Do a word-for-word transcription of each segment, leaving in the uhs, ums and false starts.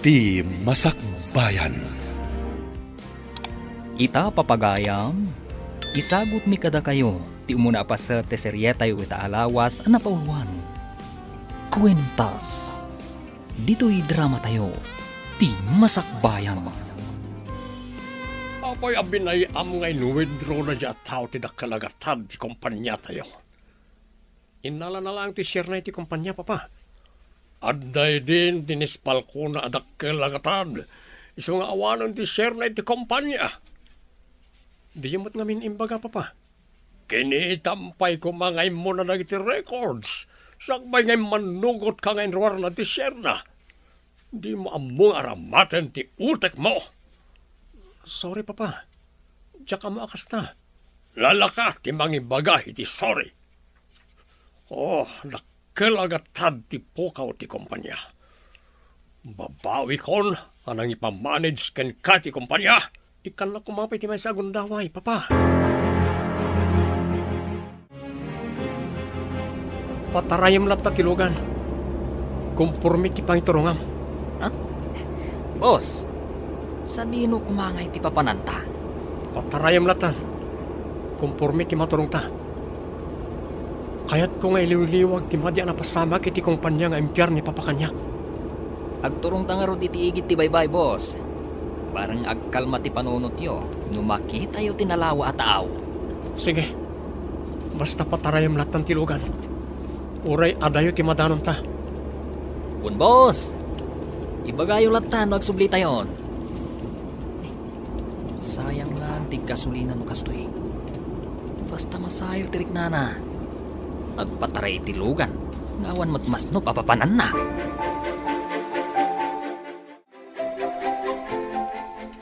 Ti Masakbayan. Ita, papagayam, isagutmi kadakayo ti umuna a paset ti serietayo ita a lawas a napauluan, Kuentas. Ditoy dramatayo, Ti Masakbayan. Apay a binay-am nga in-withdraw daydiay a tao ti dakkel a gatad ti kompaniatayo? Innalana laeng ti share-na iti kompania, Papa. Adda idin ti nispalkona a dakkel a gatad, isu nga awanen ti share-na iti kompania. Diyo met ngamin imbaga, Papa. Kinitam pay koma nga immuna dagiti records, sakbay nga immannugotka nga inruarna ti share-na. Dimo ammo nga aramaten ti utekmo. Sorry, Papa. Diak ammo a kasta. Lalaka ti mangibaga iti sorry. Oh, dakkel a gatad ti pukaw ti kompania. Babawikon a nangipamanage kenka ti kompania. Ikkannak koma pay ti maysa a gundaway, Papa. Patarayem latta ti lugan. Komporme ti pangiturongam. Ha? Boss, sadino koma ngay ti papananta? Patarayem lattan. Komporme ti maturongta. Kayatko nga iliwliwag ti madi a napasamak iti kompania nga impiar ni Papa kaniak. Agturongta ngarud iti igid ti baybay, boss. Bareng agkalma ti panunotyo no makitayo ti nalawa a tao. Sige. Basta patarayem lattan ti lugan. Uray adayo ti madanonta. Wen, boss. Ibagayo lattan no agsublitayon. Sayang lang ti gasolina no kastoy. Basta masair ti riknana. Agpataray iti lugan nga awan met masnop a papananna.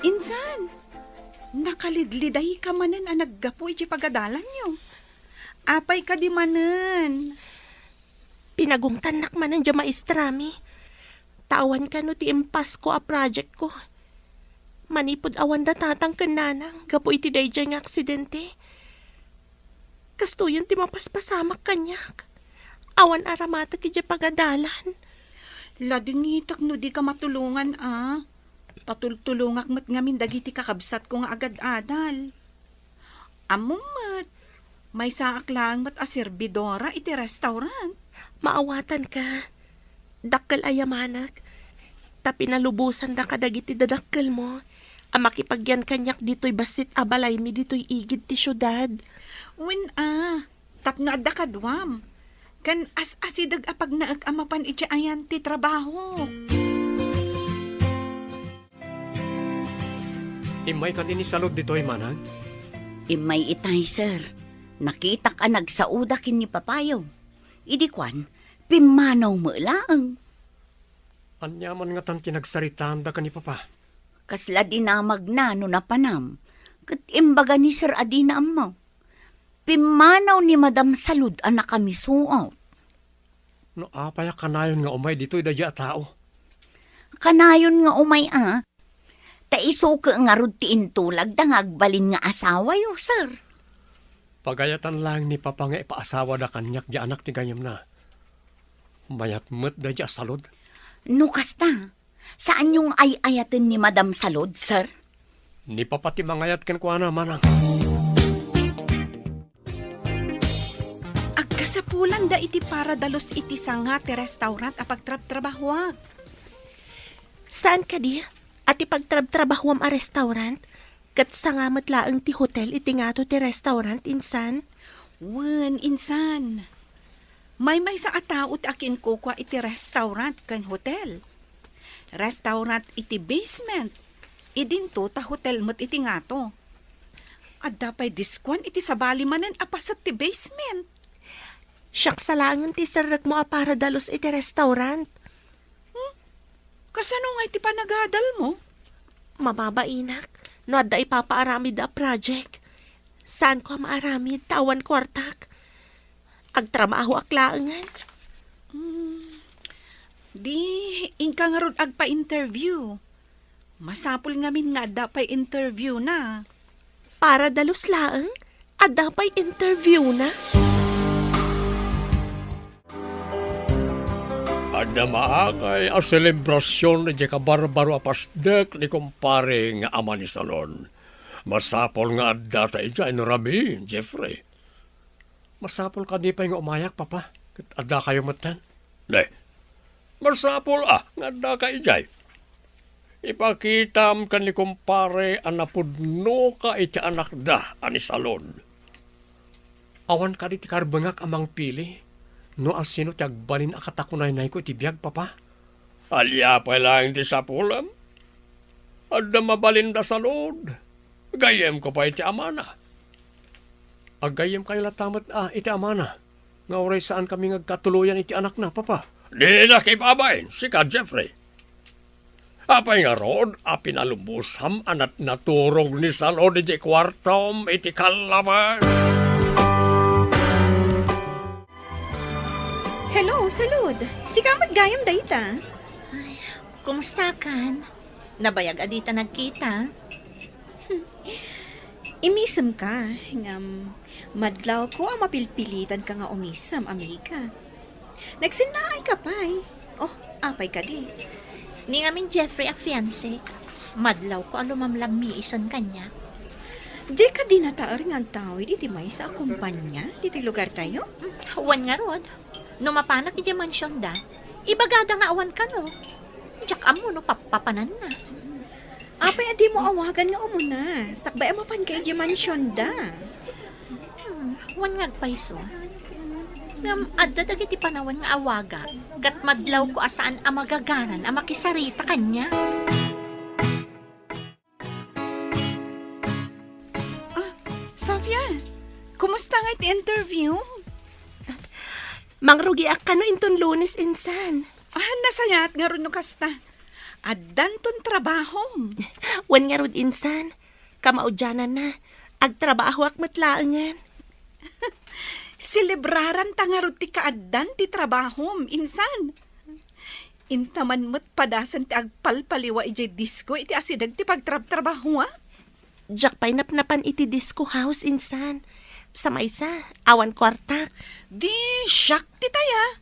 Insan, nakalidlidayka manen a naggapu iti pagadalanyo. Apay kadi manen? Pinagungtannak manen diay maestrami. Ta awan kano ti impasko a projectko. Manipud awanda tatang ken nanang gapu iti daydiay nga aksidente. Kastoyen ti mapaspasamak kaniak. Awan aramatek idiay pagadalan. Ladingitek no dika matulongan a. Ta tultulongak met ngamin dagiti kakabsatko nga agad-adal. Ammom met, maysaak laeng met a serbidora iti restaurant. Maawatanka. Dakkel a yamanek. Ta pinalubosanda kadagiti dadakkelmo a makipagyan kaniak ditoy bassit a balaymi ditoy igid ti siudad. Wen a, tapno adda kaduam. Ken as-asideg a pagnaek a mapan iti ayan ti trabahok. Immay kadi ni Salud ditoy, manang? Immay itay, sir. Nakitak a nagsaoda ken ni papayo. Idi kuan, pimmanaw met laeng. Ania man ngatan ti nagsaritaanda ken ni papa? Kasla dinamagna no napanam, ket imbaga ni sir a dina ammo. Pimmanaw ni Madam Salud a nakamisuot. No apay a kanayon nga umay ditoy daydiay a tao? Kanayon nga umay a. Ta isu ket ngarud ti intulagda nga agbalin nga asawayo, sir. Pagayatan laeng ni papa nga ipaasawada kaniak diay anak ti gayyemna. Mayat met daydiay a Salud. No kasta, saanyo nga ay-ayaten ni Madam Salud, sir? Ni papa ti mangayat kenkuana, manang. Agkasapulanda iti para dalos iti sanga ti restaurant a pagtrabtrabahoak. Saan kadi a ti pagtrabtrabahoam a restaurant ket sanga met laeng ti hotel iti ngato ti restaurant, insan? Wen, insan. Maymaysa a tao ti akinkukua iti restaurant ken hotel. Restaurant iti basement, idinto ta hotel met iti ngato. Adda pay diskuan iti sabali manen a paset ti basement. Siak sa laengen ti serrekmo a para dalos iti restaurant. Hmm? Kasano ngay ti panagadalmo? Mababainak no adda ipapaaramid a project. Saanko a maaramid ta awan kuartak. Agtrabahoak laengen. Hmm. Di, inka ngarud agpa-interview. Masapul ngamin nga adda pay interviewna. Para dalos laeng, adda pay interviewna. Adda maakay a selebrasion idiay kabarbaro a pasdek ni kumpare nga ama ni Salon. Masapul nga addata idiay no rabii, Jeffrey. Masapul kadi pay nga umayak, Papa, ket addakayo metten? Ne, masapul a nga addaka idiay. Ipakitam ken ni kumpare a napudnoka iti anakda a ni Salon. Awan kadi ti karbengak a mangpili no asino ti agbalin a katakunaynayko iti biag, Papa? Ania pay laeng ti sapulem? Adda mabalin da Salon. Gayyemko pay ti amana. Aggayyemkayo latta met a iti amana nga uray saankami nga agkatuloyan iti anakna, Papa. Dinak ibabain, sika, Jeffrey. Apay ngarud a pinalubosam a natnaturog ni Salon iti kuartom iti kallabas? Hello, Salud. Sika met gayam dayta. Ay, kumusta kan? Nabayag a dita nagkita. Imisemka, ngem madlawko a mapilpilitanka nga umisem, amiga. Nagsennaayka pay. Oh, apay kadi? Ni ngamin Jeffrey a fiancé, madlawko a lumamlammiisen kaniak. Dika dinataer nga agtawid iti maysa a kompania ditoy lugartayo? Wen ngarud, no mapanak idiay mansionda, ibagada nga awan kano. Diak ammo no pappapananna. Apay a dimo awagan nga umuna, sakbay a mapanka idiay mansionda? Hmm, wen nga agpayso. Ngem adda dagiti panawen nga awaga, ket madlawko a saan a magaganan a makisarita kaniak. Ah, Sofia, kumusta nga iti interview? Mangrugiak kano inton Lunes insan. Ah, nasayaat ngarud no kasta. Addanton trabahom. Wen ngarud insan, kamaudiananna, agtrabahoak met laengen. Selebraranta ngarud ti kaaddan ti trabahom, insan. Inta man met padasen ti agpalpaliwa idiay disko iti asideg ti pagtrabtrabahoak. Diak pay napnapan iti disco house, insan. Sa maysa, awan kuartak. Di, siak ti taya.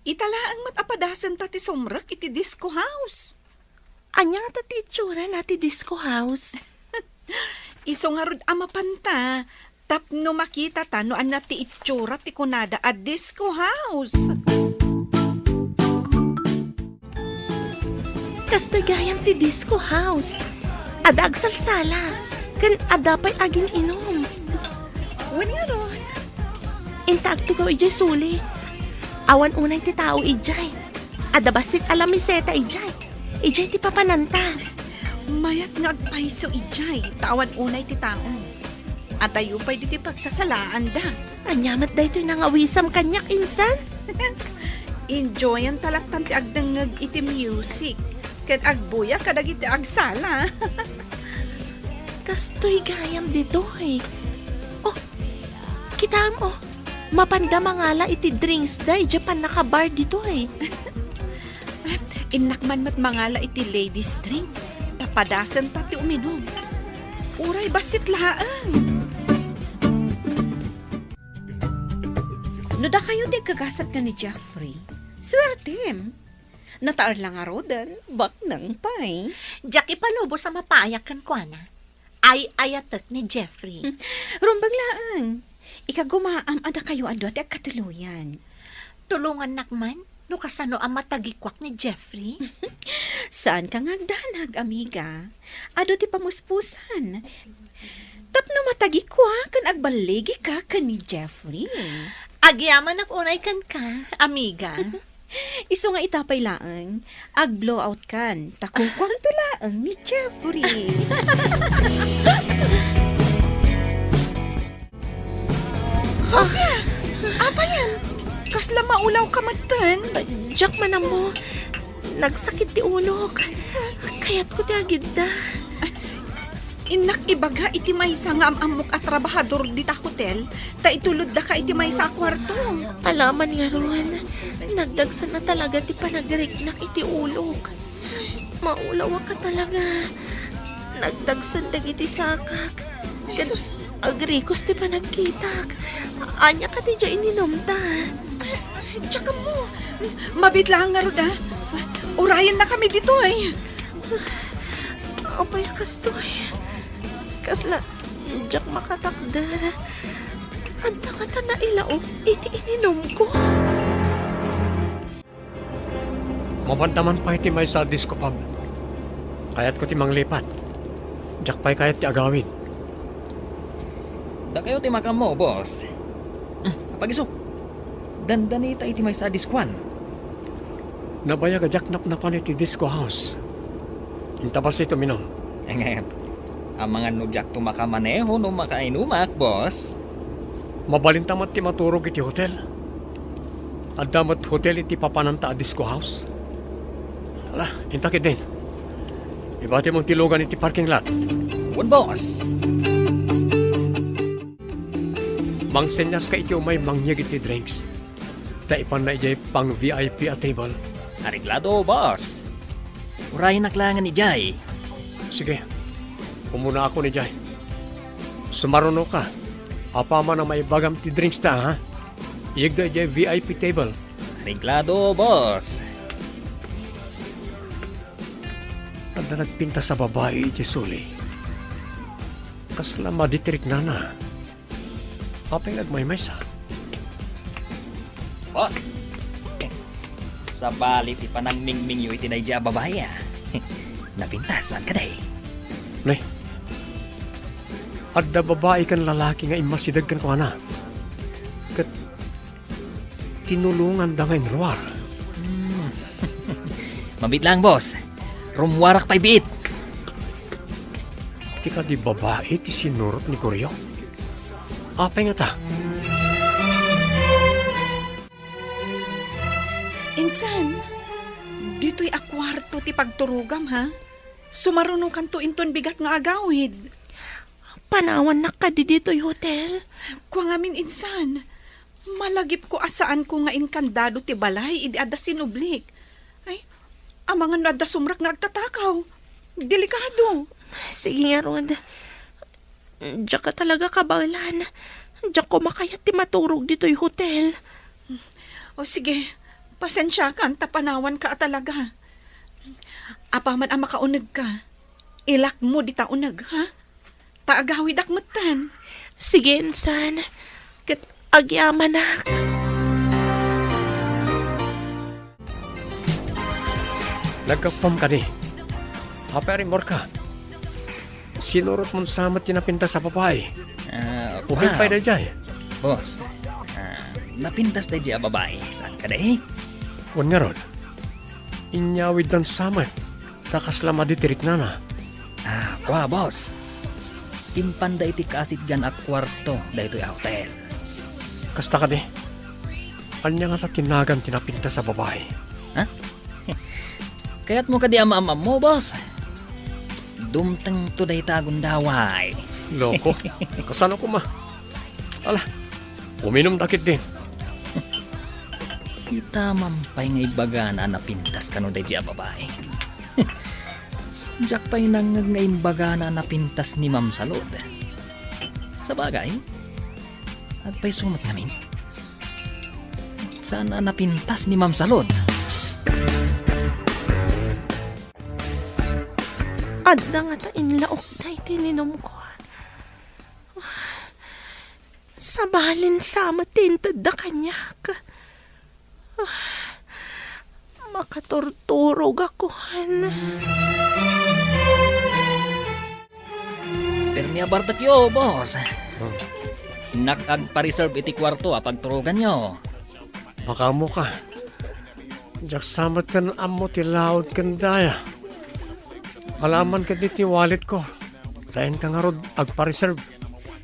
Ita laeng met a padasenta ti sumrek iti disco house. Ania ngata ti itsurana ti disco house? Isu ngarud a mapanta, tapno makitata no ania ti itsura ti kunada a disco house. Kastoy gayam ti disco house. Adda agsalsala, ken adda pay agin-inum. Wen ngarud. Inta agtugaw idiay suli. Awan unay ti tao idiay. Adda bassit a lamiseta idiay. Idiay ti papananta. Mayat nga agpayso idiay, ta awan unay ti tao. Adayo pay ditoy pagsasalaanda. Ania met daytoy nangawisam kaniak, insan? Enjoyanta lattan ti agdengngeg iti music ken agbuya kadagiti agsala. Kastoy gayam ditoy. Oh, kitaem, oh. Mapanda mangala iti drinksda idiay pannakabar ditoy. Innak man met mangala iti ladies drink, ta padasenta ti uminum. Uray bassit laeng. No dakayo ti agkagasat ken ni Jeffrey, suertem. Nataer la ngaruden, baknang pay. Diak ipalubos a mapayak kenkuana. Ay-ayatek ni Jeffrey. Rumbeng laeng. Ikagumaam a dakayo a dua ti agkatuloyan. Tulongannak man no kasano a matagikuak ni Jeffrey. Saanka nga agdanag, amiga. Adu ti pamuspusan. Tapno matagikuak ken agballigika ken ni Jeffrey. Agyamanak unay kenka, amiga. Isu nga ita pay laeng, ag-blowout kan, ta kukuamto laeng ni Jeffrey. Sofia! Apayen? Kasla maulawka metten? Diak man ammo. Nagsakit ti ulok. Kayatko ti agidda. Innak ibaga iti maysa nga am-ammok a trabahador dita hotel, ta ituloddaka iti maysa a kuarto. Alaman ngarud, nagdagsen a talaga ti panagriknak iti ulok. Maulawak a talaga. Nagdagsen dagiti sakak. Ket Jesus. Agrikos ti panagkitak. Ania kadi diay ininumta? Diak ammo. Mabiit laeng ngarud, a. Urayennakami ditoy. Apay a kastoy? Kasla diak makatakder. Adda ngata nailaok iti ininumko. Mapanda man pay ti maysa a disco pub. Kayatko ti manglipat. Diak pay kayat ti agawid. Dakayo ti makaammo, boss. Hmm, apagiso. Dandanita iti maysa a diskoan. Nabayag a diak napnapan iti disco house. Inta bassit uminom. Ngem, amangan no diakto makamaneho no makainumak, boss. Mabalinta met ti maturog iti hotel. Adda met hotel iti papananta a disco house. Ala, inta ketdin. Ibatimon ti lugan iti parking lot. Wen, boss. Mangsenyas ka iti umay mangyeg iti drinks. Ta ipanna idiay pang V I P a table. Areglado, boss. Urayenak laengen idiay. Sige. Umuna ako idiay. Sumaruno ka. Apaman a maibagam ti drinks ta, ha? Iyegda idiay V I P table. Areglado, boss. Adda nagpintas a babai iti suli. Kasla madi ti riknana. Apay nga agmaymaysa? Boss, sabali ti panangmingmingyo iti daydiay a babai, a. Napintas, saan kadi? Ne. Adda babai ken lalaki nga immasideg kenkuana. Ket tinulonganda nga inruar. Hmm. Mabiit laeng, boss. Rummuarak pay biit. Ti kadi babai ti sinurot ni Goryo? Apay ngata? Insan, ditoy a kuarto ti pagturogam, ha? Sumarunokanto inton bigat nga agawid. Panawannak kadi ditoy hotel? Kua ngamin, insan. Malagipko a saanko nga inkandado ti balay idi adda sinublik. Ay, amangan no adda sumrek nga agtatakaw. Delikado. Sige ngarud. Diak a talaga kabaelan. Diak koma kayat ti maturog ditoy hotel. O sige, pasensiakan ta panawanka a talaga. Apaman a makaunegka, ilakmo dita uneg, ha? Ta agawidak metten. Sige, insan. Ket agyamanak. Naggapuam kadi. Apay a rimmuarka? Sinurotmon sa met ti napintas a babai. Ah, Ubing pay daydiay. Boss, ah, napintas daydiay a babai. Saan kadi? Wen ngarud. Inyawiddan sa met. Ta kasla madi ti riknana. Ah, kua, boss. Impanda iti kaasitgan a kuarto daytoy a hotel. Kasta kadi? Ania ngata ti nagan ti napintas a babai? Ha? Kayatmo kadi a maam-ammo, boss? Dumtengto dayta a gundaway. Loko. Kasano koma? Ala, uminumta ketdin. Ita man pay nga ibagana a napintas kano daydiay a babai. Diak pay nangngeg nga imbagana a napintas ni Ma'am Salud. Sabagay, agpayso met ngamin. Saan a napintas ni Ma'am Salud? Adda ngata inlaok dayta ininumko. Sabalin sa met ti intedda kaniak. Makaturturogakon. Permi a bartekyo, boss. Hmm. Innak agpa-reserve iti kuarto a pagturoganyo. Makaammoka. Diak sa met ken ammo ti laud ken daya. Alaman ketdi ti walletko. Ta inka ngarud agpa-reserve.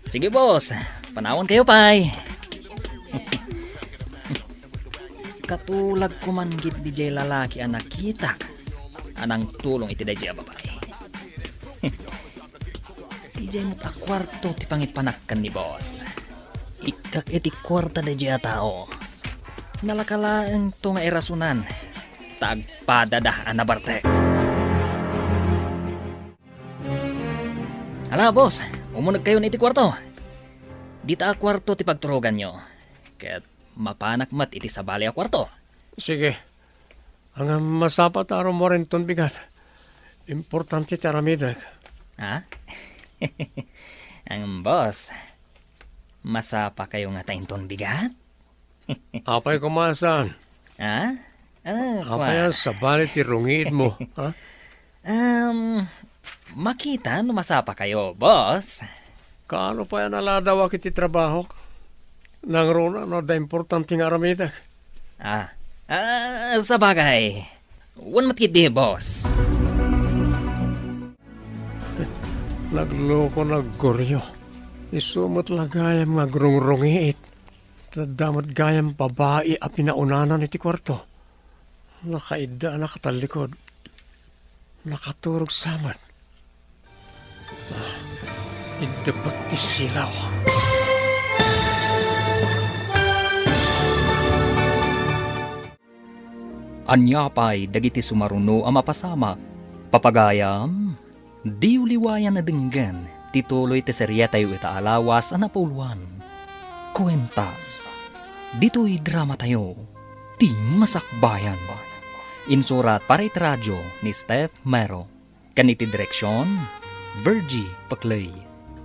Sige, boss. Panawankayo pay. Katulagko man ketdi jay lalaki a nakitak a nangtulong iti dayjay a babai. Idiay met a kuarto ti pangipanak ken ni boss. Ikkak iti kuarta dayjay a tao. Nalaka laengto nga irasonan ta agpadada a nabartek. Ala, boss, umunegkayon iti kuarto. Dita a kuarto ti pagturoganyo. Ket mapanak met iti sabali a kuarto. Sige. Ngem masapa ta rummuar inton bigat. Importante ti aramidek. Ha? Ngem, boss, masapakayo ngata inton bigat? Apay koma a saan? Ha? Ah, apay a kua- sabali ti rungiitmo, ha? Um, makita no masapakayo, boss. Kaano pay a naladawak iti trabahok? Nangruna no adda importante nga aramidek. Ah, ah, sabagay. Wen met ketdi, boss. Nagloko, naggurio. Isu met la gayam nga agrungrungiit. Adda met gayam babai a pinaunana iti kuarto. Nakaidda a nakatallikod. Nakaturog sa met. Ah, iddepek ti silaw. Ania pay dagiti sumaruno a mapasamak? Papagayam, diyo liwayan a denggen ti tuloy ti serietayo ita a lawas a napauluan. Kuentas. Ditoy dramatayo, Ti Masakbayan. Insurat para iti radio ni Steph Mero. Ken iti direksion, Virgie Paclay.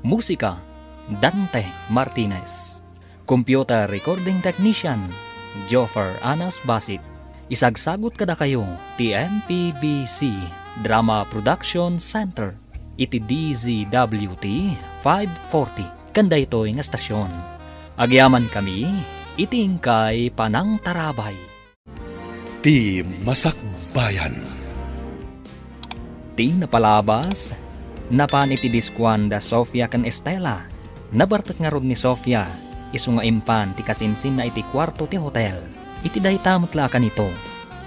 Musika, Dante Martinez. Computer recording technician, Joffer Anas Basit. Isagsagut kadakayo ti M P B C Drama Production Center iti D Z W T five forty ken daytoy nga estasion. Agyamankami iti inkay panangtarabay. Ti Masakbayan. Ti napalabas, napan iti diskuan da Sofia ken Estela. Nabartek ngarud ni Sofia, isu nga impan ti kasinsinna iti kuarto ti hotel. Iti dayta met la a kanito,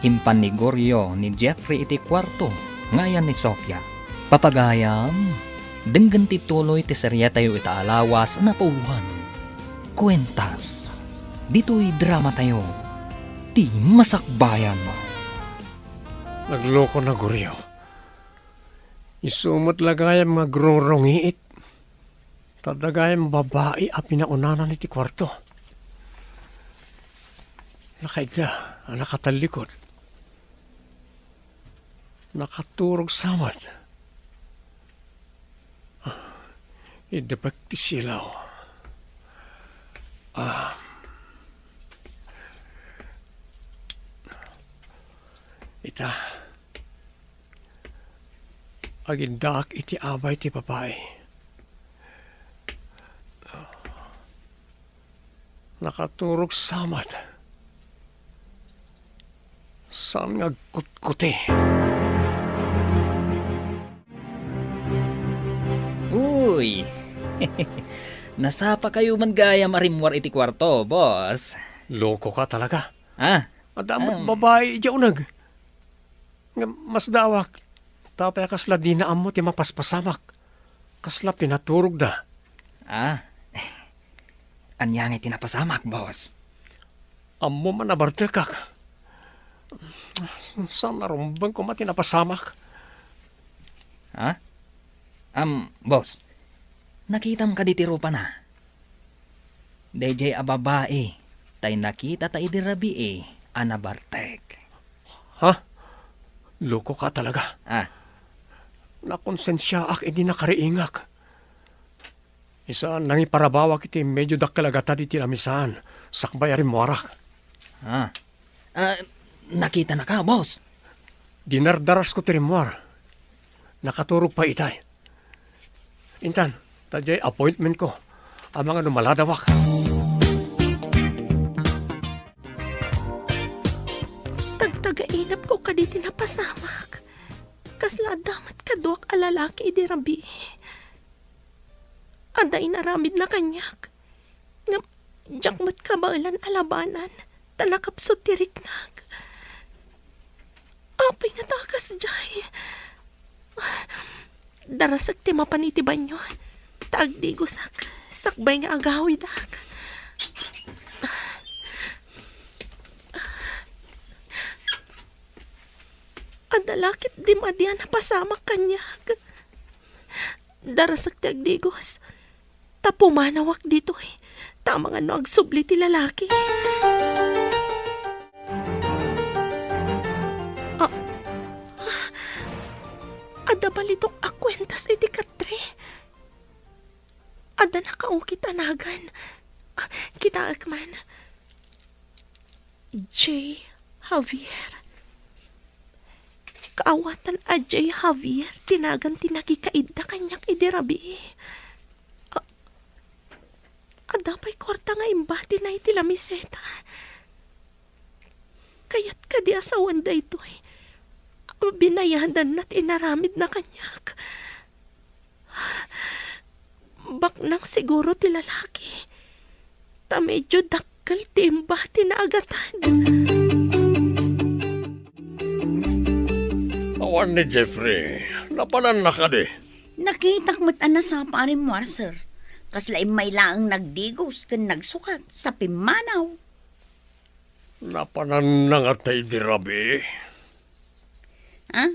impan ni Gorio ni Jeffrey iti kuarto nga ayan ni Sofia. Papagayam, denggen ti tuloy ti serietayo ita a lawas a napauluan. Kuentas. Ditoy dramatayo, Ti Masakbayan. Nagloko na, Gorio. Isu met la gayam nga agrungrungiit. Ta adda gayam babai a pinaunana iti kuarto. Nakaidda a nakatallikod. Nakaturog sa met. Iddepek ti silaw. Ah. Ita, agiddaak iti abay ti babai. Nakaturog sa met. Saan nga agkutkuti? Uy! Nasapakayo man gayam a rimmuar iti kuarto, boss. Loko ka talaga. Ah? Adda met babai idiay uneg. Ngem masdaawak, ta apay a kasla dina ammo ti mapaspasamak? Kasla pinaturogda. Ah. Ania ngay ti napasamak, boss? Ammom a nabartekak. Saan a rumbeng koma ti napasamak. Ha? Am, boss, nakitam kadi ti rupana? Daydiay a babai tay nakitata idi rabii a nabartek. Ha? Loko ka talaga. Ah. Nakonsensiaak idi nakariingak. Isa, nangiparabawak iti medio dakkel a gatad iti lamisaan, sakbay a rimmuarak. Ah. Ah, nakitanaka, boss? Dinardarasko ti rimmuar. Nakaturog pay itay. Intan, ta diay appointmentko. Amangan no maladawak. Tagtagainepko kadi ti napasamak. Kasla adda met kaduak a lalaki idi rabii. Adda inaramidna kaniak. Ngem diak met kabaelan a labanan, ta nakapsut ti riknak. Apay ngata a kasdiay? Darasek ti mapan iti banio, ta agdigosak, sakbay nga agawidak. Adda la ketdi madi a napasamak kaniak. Darasek ti agdigos, ta pumanawak ditoy, ta amangan no agsubli ti lalaki. Adda balitok a kuentas iti katre. Adda nakaukit a nagan. Ah, kitaek man. J. Javier. Kaawatan a J. Javier ti nagan ti nakikaidda kaniak idi rabii. A-, adda pay kuarta nga imbatina iti lamiseta. Kayat kadi a sawen daytoy a binayadanna ti inaramidna kaniak? Baknang siguro ti lalaki, ta medyo dakkel ti imbatina a gatad. Awan ni Jeffrey, napananna kadi? Nakitak met a nasapa a rimmuar, sir. Kasla immay laeng nagdigos ken nagsukat sa pimmanaw. Napananna ngata idi rabii? Ah?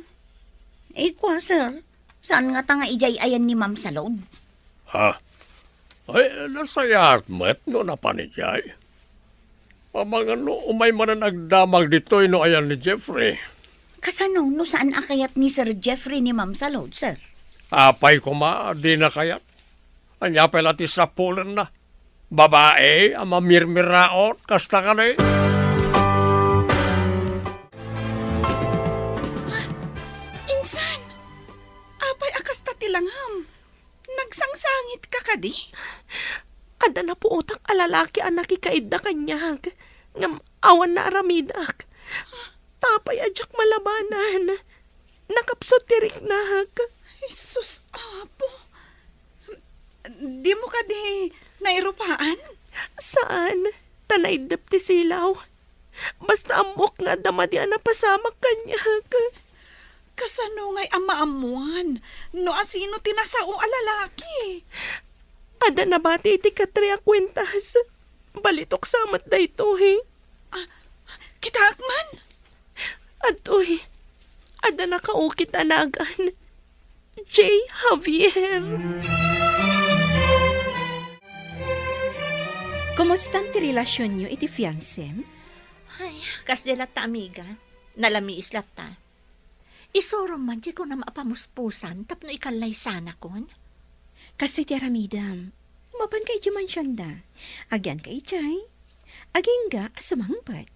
Ikua, sir. Saan ngata nga idiay ayan ni Ma'am Salud? Ha? Ay, nasayaat met no napan idiay. Amangan no umay manen agdamag ditoy no ayan ni Jeffrey. Kasano no saan a kayat ni Sir Jeffrey ni Ma'am Salud, sir? Apay koma, dina kayat. Ania pay la ti sapulenna? Babai a mamirmiraot, kasta kadi? Ah, insan! Apay a kasta ti langam? Nagsangsangitka kadi? Adda napuotak a lalaki a nakikaidda kaniak, ngem awan naaramidak. Apay a diak malabanan. Nakapsut ti riknak. Jesus, Apo. Dimo kadi nairupaan? Saan, ta naiddep ti silaw. Basta ammok nga adda madi a napasamak kaniak. Kasano ngay a maammuan no asino ti nasao a lalaki? Adda nabati iti katre a kuentas. Balitok sa met daytoy. Ah, kitaek man. Adtoy, adda nakaukit a nagan. J. Javier. Kumustan ti relasionyo iti fiansem? Ay, kasdi latta, amiga. Nalamiis latta. Isurom man ti kunam a pamuspusan tapno ikallaysanakon. Kastoy ti aramidem. Mapanka idiay mansionda. Agyanka idiay. Agingga a sumangpet.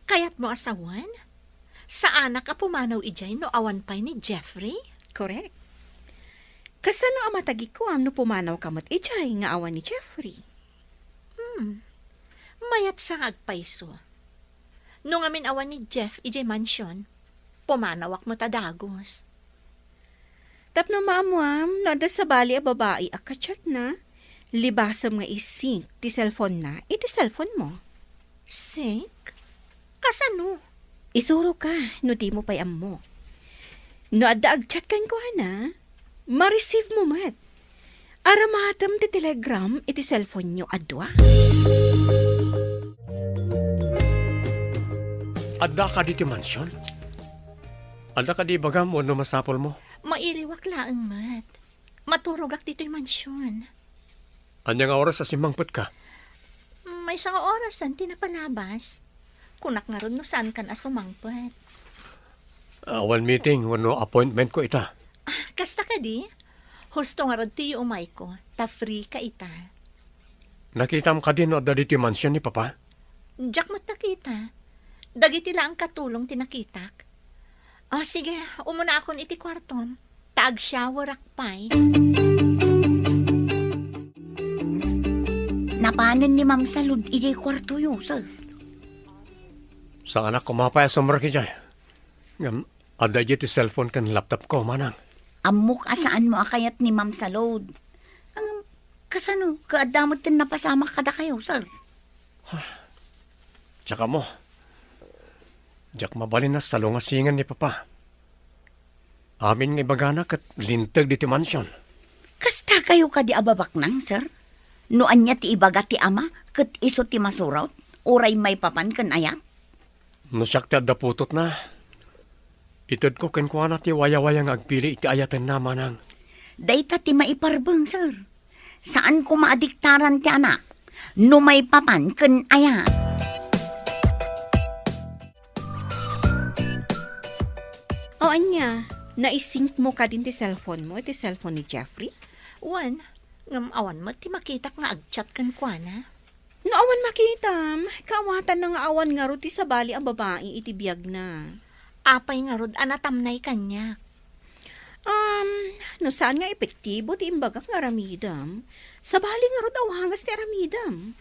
Kayatmo a sawen? Saanak a pumanaw idiay no awan pay ni Jeffrey? Korek. Kasano a matagikuam no pumanawka met idiay nga awan ni Jeffrey? Hmm. Mayat sa nga agpayso. No ngamin awan ni Jeff idiay mansion, pumanawak met a dagus. Tapno maammuam no adda sabali a babai a kachatna, libasem nga i-sync ti cellphone-na iti cellphone-mo. Sync? Kasano? Isuroka no dimo pay ammo. No adda agchat kenkuana, ma-receive mo met. Aramatem ti Telegram iti cellphone-yo a dua. Adda kadi ti mansion? Adda kadi ibagam wenno masapulmo? Mailiwak laeng met. Maturogak ditoy mansion. Ania nga oras a simmangpetka? Maysa nga orasen ti napalabas. Kunak ngarud no saankan a sumangpet. Awan meeting wenno appointmentko ita. Ah, kasta kadi? Husto ngarud ti yuumayko, ta freeka ita. Nakitam kadi no adda ditoy mansion ni Papa? Diak met nakita. Dagiti laeng katulong ti nakitak. Ah, sige, umunaakon iti kuartom, ta agshowerak pay. Napanen ni Ma'am Salud idiay kuartoyo, sir. Saanak koma pay a sumrek idiay. Ngem, adda idiay ti cellphone ken laptopko, manang. Ammok a saanmo a kayat ni Ma'am Salud. Ngem, kasano ket adda met ti napasamak kadakayo, sir? Diak ammo. Diak mabalin a salungasingen ni Papa. Amin nga ibagana ket linteg ditoy mansion. Kasta kayo kadi a babaknang, sir? No ania ti ibaga ti ama ket isu ti masurot, uray maipapan ken ayat? No siak ti adda putotna, itedko kenkuana ti wayawaya nga agpili iti ayatenna, manang. Dayta ti maiparbeng, sir. Saan koma a diktaran ti anak no maipapan ken ayat. O ania, Naisingmo kadin ti cellphone mo, ti cellphone ni Jeffrey? Wen, ngem awan met ti makitak nga agchat kenkuana. No awan makitam, kaawatanna nga awan ngarud ti sabali a babai iti biagna. Apay ngarud a natamnay kaniak? Um, no saan nga epektibo ti imbagak nga aramidem, sabali ngarud a wagas ti aramidem.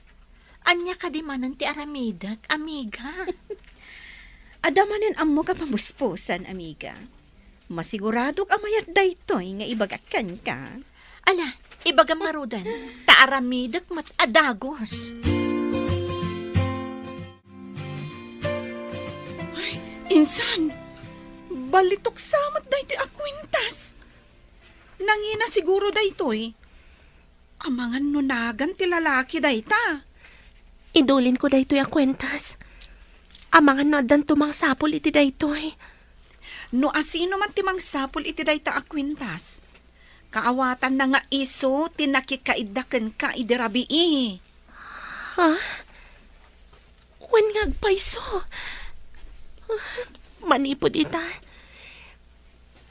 Ania kadi manen ti aramidek, amiga? Adda manen ammok a pamuspusan, amiga. Masiguradok a mayat daytoy nga ibagak kenka. Ala, ibagam ngaruden, ta aramidek met a dagus. Ay, insan, balitok sa met daytoy a kuentas. Nangina siguro daytoy. Amangan no nagan ti lalaki dayta. Idulinko daytoy a kuentas. Amangan no addanto mangsapul iti daytoy. No asino man ti mangsapul iti dayta a kuentas, kaawatanna nga isu ti nakikaidda kenka idi rabii. Ha? Wen nga agpayso. Manipud ita,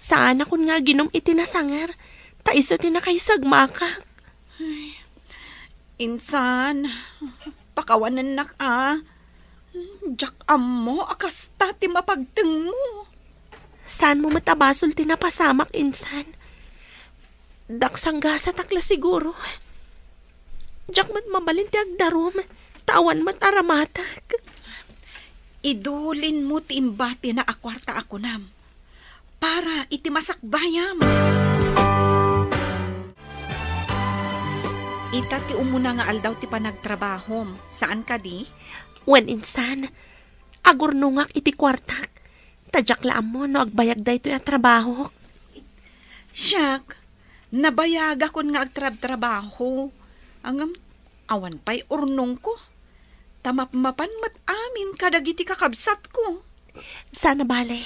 saanakon nga aginum iti nasanger, ta isu ti nakaisagmakak. Ay, insan, pakawanennak a. Diak ammo a kasta ti mapagtengmo. Saanmo met a basol ti napasamak, insan. Daksanggasatak la siguro. Diak met mabalin ti agdarum, ta awan met aramatek. Idulinmo ti imbatina a kuarta a kunam para iti masakbayam. Ita ti umuna nga aldaw ti panagtrabahom, saan kadi? Wen insan, agurnongak iti kuartak, ta diak la ammo no agbayag daytoy a trabahok. Siak, nabayagakon nga agtrabtrabaho. Ngem, awan pay urnongko. Ta mapmapan met amin kadagiti kakabsatko. Saan a bale,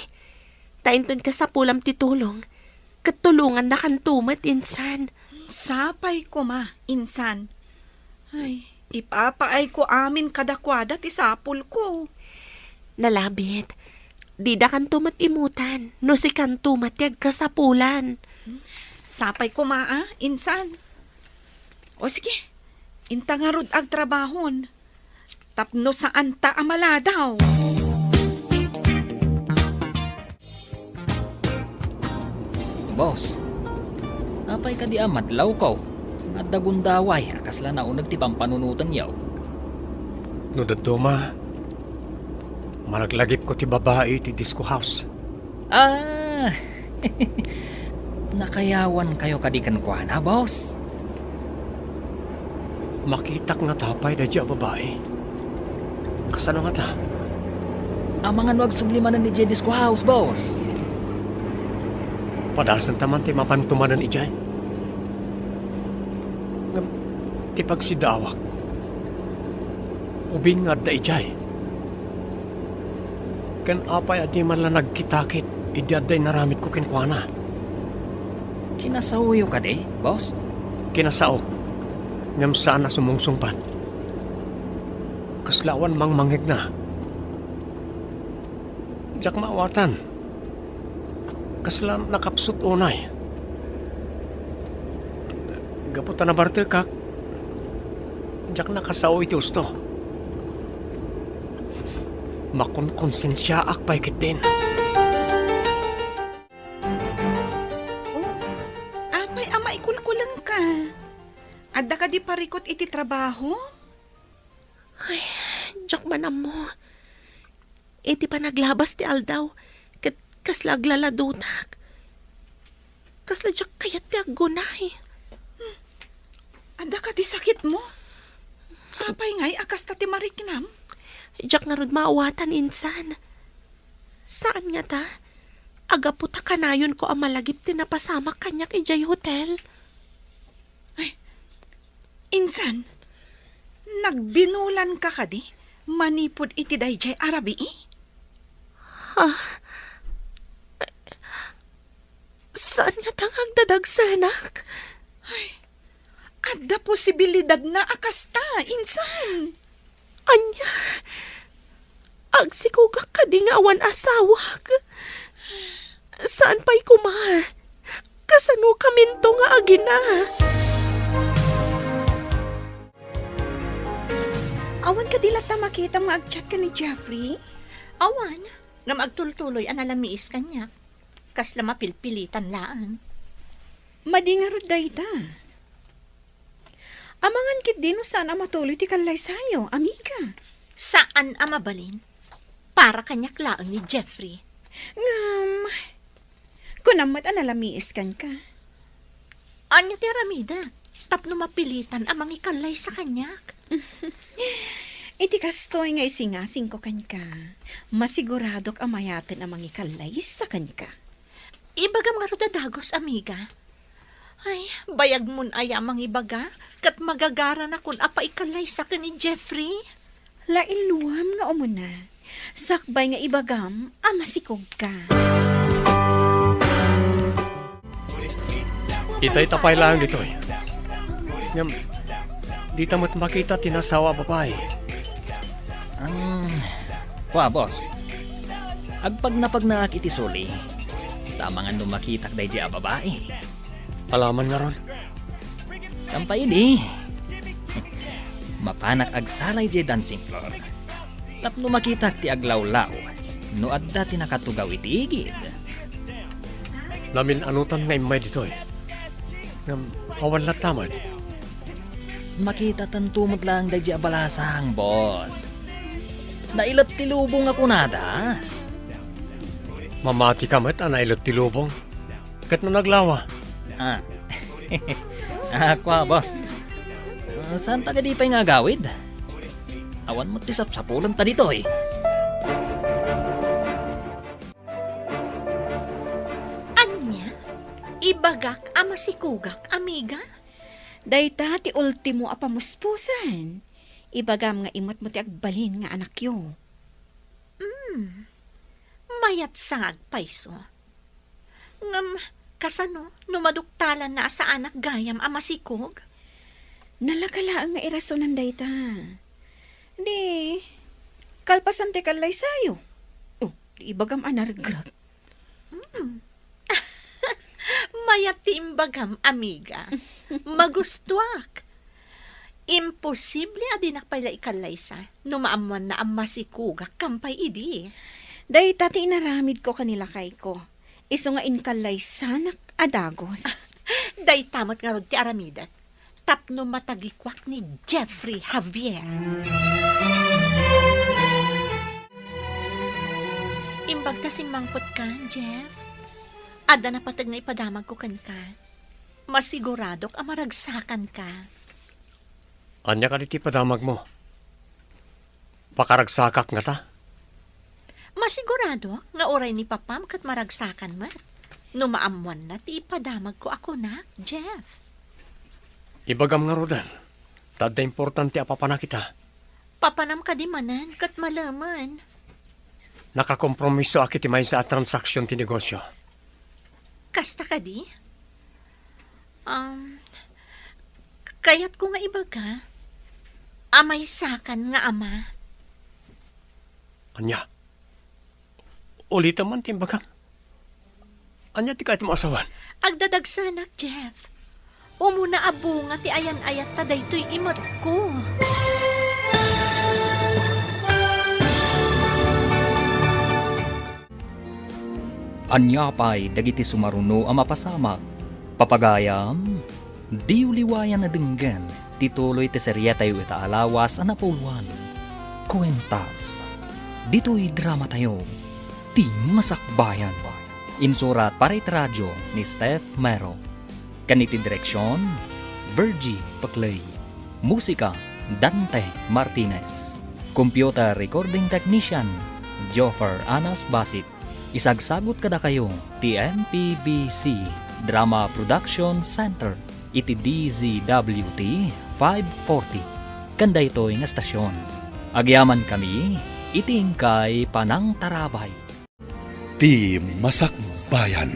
ta inton kasapulam ti tulong, ket tulongannakanto met, insan. Sapay koma, insan. Ay, ipapaayko amin kadakuada ti sapulko. Nalabit, didakanto met imutan no sikanto met ti agkasapulan. Sapay koma a, insan. O sige, inta ngarud agtrabahon tapno saanta a maladaw. Boss, apay kadi a madlawko? Adda gundaway a kasla nauneg ti pampanunotenyo. No dadduma, malaglagipko ti babai iti disco house. Ah! Nakayawankayo kadi kenkuana, boss? Makitak ngata pay daydiay a babai. Kasano ngata? Amangan no agsubli manen idiay disco house, boss. Padasenta man ti mapanto manen idiay. Ngem ti pagsidaawak, ubing nga adda idiay. Ken apay a diman la nagkitakit idi adda inaramidko kenkuana? Kinasaoyo kadi, boss? Kinasaok, ngem saan a sumungsungbat. Kasla awan mangmangngegna. Diak maawatan. Kasla nakapsut unay. Gapu ta nabartekak, diak nakasao iti husto. Makonkonsensiaak pay ketdin. Oh, apay a maikulkulengka? Adda kadi parikut iti trabaho? Ay, diak man ammo. Iti panaglabas ti aldaw, ket kasla aglaladutak. Kasla diak kayat ti aggunay. Hmm. Adda kadi sakitmo? Apay ngay a kasta ti mariknam? Diak ngarud maawatan, insan. Saan ngata, a gapu ta kanayonko a malagip ti napasamak kaniak idiay hotel. Ay, insan, nagbinulanka kadi manipud iti daydiay a rabii? Ha? Saan ngata nga agdadagsenak? Ay, adda posibilidadna a kasta, insan. Ania? Agsikogak kadi nga awan asawak? Saan pay koma? Kasano kaminto nga agina? Awan kadi latta makitam nga agchat ken ni Jeffrey? Awan, ngem agtultuloy a nalamiis kaniak. Kasla mapilpilitan laeng. Madi ngarud dayta. Amangan ketdi no saan a matuloy ti kallaysayo, amiga. Saan a mabalin. Para kaniak laeng ni Jeffrey. Ngem, kunam met a nalamiis kenka. Ania ti aramidek tapno mapilitan a mangikallaysa kaniak? Iti kastoy nga isingasingko kenka, masiguradok a mayaten a mangikallaysa kenka. Ibagam ngarud a dagus, amiga. Ay, bayagmon aya a mangibaga, ket magagaranakon a paikallaysa ken ni Jeffrey. Lainluam nga umuna, sakbay nga ibagam a masikogka. Itay ta pay laeng ditoy. Ngem, dita met makita ti nasawa a babai. Hmm, kua, boss. Agpagnapagnaak iti suli. Ta amangan no makitak daydi a babai. Alaman ngarud. Kampay idi. Mapanak agsala idiay dancing floor. Tapno makitak ti aglawlaw no adda ti nakatugaw iti igid. Namin-anutan nga immay ditoy. Ngem awan latta met. Makitatanto met laeng daydi a balasang, boss. Nailet ti lubong a kunada. Mamatika met a nailet ti lubong. Ket no naglawa? Ah. Ah, kua, boss. Ah, saan ta kadi pay nga agawid? Awan met ti sapsapulanta ditoy. Ania? Ibagak a masikogak, amiga? Dayta ti ultimo a pamuspusan. Ibagam nga imetmo ti agbalin nga anakyo. Hmm. Mayat sa nga agpayso. Ngem, kasano no maduktalanna a saanak gayam a masikog? Nalaka laeng nga irasonan dayta. Di, kalpasan ti kallaysayo. Oh, di ibagam a naregreg. Hmm. Mayat ti imbagam, amiga. Magustuak. Imposible a dinak pay la ikallaysa no maammoanna a masikogak kampay idi. Dayta ti inaramidko ken ni lakayko. Isu nga inkallaysanak a dagus. Dayta met ngarud ti aramidek tapno matagikuak ni Jeffrey Javier. Imbag ta simmangpetkan, Jeff. Adda napateg nga ipadamagko kenka. Masiguradok a maragsakanka. Ania kadi ti ipadamagmo? Pakaragsakak ngata? Masiguradok nga uray ni papam ket maragsakan met no maammoanna ti ipadamagko a kunak, Jeff. Ibagam ngaruden, ta adda importante a papanak ita. Papanam kadi manen ket malemen. Nakakompromisoak iti maysa a transaksion ti negosio. Kasta kadi? Um, kayatko nga ibaga a maysakan nga ama. Ania? Ulitem man ti imbagam. Ania ti kayatmo a sawen? Agdadagsanak, Jeff. Umuna a bunga ti ayan-ayatta daytoy imetko. Ania pay dagiti sumaruno a mapasamak? Papagayam, diyo liwayan a denggen ti tuloy ti serietayo ita a lawas a napuloan. Kuentas. Ditoy dramatayo, Ti Masakbayan. Insurat para iti radio ni Steph Mero. Ken iti direksion, Virgie Peclay. Musika, Dante Martinez. Computer recording technician, Joffer Anas Basit. Isagsagut kadakayo ti M P B C Drama Production Center iti D Z W T five forty. Ken daytoy nga estasion, agyamankami iti inkay panangtarabay. Ti Masakbayan.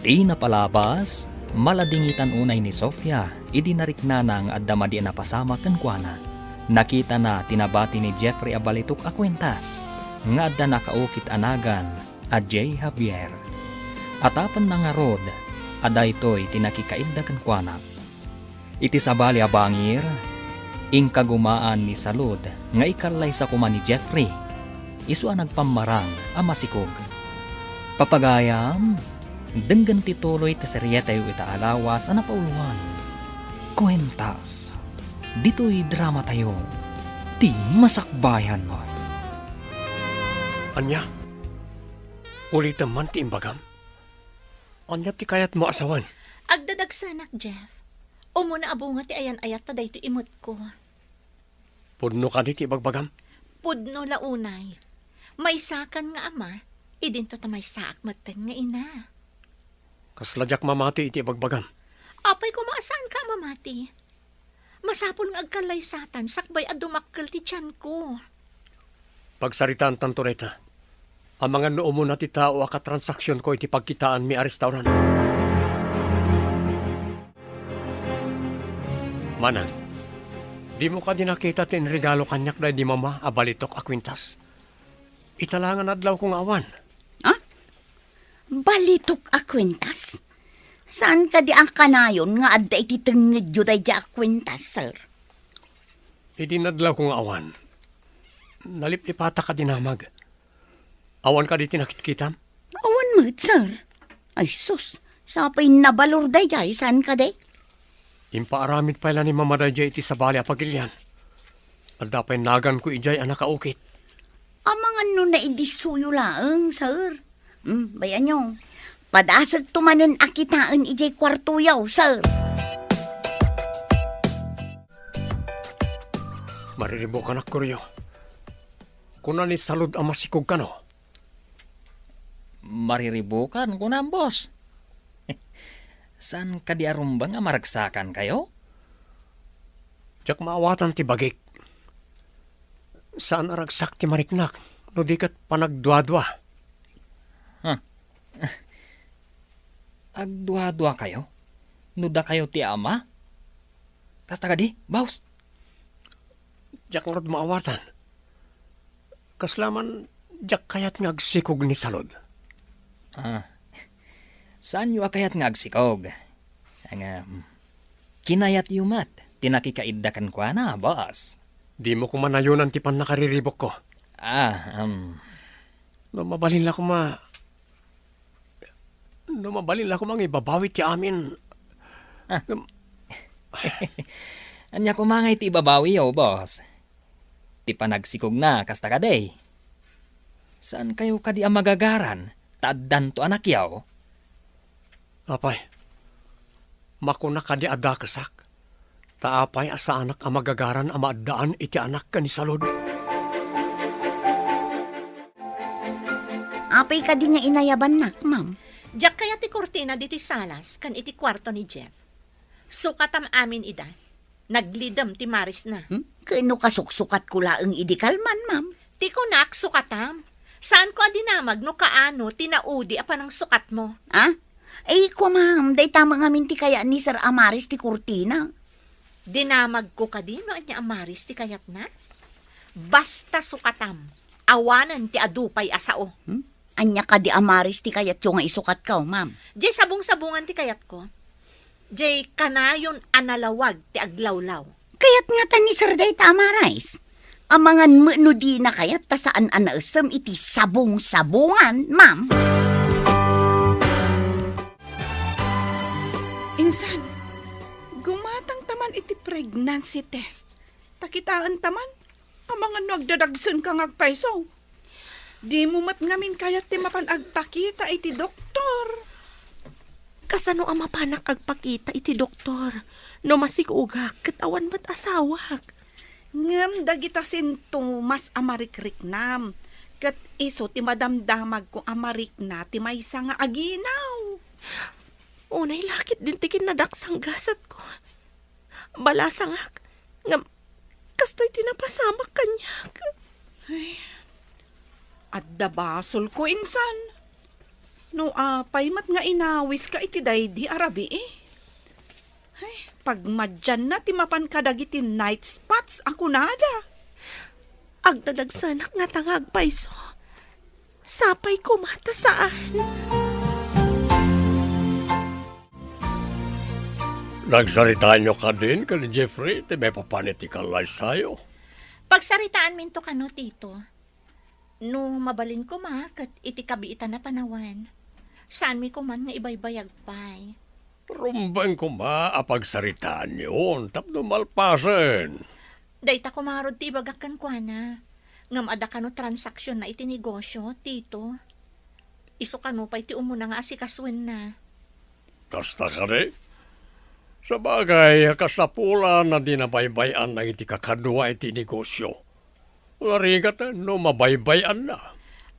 Ti napalabas, maladingitan unay ni Sofia idi nariknana nga adda madi a napasamak kenkuana. Nakitana ti nabati ni Jeffrey a balitok a kuentas nga adda nakaukit a nagan a Jay Javier. Atapenna ngarud a daytoy ti nakikaidda kenkuana. Iti sabali a bangir, inkagumaan ni Salud nga ikallaysa koma ni Jeffrey, isu a nagpammarang a masikog. Papagayam, denggen ti tuloy ti serietayo ita a lawas a napauloan. Kuentas, ditoy dramatayo, ti masakbayan. Ania? Ulitem man ti imbagam? Ania ti kayatmo a sawen? Agdadagsanak, Jeff. Umuna a bunga ti ayan-ayat ta daytoy imetko. Pudno kadi ti ibagbagam? Pudno la unay. Maysakan nga ama, idinto ta maysaak metten nga ina. Kasla diak mamati iti ibagbagam. Apay koma a saanka a mamati? Masapul nga agkallaysatan sakbay a dumakkel ti tianko. Pagsaritaantanto dayta. Amangan no umuna ti tao a katransaksionko iti pagkitaanmi a restaurant. Manang, dimo kadi nakita ti inregalo kaniak daydi mama a balitok a kuentas? Ita la nga nadlawko nga awan. Ah? Balitok a kuentas? Saan kadi a kanayon nga adda iti tengngedyo daydi a kuentas, sir? Idi nadlawko nga awan, naliplipatak a dinamag. Awan kadi ti nakitkitam? Awan met, sir. Ay sus, sapay nabalor daydiay, saan kadi? Impaaramid pay la ni Mama daydiay iti sabali a pagilian. Adda pay naganko idiay a nakaukit. Amangan no naidissoyo laeng, sir. Hmm, bayanyo. Padasagto manen a kitaen idiay kuartoyo, sir. Mariribukanak, Koryo. Kuna ni Salud a masikog kano? Mariribukan, kunam, boss. Saan kadi a rumbeng a maragsakankayo? Diak maawatan ti bagik. Saan a ragsak ti mariknak, no di ket panagduadua. Huh. Agduaduakayo? No dakayo ti ama? Kasta kadi, boss? Diak ngarud maawatan. Kasla man, diak kayat nga agsikog ni Salud. Ah, saanyo a kayat nga agsikog? Nga, mm, kinayatyo met ti nakikaidda kenkuana, boss. Dimo koma nayonan ti pannakariribukko. Ah, um. No mabalin la koma, no mabalin la koma nga ibabawi ti amin. Ah. Ngem ania koma nga iti ibabawiyo, boss? Ti panagsikogna, kasta kadi? Saankayo kadi a magagaran ta addanto anakyo? Apay, makuna kadi a dakesak? Ta apay a saanak a magagaran a maaddaan iti anak ken ni Salud? Apay kadi nga inayabannak, ma'am? Diak kayat ti kurtina ditoy salas ken iti kuarto ni Jeff. Sukatam amin ida. Naglidem ti marisna. Hmm? Ken no kasuksukatko laeng idi kalman, ma'am? Ti kunak, sukatam. Saanko a dinamag no kaano ti naudi a panangsukatmo. Ah? Ay, kua, ma'am, dayta met ngamin ti kayat ni Sir a maris ti kurtina. Dinamagko kadi no ania a maris ti kayatna? Basta sukatam, awanen ti adu pay a sao. Hmm? Ania kadi a maris ti kayatyo nga isukatko, ma'am? Diay sabong-sabongan ti kayatko. Diay kanayon a nalawag ti aglawlaw. Kayat ngata ni Sir dayta a maris. Amangan met no dina kayat ta saan a naessem iti sabong-sabongan, ma'am. Insan, gumatangta man iti pregnancy test. Ta kitaenta man, amangan no agdadagsenka nga agpayso. Dimo met ngamin kayat ti mapan agpakita iti doktor. Kasano a mapanak agpakita iti doktor no masikogak ket awan met asawak? Ngem dagita sintomas a marikriknam, ket isu ti madamdamagko a marikna ti maysa nga aginaw. Unay la ketdin ti kinnadaksang gasatko. Balasangak, ngem kastoy ti napasamak kaniak. Ay, adda basolko, insan. No apay met nga inawiska iti daydi a rabii. Ay, pagmadianna ti mapan kadagiti night spots a kunada. Agdadagsanak ngata nga agpayso. Sapay koma ta saan. Nagsaritaanyo kadin ken ni Jeffrey ti maipapan iti kallaysayo? Pagsaritaanminto kano, Tito. No mabalin koma ket iti kabiitan a panawen, saanmi koman nga ibaybayag pay. Rumbeng koma a pagsaritaanyon tapno malpasen. Dayta koma ngarud ti ibagak kenkuana. Ngem adda kano transaksionna iti negosio, Tito? Isu kano pay ti umuna nga asikasoenna? Kasta kadi? Sabagay, kasapulan a di nabaybay-an dagiti kakadua iti negosio. Narigat no mabaybay-anna.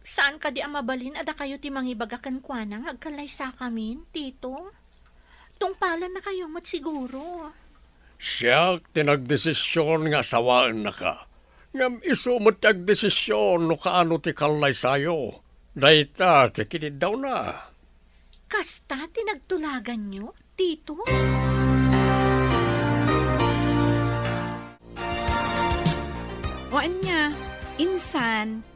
Saan kadi a mabalin a dakayo ti mangibaga kenkuana nga agkallaysakamin, Tito? Tungpalannakayo met siguro. Siak ti nagdesision nga asawaennaka. Ngem isu met ti agdesision no kaano ti kallaysayo. Dayta ti kiniddawna. Kasta ti nagtulaganyo, Tito? O ania, insan,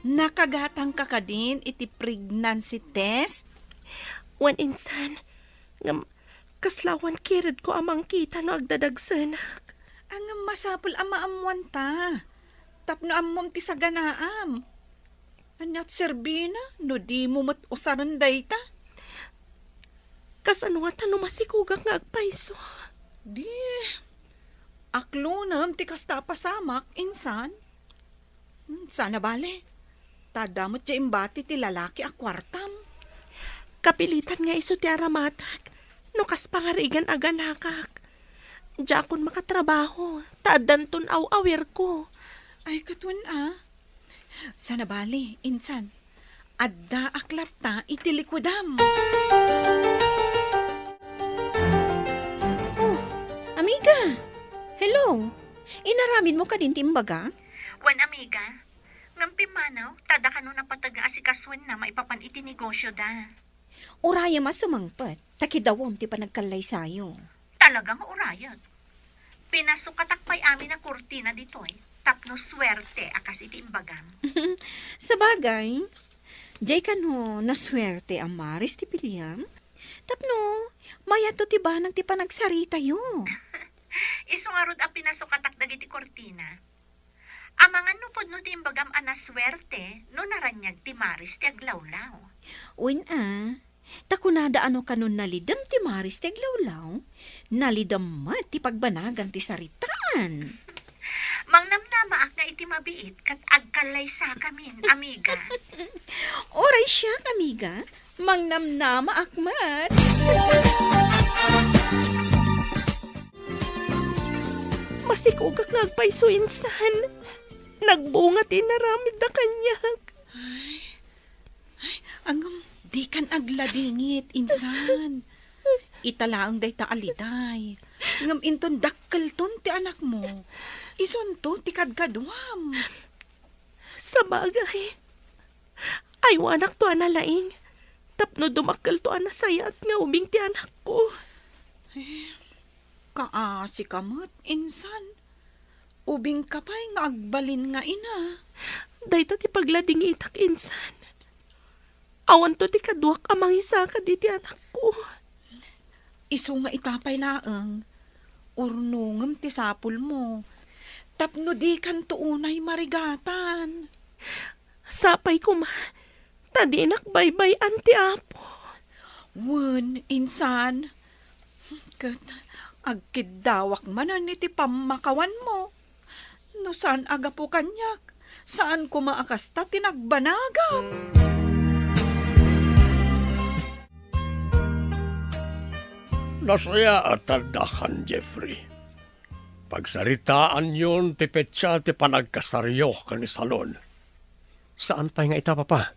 nakagatangka kadin iti pregnancy test? Wen insan, ngem kasla awan kiredko a mangkita no agdadagsenak. Ngem masapul a maammoanta, tapno ammom ti saganaam. Ania ti serbina no dimo met usaren dayta? Kasano ngata no masikogak nga agpayso? Di, aklonem ti kasta a pasamak, insan. Hmm, saan a bale, ta adda met diay imbati ti lalaki a kuartam. Kapilitan nga isu ti aramatak no kas pangarigan a ganakak. Diakon makatrabaho, ta addanton aw-awirko. Ay, ket wen a. Saan a bale, insan. Addaak latta iti likudam. Oh, amiga! Hello! Inaramidmo kadin ti imbagak? Wen, amiga. Ngem pimmanaw, ta adda kano napateg nga asikasoenna maipapan iti negosyoda. Urayem a sumangpet, ta kidawem ti panagkallaysayo. Talaga nga urayek. Pinasukatak pay amin a kurtina ditoy tapno suerte a kas iti imbagam. Sabagay, diay kano nasuerte a maris ti piliam? Tapno mayatto ti banag ti panagsaritayo. Isu ngarud a pinasukatak dagiti kurtina. Amangan no pudno ti imbagam a nasuerte no naraniag ti maris ti aglawlaw. Wen a, ta kunada a no kanon nalidem ti maris ti aglawlaw, nalidem met ti pagbanagan ti saritaan. Mangnamnamaak nga iti mabiit ket agkallaysakamin, amiga. Uray siak, amiga, mangnamnamaak met. Masikogak nga agpayso insan. Nagbunga ti inaramidda kaniak. Ay, ay, ngem dikan agladingit, insan. Ita laeng dayta a liday. Ngem inton dakkelton ti anakmo, isunto ti kadkaduam. Sabagay, aywanakto a nalaing tapno dumakkelto a nasayaat nga ubing ti anakko. Eh, kaasika met, insan. Ubingka pay nga agbalin nga ina. Dayta ti pagladingitak, insan. Awanto ti kaduak a mangisaka diti anakko. Isu nga ita pay laeng, urnongem ti sapulmo, tapno dikanto unay marigatan. Sapay koma, ta dinak baybay-an ti Apo. Wen, insan, ket agkiddawak manen iti pammakawanmo. No saan a gapu kaniak, saan koma a kasta ti nagbanagam. Nasayaat a addakan, Jeffrey. Pagsaritaanyon ti petsa ti panagkasaryo ken ni Salon. Saan pay nga ita, Papa.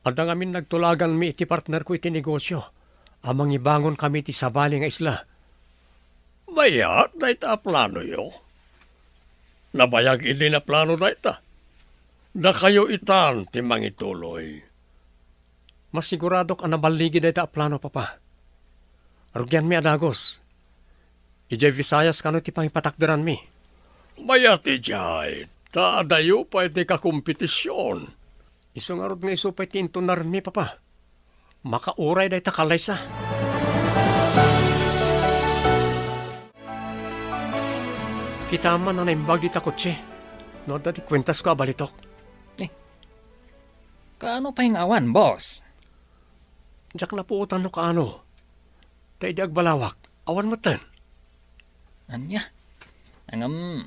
Adda ngamin nagtulaganmi iti partnerko iti negosio a mangibangonkami iti sabali nga isla. Mayat dayta a planoyo. Nabayag idin a plano dayta. Dakayo itan ti mangituloy. Masiguradok a naballigi dayta a plano, Papa. Rugianmi a dagus. Idiay Visayas kano ti pangipatakderanmi. Mayat idiay, ta adayo pay ti kakompetision. Isu ngarud nga isu pay ti intunarmi, Papa. Makauray dayta kallaysa. Kita man a naimbag dita kotse no adda ti kuentasko a balitok. Eh, kaano pay nga awan, boss? Diak napuotan no kaano. Ta idi agbalawak, awan metten. Ania? Ngem,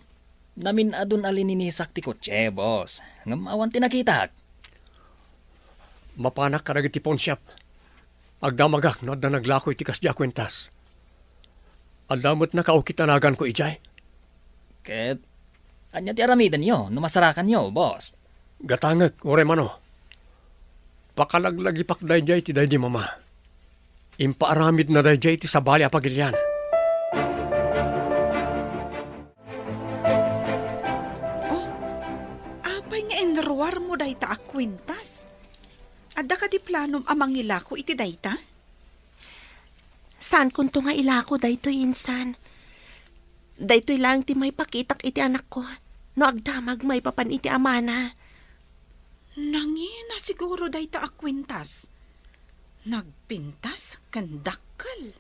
namin-adun a lininisak ti kotse, boss. Ngem awan ti nakitak. Mapanak kadagiti pawnshop. Agdamagak no adda naglako iti kasdi a kuentas. Adda met nakaukit a naganko idiay. Ket, ania ti aramidenyo no masarakanyo, boss? Gatangek, uray mano. Pakalaglagipak daydiay ti daydi mama. Impaaramidna daydiay ti sabali a pagilian. Oh, apay nga inruarmo dayta a kuentas? Adda kadi planom a mangilako iti dayta? Saankonto nga ilako daytoy, insan. Daytoy laeng ti maipakitak iti anakko no agdamag maipapan iti amana. Nangina siguro dayta a kuentas. Nagpintas ken dakkel.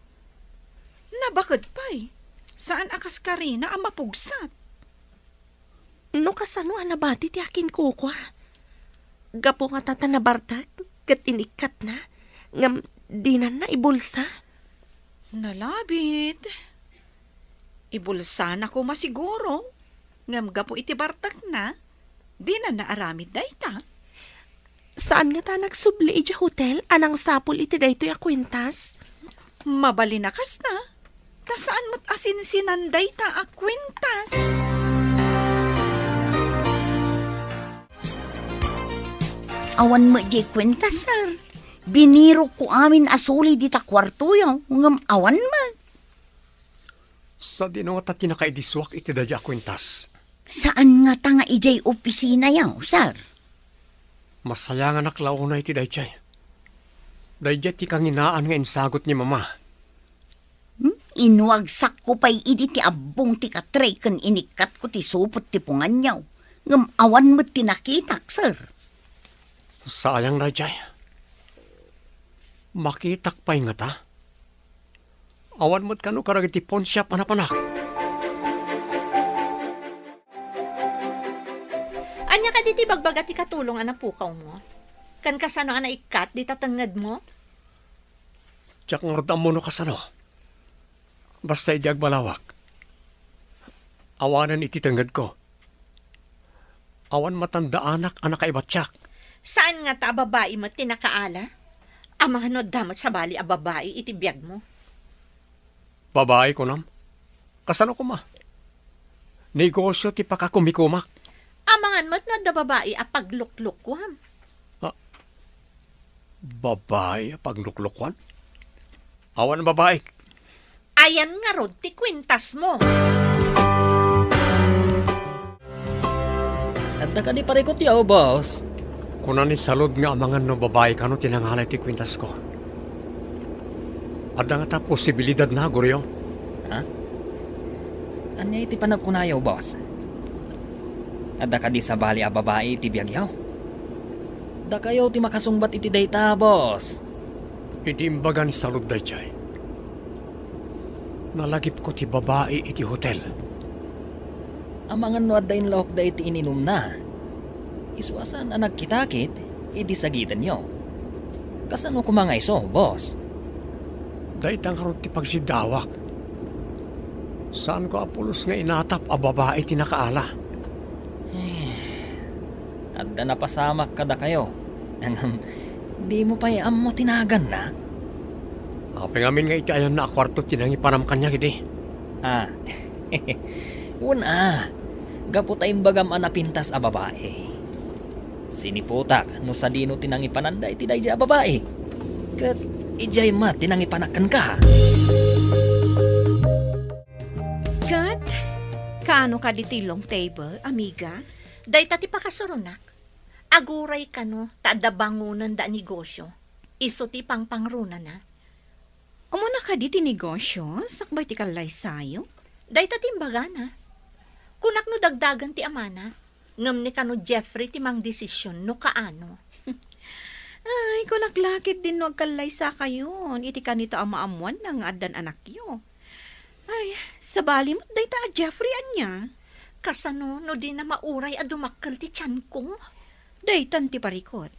Nabaked pay, saan a kas karina a mapugsat. No kasano a nabati ti akinkukua? Gapu nga ta, ta nabartek ket inikkatna, ngem dinanna ibulsa? Nalabit. Ibulsana koma siguro, ngem gapu iti bartekna, dinanna aramid dayta. Saan ngata a nagsubli idiay hotel a nangsapul iti daytoy a kuentas? Mabalin a kasta, ta saan met a sinsinan dayta a kuentas. Awan met diay kuentas, sir. Binirokko amin a suli dita kuartoyo, ngem awan met. Sadino ngata ti nakaidisuak iti daydiay a kuentas? Saan ngata nga idiay opisinayo, sir? Masayanganak la unay iti daydiay. Daydiay ti kanginaan nga insagut ni Mama. Hmm? Inwagsakko pay idi ti abbong ti katre ken inikkatko ti supot ti punganyo. Ngem awan met ti nakitak, sir. Sayang daydiay. Makitak pay ngata? Awan met kano kadagiti pawnshop a napanak. Ania kadi ti ibagbaga ti katulong a napukawmo? Ken kasano a naikkat dita tengngedmo? Diak ngarud ammo no kasano. Basta idi agbalawak, awanen iti tengngedko. Awan matandaanak a nakaibatiak. Saan ngata a babai met ti nakaala? Amangan no adda met sabali a babai iti biagmo. Babai, kunam? Kasano koma? Negosio ti pakakumikumak. Amangan met no adda babai a pagluklukuam. Ah, babai a pagluklukuan? Awan babai. Ayan ngarud ti kuentasmo. Adda kadi parikutyo, boss? Kuna ni Salud nga amangan no babai kano ti nangala iti kuentasko. Adda ngata posibilidadna, Goryo? Ha? Ania iti panagkunayo, boss? Adda kadi sabali a babai iti biagyo? Dakayo ti makasungbat iti dayta, boss. Iti imbaga ni Salud daydiay, nalagipko ti babai iti hotel. Amangan no adda inlaokda iti ininumna. Isu a saan a nagkitakit, idi sagidenyo. Kasano koma nga isu, boss? Dayta ngarud ti pagsiddawak. Saanko a pulos nga inatap a babai ti nakaala. Eh, adda napasamak kadakayo. Ngem, dimo pay ammo ti naganna? Apay ngamin nga iti ayanna a kuarto ti nangipanam kaniak idi? Ah, wen a, gapu ta imbagam a napintas a babai. Siniputak no sadino ti nangipananda iti daydiay a babai. Ket idiay met ti nangipanak kenka. Ket, kaano kadi ti long table, amiga? Dayta ti pakasuronak. Aguray kano ta adda bangonenda a negosio. Isu ti pangpangrunana. Umuna kadi ti negosio, sakbay ti kallaysayo? Dayta ti imbagana. Kunak no dagdagen ti amana, ngem ni kano Jeffrey ti mangdesision no kaano. Ay, kunak la ketdin no agkallaysakayon iti kanito a maammoanna nga addan anakyo. Ay, sabali met dayta a Jeffrey ania? Kasano no dina mauray a dumakkel ti tianko? Daytan ti parikut.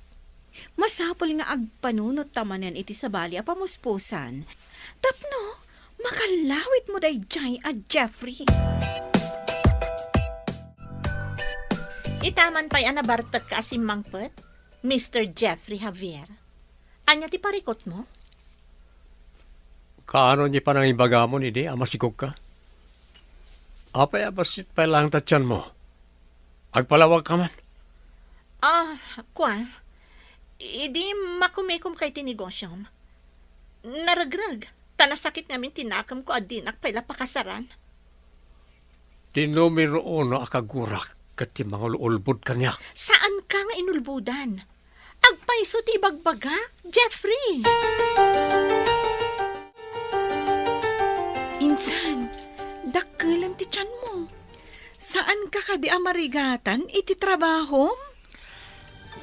Masapul nga agpanunot ta manen iti sabali a pamuspusan. Tapno, makallawitmo daydiay a Jeffrey. Itaman pay a nabartekka a simmangpet, Mister Jeffrey Javier. Ania ti parikutmo? Kaano ni panangibagamon idi a masikogka? Apay a bassit pay laeng ta tianmo? Agpalawagka man? Ah, kua, idi makumikomka iti negosyom, naregreg, ta nasakit ngamin ti nakemko a dinak pay la pakasaran. Ti numero uno a kagurak ket ti mangululbod kaniak. Saanka nga inulbodan. Agpayso ti ibagbagak, Jeffrey! Insan, dakkelen ti tianmo. Saanka kadi a marigatan iti trabahom?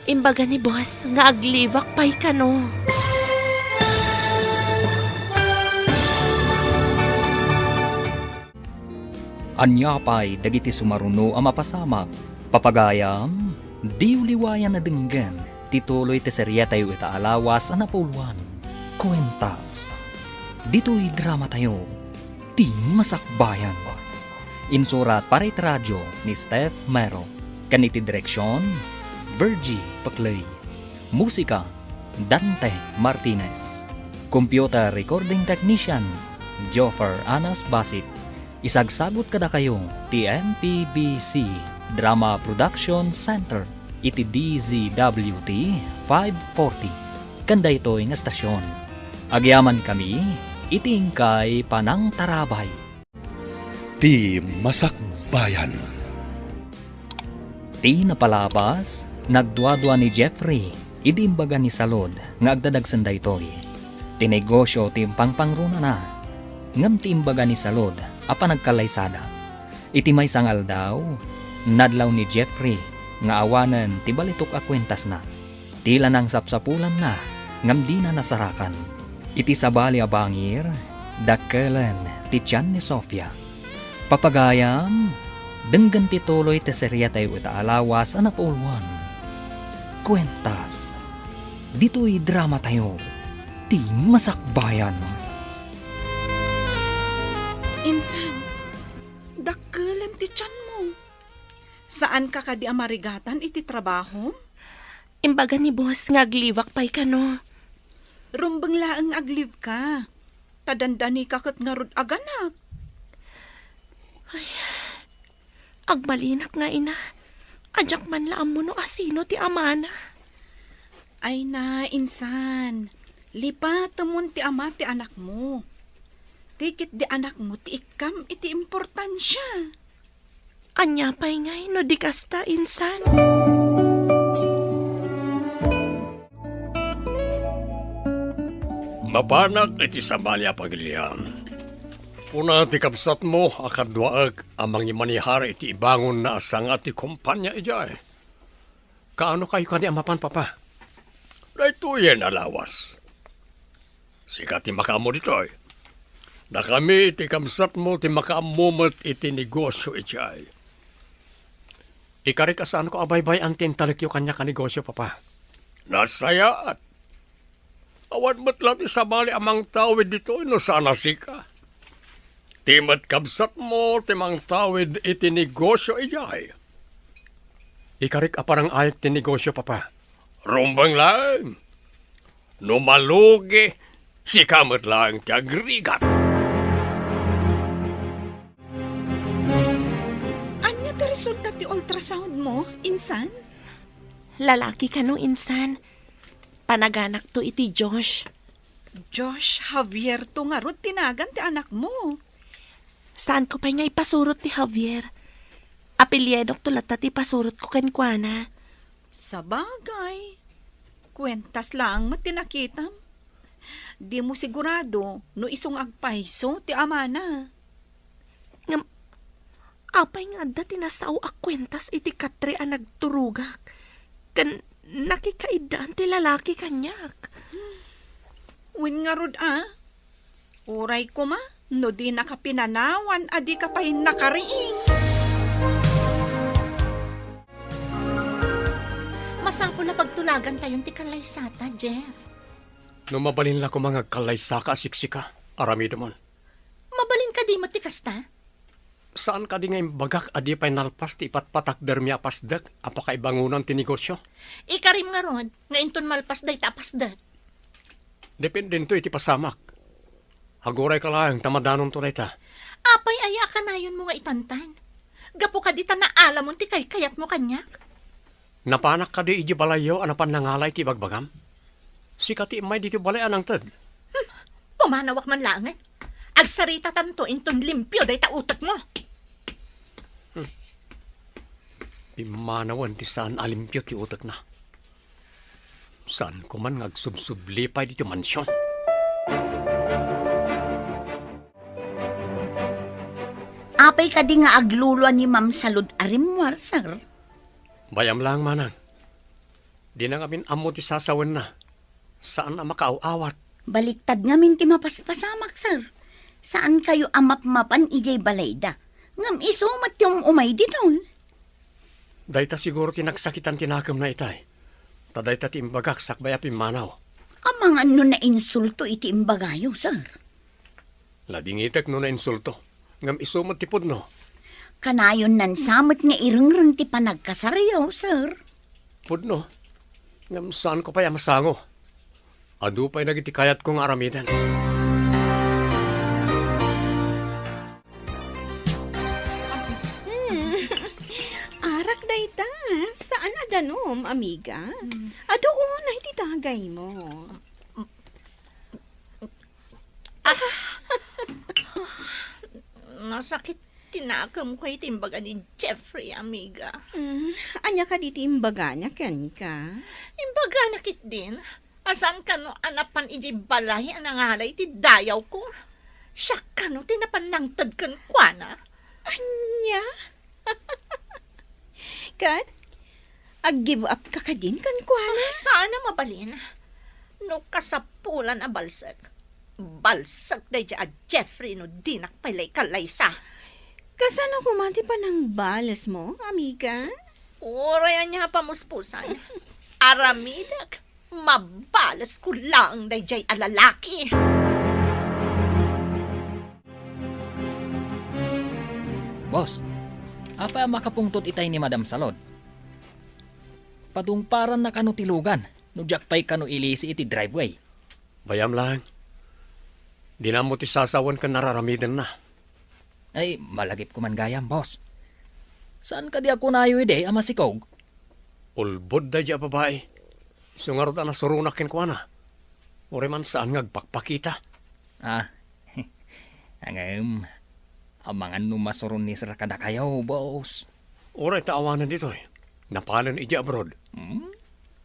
Imbaga ni boss nga aglibak pay kano. Ania pay dagiti sumaruno a mapasamak? Papagayam, diyo liwayan a denggen ti tuloy ti serietayo ita a lawas a napauluan, Kuentas. Ditoy dramatayo, Ti Masakbayan. Insurat para iti radio ni Steph Mero, ken iti direksion, Virgie Paclay. Musika, Dante Martinez. Computer recording technician, Joffer Anas Basit. Isagsagut kadakayo ti M P B C Drama Production Center iti D Z W T five forty, ken daytoy nga estasion. Agyamankami iti inkay panangtarabay. Ti Masakbayan. Ti napalabas, nagduadua ni Jeffrey idi imbaga ni Salud nga agdadagsen daytoy. Ti negosio ti impangpangrunana, ngem ti imbaga ni Salud a panagkallaysada. Iti maysa nga aldaw, nadlaw ni Jeffrey nga awanen ti balitok a kuentasna. Ti la nangsapsapulanna ngem dina nasarakan. Iti sabali a bangir, dakkelen ti tian ni Sofia. Papagayam, denggen ti tuloy ti serietayo ita a lawas a napauluan, Kuentas. Ditoy dramatayo, Ti Masakbayan. Insan, dakkelen ti tianmo. Saanka kadi a marigatan iti trabahom? Imbaga ni boss nga aglibak pay kano. Rumbeng laeng nga aglibka. Ta dandanika ket ngarud aganak. Ay, agmalinak nga ina. Adiak man la ammo no asino ti amana. Ay na, insan. Lipatemon ti ama ti anakmo. Ti ketdi anakmo ti ikkam iti importansia. Ania pay ngay no di kasta, insan? Mapanak iti sabali a pagiliam. Kuna ti kabsatmo a kaduaek a mangimanihar iti ibangonna a sanga ti kompania idiay. Kaano kayo kadi a mapan, Papa? Daytoyen a lawas. Sika ti makaammo ditoy. Dakami iti kabsatmo ti makaammo met iti negosio idiay. Ikarik a saanko a baybay-an ti intalekyo kaniak a negosio, Papa. Nasayaat. Awan met la ti sabali a mangtawid ditoy no saan a sika. Ti met kabsatmo ti mangtawid iti negosio idiay. Ikarik a parang-ayek ti negosio, Papa. Rumbeng laeng. No malugi, sika met laeng ti agrigat. Ania ti resulta ti ultrasound mo, insan? Lalaki kano, insan? Panaganakto iti Josh. Josh Javierto ngarud ti nagan ti anakmo. Saanko pay nga ipasurot ti Javier. Apelyidokto latta ti ipasurotko kenkuana. Sabagay, kuentas laeng met ti nakitam. Dimo sigurado no isu nga agpayso ti amana. Ngem, apay nga adda ti nasao a kuentas iti katre a nagturogak? Ken Nakikaiddaan ti lalaki kaniak. Wen ngarud a, uray koma no dinaka pinanawan a dika pay nakariing. Masapul a pagtulagantayon ti kallaysata, Jeff. No mabalin la koma nga agkallaysaka a siksika, aramidemon. Mabalin kadi met ti kasta? Saan kadi nga imbagak a di pay nalpas ti ipatpatakdermi a pasdek a pakaibangonan ti negosio? Ikarim ngarud nga inton malpas dayta a pasdek. Dependento iti pasamak. Agurayka laeng ta madanonto dayta. Apay aya a kanayonmo nga itantan? Gapu kadi ta naalamon ti kaykayatmo kaniak? Napanak kadi idiay balayyo a napan nangala iti ibagbagam? Sika ti immay ditoy balay a nangted. Hmm, pumanawak man laengen. Agsaritatanto inton limpio dayta utekmo. Hmm. Pimmanawen ti saan a limpio ti utekna. Saan ko man nga agsubsubli pay ditoy mansion. Apay kadi nga aglulua ni Ma'am Salud a rimmuar, sir? Bayam laeng, manang. Dina ngamin ammo ti sasawenna. Saan a makaaw-awat. Baliktad ngamin ti mapaspasamak, sir. Saankayo a mapmapan idiay balayda. Ngem isu met ti um-umay ditoy. Dayta siguro ti nagsakitan ti nakemna itay. Ta dayta ti imbagak sakbay a pimmanaw. Amangan no nainsulto iti imbagayo, sir. Ladingitek no nainsulto. Ngem isu met ti pudno. Kanayon nan sa met nga irengreng ti panagkasaryo, sir. Pudno. Ngem saanko pay a masango. Adu pay dagiti kayatko nga aramiden. Hmm. Arak dayta. Saan a danum, amiga. Hmm. Adu unay ti dagaymo. Ah! Nasakit ti nakemko iti imbaga ni Jeffrey, amiga. Mm, ania kadi ti imbagana kenka? Imbagana ketdin a saan kano a napan idiay balay a nangala iti dayawko. Siak kano ti napan nangted kenkuana. Ania? Ket, ag-give up ka kadin kenkuana? Ah, saan a mabalin. No kasapulan a balsek, balsek daydiay a Jeffrey no dinak pay la ikallaysa. Kasano koma ti panangbalesmo, amiga? Uray ania a pamuspusan. Aramidek, mabalesko laeng daydiay a lalaki. Boss, apay a makapungtot itay ni Madam Salud? Padungparanna kano ti lugan no diak pay kano ilisi iti driveway? Bayam laeng. Dina ammo ti sasawen ken araramidenna. Ay, malagipko man gayam, boss. Saan kadi a kunayo idi a masikog? Ulbod daydiay a babai. Isu ngarud a nasuronak kenkuana. Uray man saan nga agpakpakita. Ah, ngem, amangan no masuron ni sir kadakayo, boss. Uray ta awanen ditoy. Napanen idiay abroad. Hmm?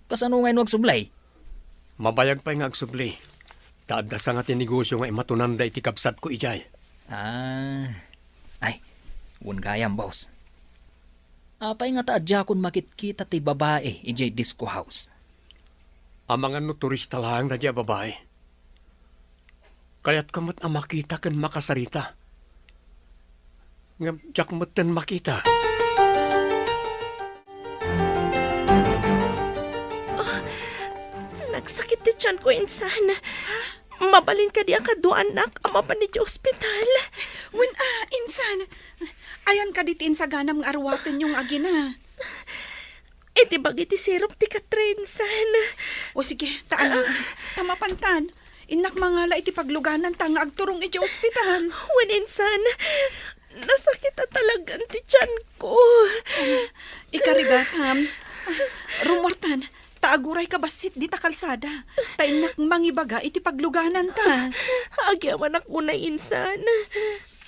Kasano ngay no agsubli? Mabayag pay nga agsubli. Ta adda sanga ti negosio nga imatunanda iti kabsatko idiay. Ah. Ay, wen gayam, boss. Apay nga ta adiakon makitkita ti babai idiay disco house? Amangan no turista laeng daydiay a babai. Kayatko met a makita ken makasarita. Ngem diak metten makita. Ah, nagsakit ti tianko, insan. Mabalin kadi a kaduaannak a mapan iti ospital? Wen, ah, insan. Ayan kadi ti insaganam nga aruatenyo nga agina? Iti bagi ti sirup ti Catherine, insan. O sige, ta ala, ta mapantan. Innak mangala iti paglugananta nga agturong iti ospital. Wen, insan, nasakit a talagan ti tianko. Ikarigatam. Rummuartan, ta agurayka bassit dita kalsada. Ta innak mangibaga iti paglugananta. Agyamanak unay, insan.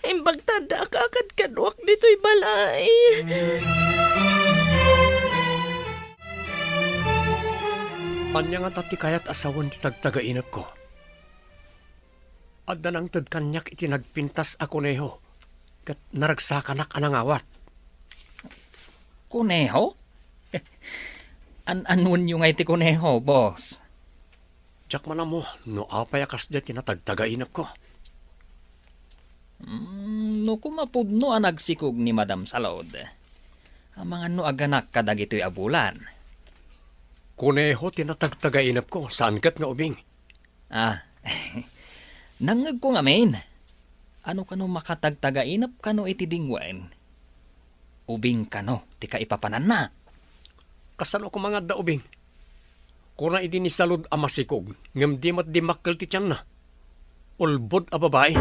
Imbag ta adda a kakadkaduak ditoy balay. Ania ngata ti kayat a sawen ti tagtagainepko? Adda nangted kaniak iti nagpintas a kuneho, ket naragsakanak a nangawat. Kuneho? An-anuenyo ngay ti kuneho, boss? Diak man ammo no apay a kasdiay ti natagtagainepko. Mm, no koma pudno a nagsikog ni Madam Salud, amangan no aganak kadagitoy a bulan. Kuneho ti natagtagainepko, saan ket nga ubing. Ah, nangngegko ngamin. Ano kano makatagtagainep kano iti dingwen? Ubing kano ti kaipapananna? Kasano koma nga adda ubing? Kuna idi ni Salud a masikog, ngem di met dimmakkel ti tianna. Ulbod a babai.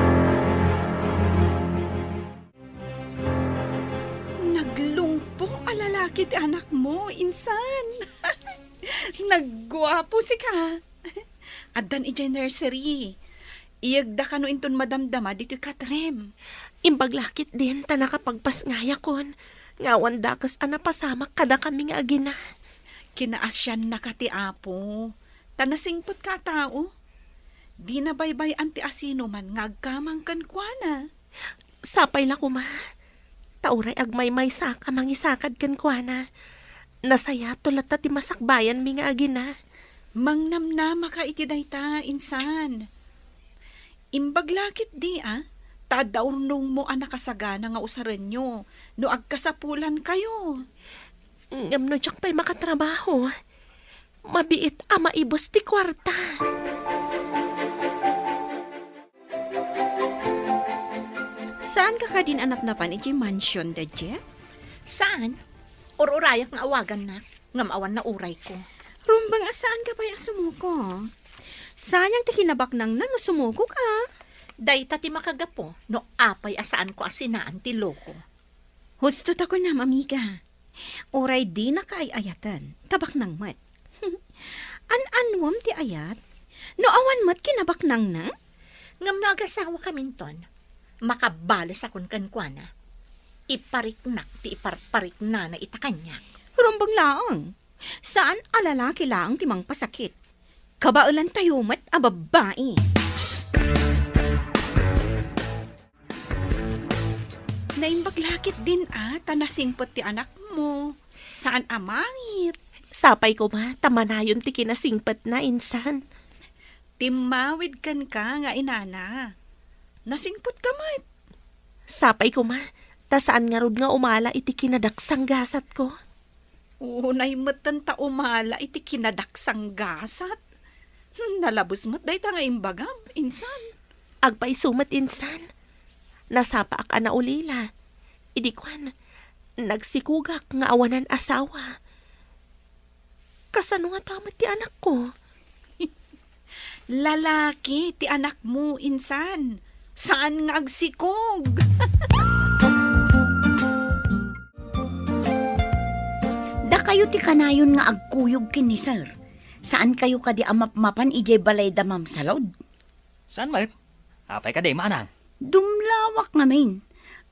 Naglungpo a lalaki ti anakmo, insan. Nagguapo sika. Addan idiay nursery. Iyegda kano inton madamdama ditoy katrem. Imbag la ketdin ta nakapagpasngayakon nga awan dakes a napasamak kadakami nga agina. Kinaasiannaka ti Apo, ta nasingpetka a tao. Dina baybay-an ti asinoman nga agkamang kenkuana. Sapay la koma. Ta uray agmaymaysak a mangisakad kenkuana, nasayato latta ti masakbayanmi nga agina. Mangnamnamaka iti dayta, insan. Imbag la ketdi a, ta adda urnongmo a nakasagana nga usarenyo no agkasapulankayo. Ngem no diak pay makatrabaho, mabiit a maibus ti kuarta. Saanka kadin a napnapan idiay mansion da Jeff? Saan. Ur-urayak nga awagannak, ngem awan naurayko. Rumbeng a saanka pay a sumuko. Sayang ti kinabaknangna no sumukoka. Dayta ti makagapu no apay a saanko a sinaan ti loko. Husto ta kunam, amiga. Uray dinaka ay-ayaten, ta baknang met. An-anuem ti ayat? No awan met kinabaknangna? Ngem no agasawakaminton, makabalesakon kenkuana. Ipariknak ti iparpariknana ita kaniak. Rumbeng laeng. Saan a lalaki laeng ti mangpasakit. Kabaelantayo met a babbai. Naimbag la ketdin a, ta nasingpet ti anakmo. Saan a mangit. Sapay koma, ta manayon ti kinasingpetna, insan. Timmawid kenka nga inana. Nasingpetka met. Sapay koma, ta saan ngarud nga umala iti kinadaksanggasatko. Unay metten ta umala iti kinadaksanggasat. Hmm, nalabes met dayta nga imbagam, insan. Agpayso met, insan. Nasapaak a naulila. Idi kuan, nagsikogak nga awanan asawa. Kasano ngata met ti anakko? Lalaki ti anakmo, insan. Saan nga agsikog. Dakayo ti kanayon nga agkuyog ken ni Sir. Saankayo kadi a mapmapan idiay balay da Ma'am Salud? Saan met? Apay kadi, manang? Dumlawak ngamin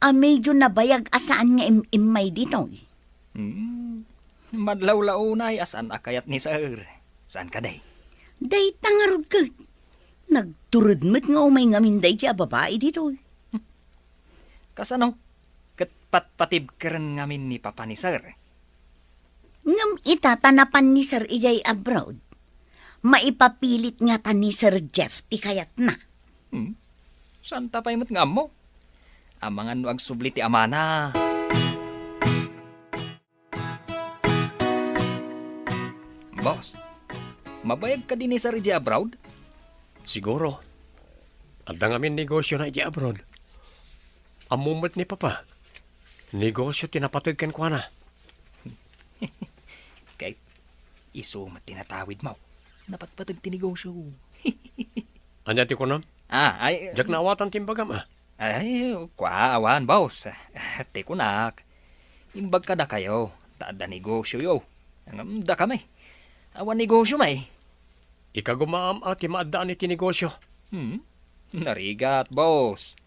a medyo nabayag a saan nga im-immay ditoy. Hmm. Madlawlawnay a saan a kayat ni Sir. Saan kadi? Dayta ngarud ket. Nagtured met nga umay ngamin daydi a babai ditoy. Kasano? Ket patpatibkeren ngamin ni Papa ni Sir. Ngem ita ta napan ni Sir idiay abroad, maipapilit ngata ni Sir Jeff ti kayatna. Hmm? Saanta pay met nga ammo? Amangan no agsubli ti amana. Boss, mabayag kadi ni Sir idiay abroad? Siguro. Adda ngamin negosiona idiay abroad. Ammo met ni Papa. Negosio ti napateg kenkuana. Ket isu met ti natawidmo. Napatpateg ti negosio. Ania ti kunam? Ah, ay, Diak naawatan ti imbagam, a. Ay, kua, awan, boss. Ti kunak, imbag kadakayo, ta adda negosioyo. Ngem dakami, awan negosio met. Ikagumaam a ti maaddaan iti negosio. Hmm? Narigat, boss.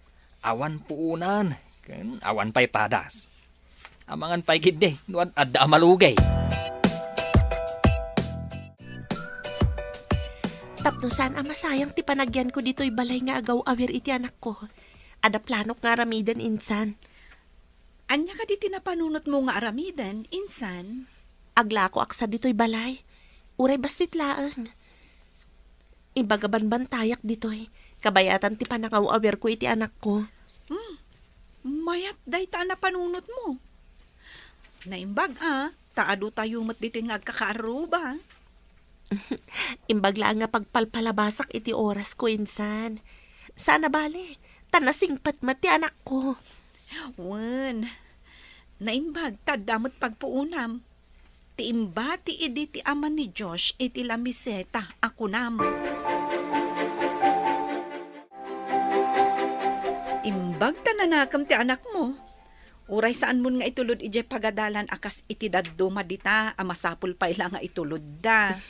Awan puonan, ken awan pay padas. Amangan pay ketdi no ad-, adda a malugay. Tapno saan a masayang ti panagyanko ditoy balay nga agaw-awir iti anakko, adda planok nga aramiden, insan. Ania kadi ti napanunotmo nga aramiden, insan? Aglakoak sa ditoy balay. Uray bassit laeng. Imbag a banbantayak ditoy, kabayatan ti panangaw-awirko iti anakko. Hmm, mayat dayta a napanunotmo. Naimbag a, ta adu tayo met ditoy nga agkakaarruba. Imbag laeng nga pagpalpalabasak iti orasko insan. Saan a bale, ta nasingpet met ti anakko. Wen, naimbag ta adda met pagpuonam. Ti imbati idi ti ama ni Josh iti lamiseta a kunam. Imbag ta nanakem ti anakmo, uray saanmon nga itulod idiay pagadalan a kas iti dadduma dita a masapul pay la nga itulodda.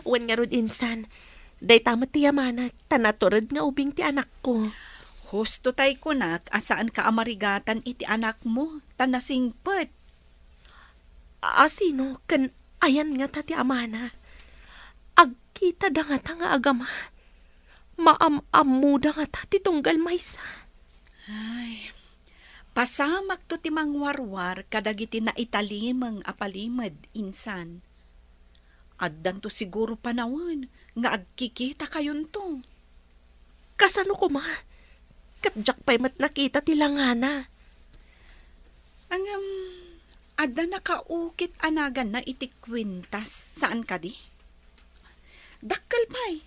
Wen ngarud insan, dayta met ti yamanak, ta natured nga ubing ti anakko. Husto tay kunak a saanka a marigatan iti anakmo, ta nasingpet. A sino ken ayan ngata ti amana? Agkitada ngata nga agama? Maam-ammoda ngata ti tunggal maysa? Ay, pasamakto ti mangwarwar kadagiti naitalimeng a palimed, insan. Addanto siguro panawen nga agkikitakayonto. Kasano koma? Ket diak pay met nakita ti langana. Ngem, adda nakaukit a naganna iti kuintas, saan kadi? Dakkel pay,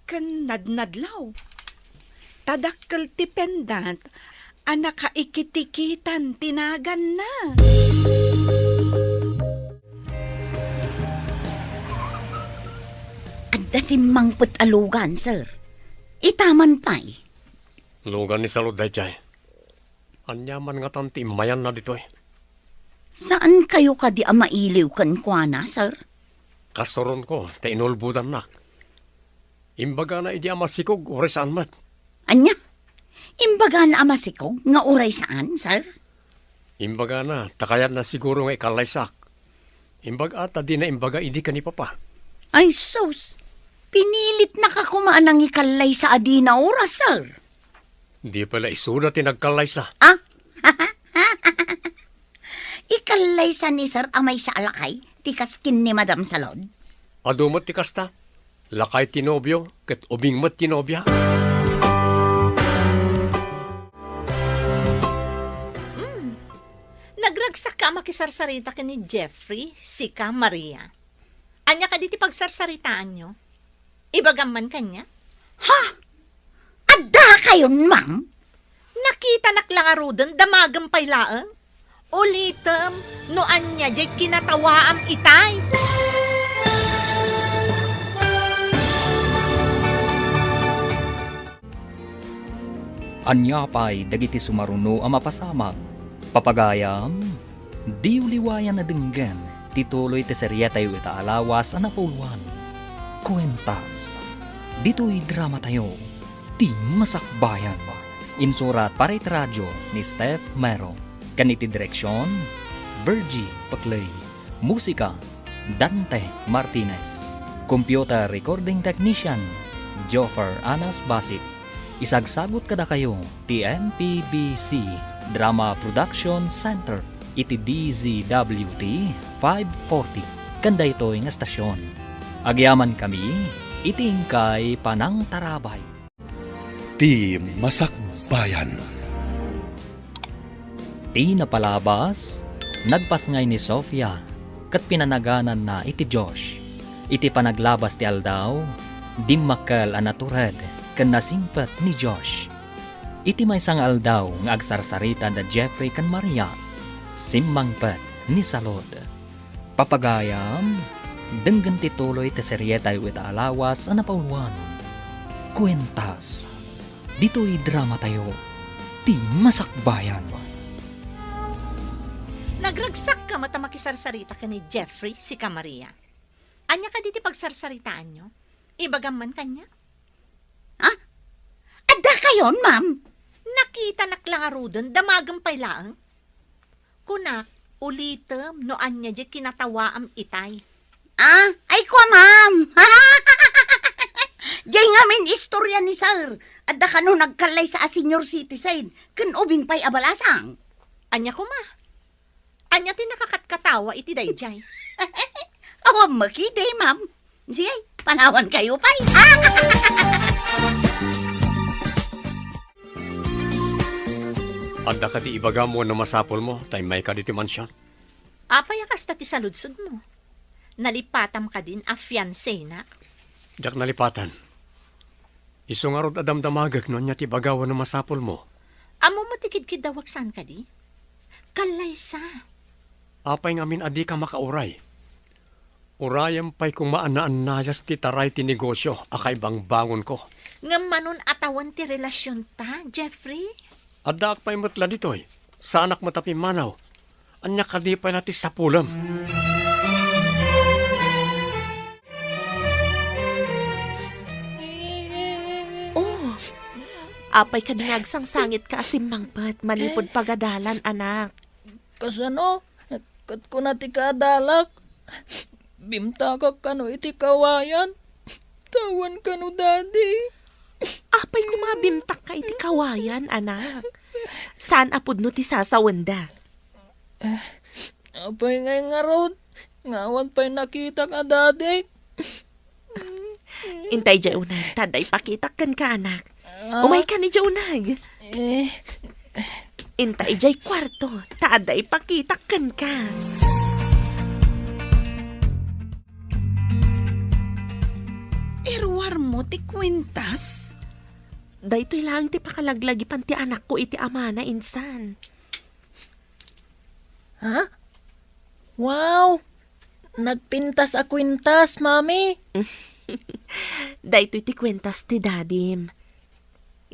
ken nadnadlaw. Ta dakkel ti pendant a nakaikitikitan ti naganna. Adda simmangpet a lugan, sir. Itaman pay. Lugan ni Salud daydiay. Ania man ngatan ti immayanna ditoy? Saan kayo kadi a mailiw kenkuana, sir? Kasuronko, ta inulbodannak. Imbagana idi a masikog, uray saan met. Ania? Imbagana a masikog nga uray saan, sir? Imbagana, ta kayatna siguro nga ikallaysak. Imbag a ta dina imbaga idi ken ni Papa. Ay, sus! Pinilitnaka koma a nangikallaysa a dina oras, sir. Di pay la isuda ti nagkallaysa. Ah? Ikallaysa ni sir a maysa a lakay ti kas ken ni Madam Salud? Adu met ti kasta. Lakay ti nobio, ket ubing met ti nobia. Mm. Nagragsakka a makisarsarita ken ni Jeffrey, sika, Maria. Ania kadi ti pagsarsaritaanyo? Ibagam man kaniak. Ha? Adda kayon, ma'am? Nakitanak la ngaruden, damagem pay laeng. Ulitem no ania diay kinatawaam itay. Ania pay dagiti sumaruno a mapasamak? Papagayam, diyo liwayan a denggen ti tuloy ti serietayo ita a lawas a napauluan, Kuentas. Ditoy dramatayo, Ti Masakbayan. Insurat para iti radio ni Steph Mero. Ken iti direksion, Virgie Paclay. Musika, Dante Martinez. Computer recording technician, Joffer Anas Basit. Isagsagut kadakayo ti M P B C Drama Production Center iti D Z W T five forty ken daytoy nga estasion. Agyamankami iti inkay panangtarabay. Ti Masakbayan. Ti napalabas, nagpasngay ni Sofia ket pinanagananna iti Josh. Iti panaglabas ti aldaw, dimmakkel a natured ken nasingpet ni Josh. Iti maysa nga aldaw nga agsarsarita da Jeffrey ken Maria, simmangpet ni Salud. Papagayam, denggen ti tuloy ti serietayo ita a lawas a napauluan, Kuentas. Ditoy dramatayo, Ti Masakbayan. Nagragsakka met a makisarsarita ken ni Jeffrey, sika, Maria. Ania kadi ti pagsarsaritaanyo? Ibagam man kaniak. Ha? Adda kayon, ma'am? Nakitanak la ngaruden, damagem pay laeng. Kunak, ulitem no ania diay kinatawaam itay. Ah, ay kua, ma'am. Diay ngamin istorya ni sir. Adda kano nagkallaysa a senior citizen, ken ubing pay a balasang. Ania koma? Ania ti nakakatkatawa iti daydiay? Awan met idi, ma'am. Sige, panawankayo pay. Adda kadi ibagam wenno masapulmo ta immayka ditoy mansion? Apay a kasta ti saludsodmo? Nalipatam kadin a fiancé-na? Diak nalipatan. Isu ngarud a damdamagek no ania ti ibaga wenno masapulmo. Ammom ti kidkiddawak saan kadi? Kallaysa. Apay ngamin a dika makauray? Urayem pay koma a naannayas ti taray ti negosio a kaibangbangonko. Ngem manon a tawen ti relasionta, Jeffrey? Addaak pay met la ditoy. Saanak met a pimmanaw. Ania kadi pay la ti sapulem? Oh, apay kadi nga agsangsangitka a simmangpet manipud pagadalan, anak? Kasano? Ket kuna ti kaadalak, bimtakak kano iti kawayan. Tawen kano, Daddy. Apay koma a bimtakka iti kawayan, anak? Saan a pudno ti sasawenda? Apay ngay ngarud, nga awan pay nakitak a dadik? Inta idiay uneg, ta adda ipakitak kenka, anak. Ah. Umaykan idiay uneg. Eh. Inta idiay kuarto, ta adda ipakitak kenka. Iruarmo ti kuentas? Daytoy laeng ti pakalaglagipan ti anakko iti amana insan. Ha? Wow! Nagpintas a kuentas, Mami. Daytoy ti kuentas ti dadim.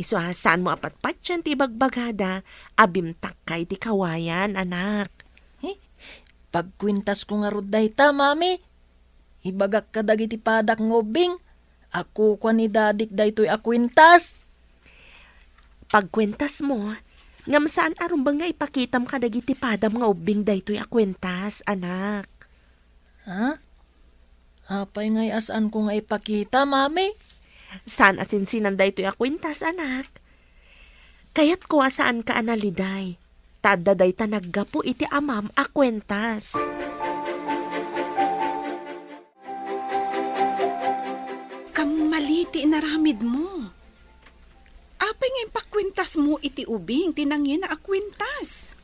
Isu a saanmo a patpatian ti ibagbagada a bimtakka iti kawayan, anak. Eh, pagkuentasko ngarud dayta, Mami. Ibagak kadagiti padak nga ubbing a kukua ni dadik daytoy a kuentas. Pagkuentasmo, ngem saan a rumbeng nga ipakitam kadagiti padam nga ubbing daytoy a kuentas, anak. Ha? Apay ngay a saanko nga ipakita, Mami? Saan a sinsinan daytoy a kuentas, anak. Kayatko a saanka a naliday, ta adda dayta naggapu iti amam a kuentas. Kammali ti inaramidmo. Apay nga impakuentasmo iti ubing ti nangina a kuentas?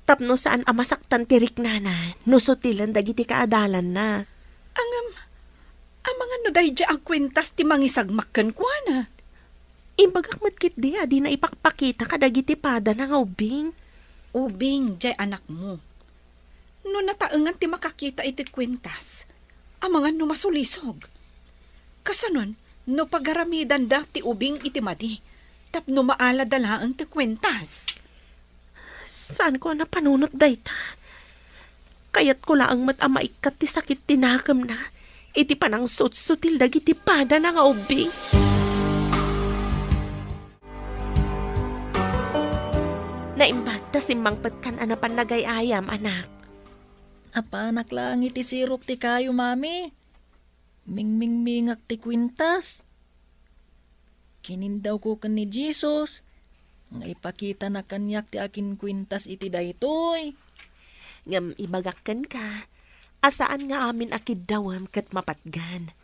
Tapno saan a masaktan ti riknana no sutilen dagiti kaadalanna. Ngem, amangan no daydiay a kuentas ti mangisagmak kenkuana? Imbagak met ketdi a dina ipakpakita kadagiti padana nga ubbing. Ubing diay anakmo. No nataengan ti makakita iti kuentas, amangan no masulisog. Kasanon, no pagaramidanda ti ubing iti madi, tapno maalada laeng ti kuentas. Saanko a napanunot dayta. Kayatko laeng met a maikkat ti sakit ti nakemna iti panangsutsutil dagiti padana nga ubbing. Naimbag ta simmangpetkan a napan nagay-ayam, anak. Napanak laeng iti sirok ti kayo, Mami. Mingmingmingak ti kuentas. Kinindawko ken ni Jesus nga ipakitana kaniak ti akinkuentas iti daytoy. Ngem ibagak kenka a saan nga amin a kiddawem ket mapatgan.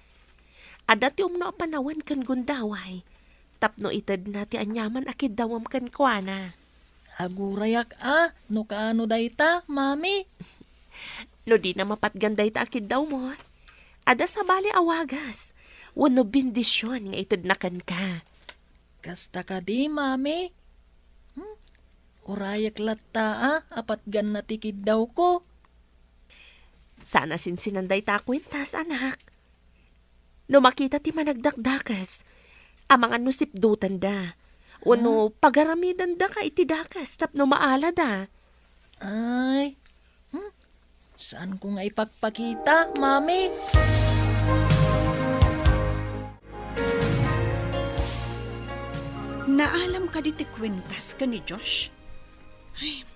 Adda ti umno a panawen ken gundaway tapno itedna ti aniaman a kiddawem kenkuana. Agurayak a no kaano dayta, Mami. No dina mapatgan dayta a kiddawmo, adda sabali a wagas wenno bendision nga itedna kenka. Kasta kadi, Mami? Hmm? Urayak latta a patganna ti kiddawko. Saan a sinsinan dayta a kuentas, anak. No makita ti managdakdakes, amangan no sipdutanda, wenno pagaramidandaka iti dakes tapno maalada. Ay, hmm? Saanko nga ipakpakita, Mami? Naalam kadi ti kuentas ken ni Josh? Ay,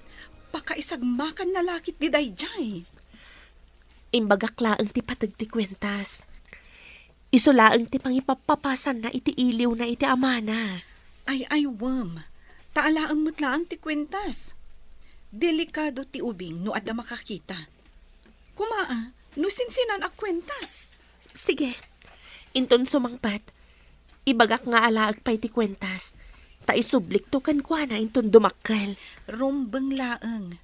pakaisagmakanna la ketdi daydiay. Imbagak laeng ti pateg ti kuentas. Isu laeng ti pangipappapasanna iti iliwna iti amana. Ay, ay, wen. Ta alaem met laeng ti kuentas. Delikado ti ubing no adda makakita. Kuma, ah, no sinsinan a kuentas. Sige. Inton sumangpet, ibagak nga alaek pay ti kuentas. Ta isublikto kenkuana inton dumakkel. Rumbeng laeng.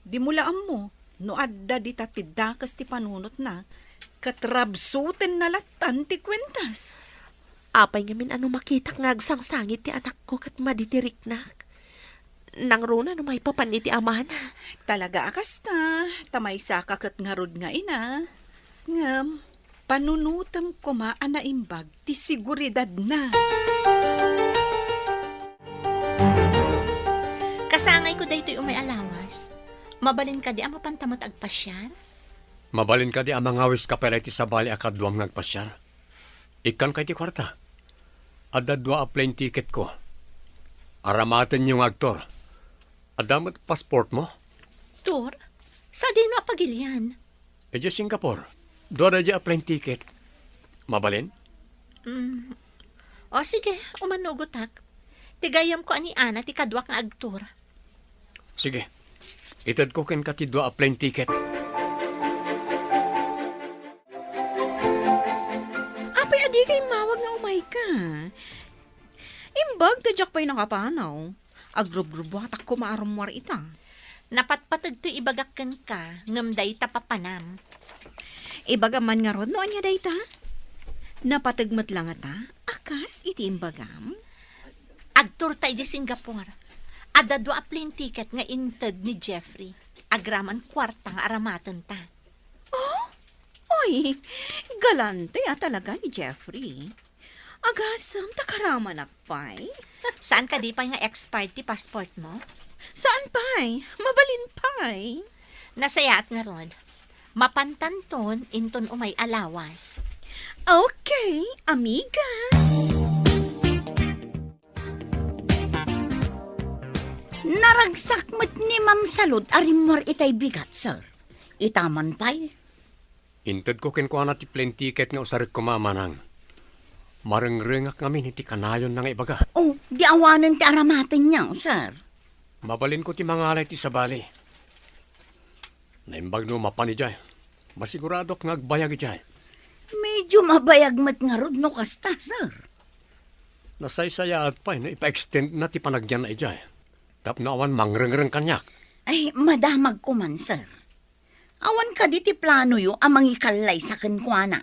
Dimo la ammo no adda dita ti dakes ti panunotna, ket rabsutenna lattan ti kuentas. Apay ngamin a no makitak nga agsangsangit ti anakko ket madi ti riknak? Nangruna no maipapan iti amana. Talaga a kasta, ta maysaka ket ngarud nga ina. Ngem, panunotem koma a naimbag ti seguridadna. Kasangayko daytoy umay a lawas. Mabalin kadi a mapanta met agpasiar? Mabalin kadi a mangawiska pay la iti sabali a kaduam nga agpasiar? Ikkanka iti kuarta. Adda dua a plane ticketko. Aramatenyo nga agtour. Adda met passportmo? Tour? Sadino a pagilian? Idiay Singapore. Dua daydiay a plane ticket. Mabalin? Mm. O sige, umanugotak. Ti gayyemko a ni Ana ti kaduak nga agtour. Sige. Itedko kenka ti dua a plane ticket. Apay, adika immawag nga umayka? Imbag ta diak pay nakapanaw. Agrubrubuatak koma a rummuar ita. Napatpateg ti ibagak kenka, ngem dayta papanam. Ibagam man ngarud no ania dayta? Napateg met la ngata a kas iti imbagam? Agtourta idiay Singapore. Adda dua a plane ticket nga inted ni Jeffrey. Agraman kuarta nga aramatenta. Oh? Oy, galante a talaga ni Jeffrey. Agasem ta karamanak pay. Saan kadi pay nga expired ti passportmo? Saan pay? Mabalin pay. Nasayaat ngarud. Mapantanton inton umay a lawas. Okay, amiga. Naragsak met ni Ma'am Salud a rimmuar itay bigat, sir. Ita man pay. Intedko kenkuana ti plane ticket nga usarek koma, manang. Marengrengak ngamin iti kanayonna nga ibaga. Oh, di awanen ti aramatenyo, sir. Mabalinko ti mangala iti sabali. Naimbag no mapan idiay. Masiguradok nga agbayag idiay. Medyo mabayag met ngarud no kasta, sir. Nasaysayaat pay no ipa-extendna ti panagyanna idiay. Tapno awan mangrengreng kaniak. Ay, madamagko man, sir. Awan kadi ti planoyo a mangikallaysa kenkuana?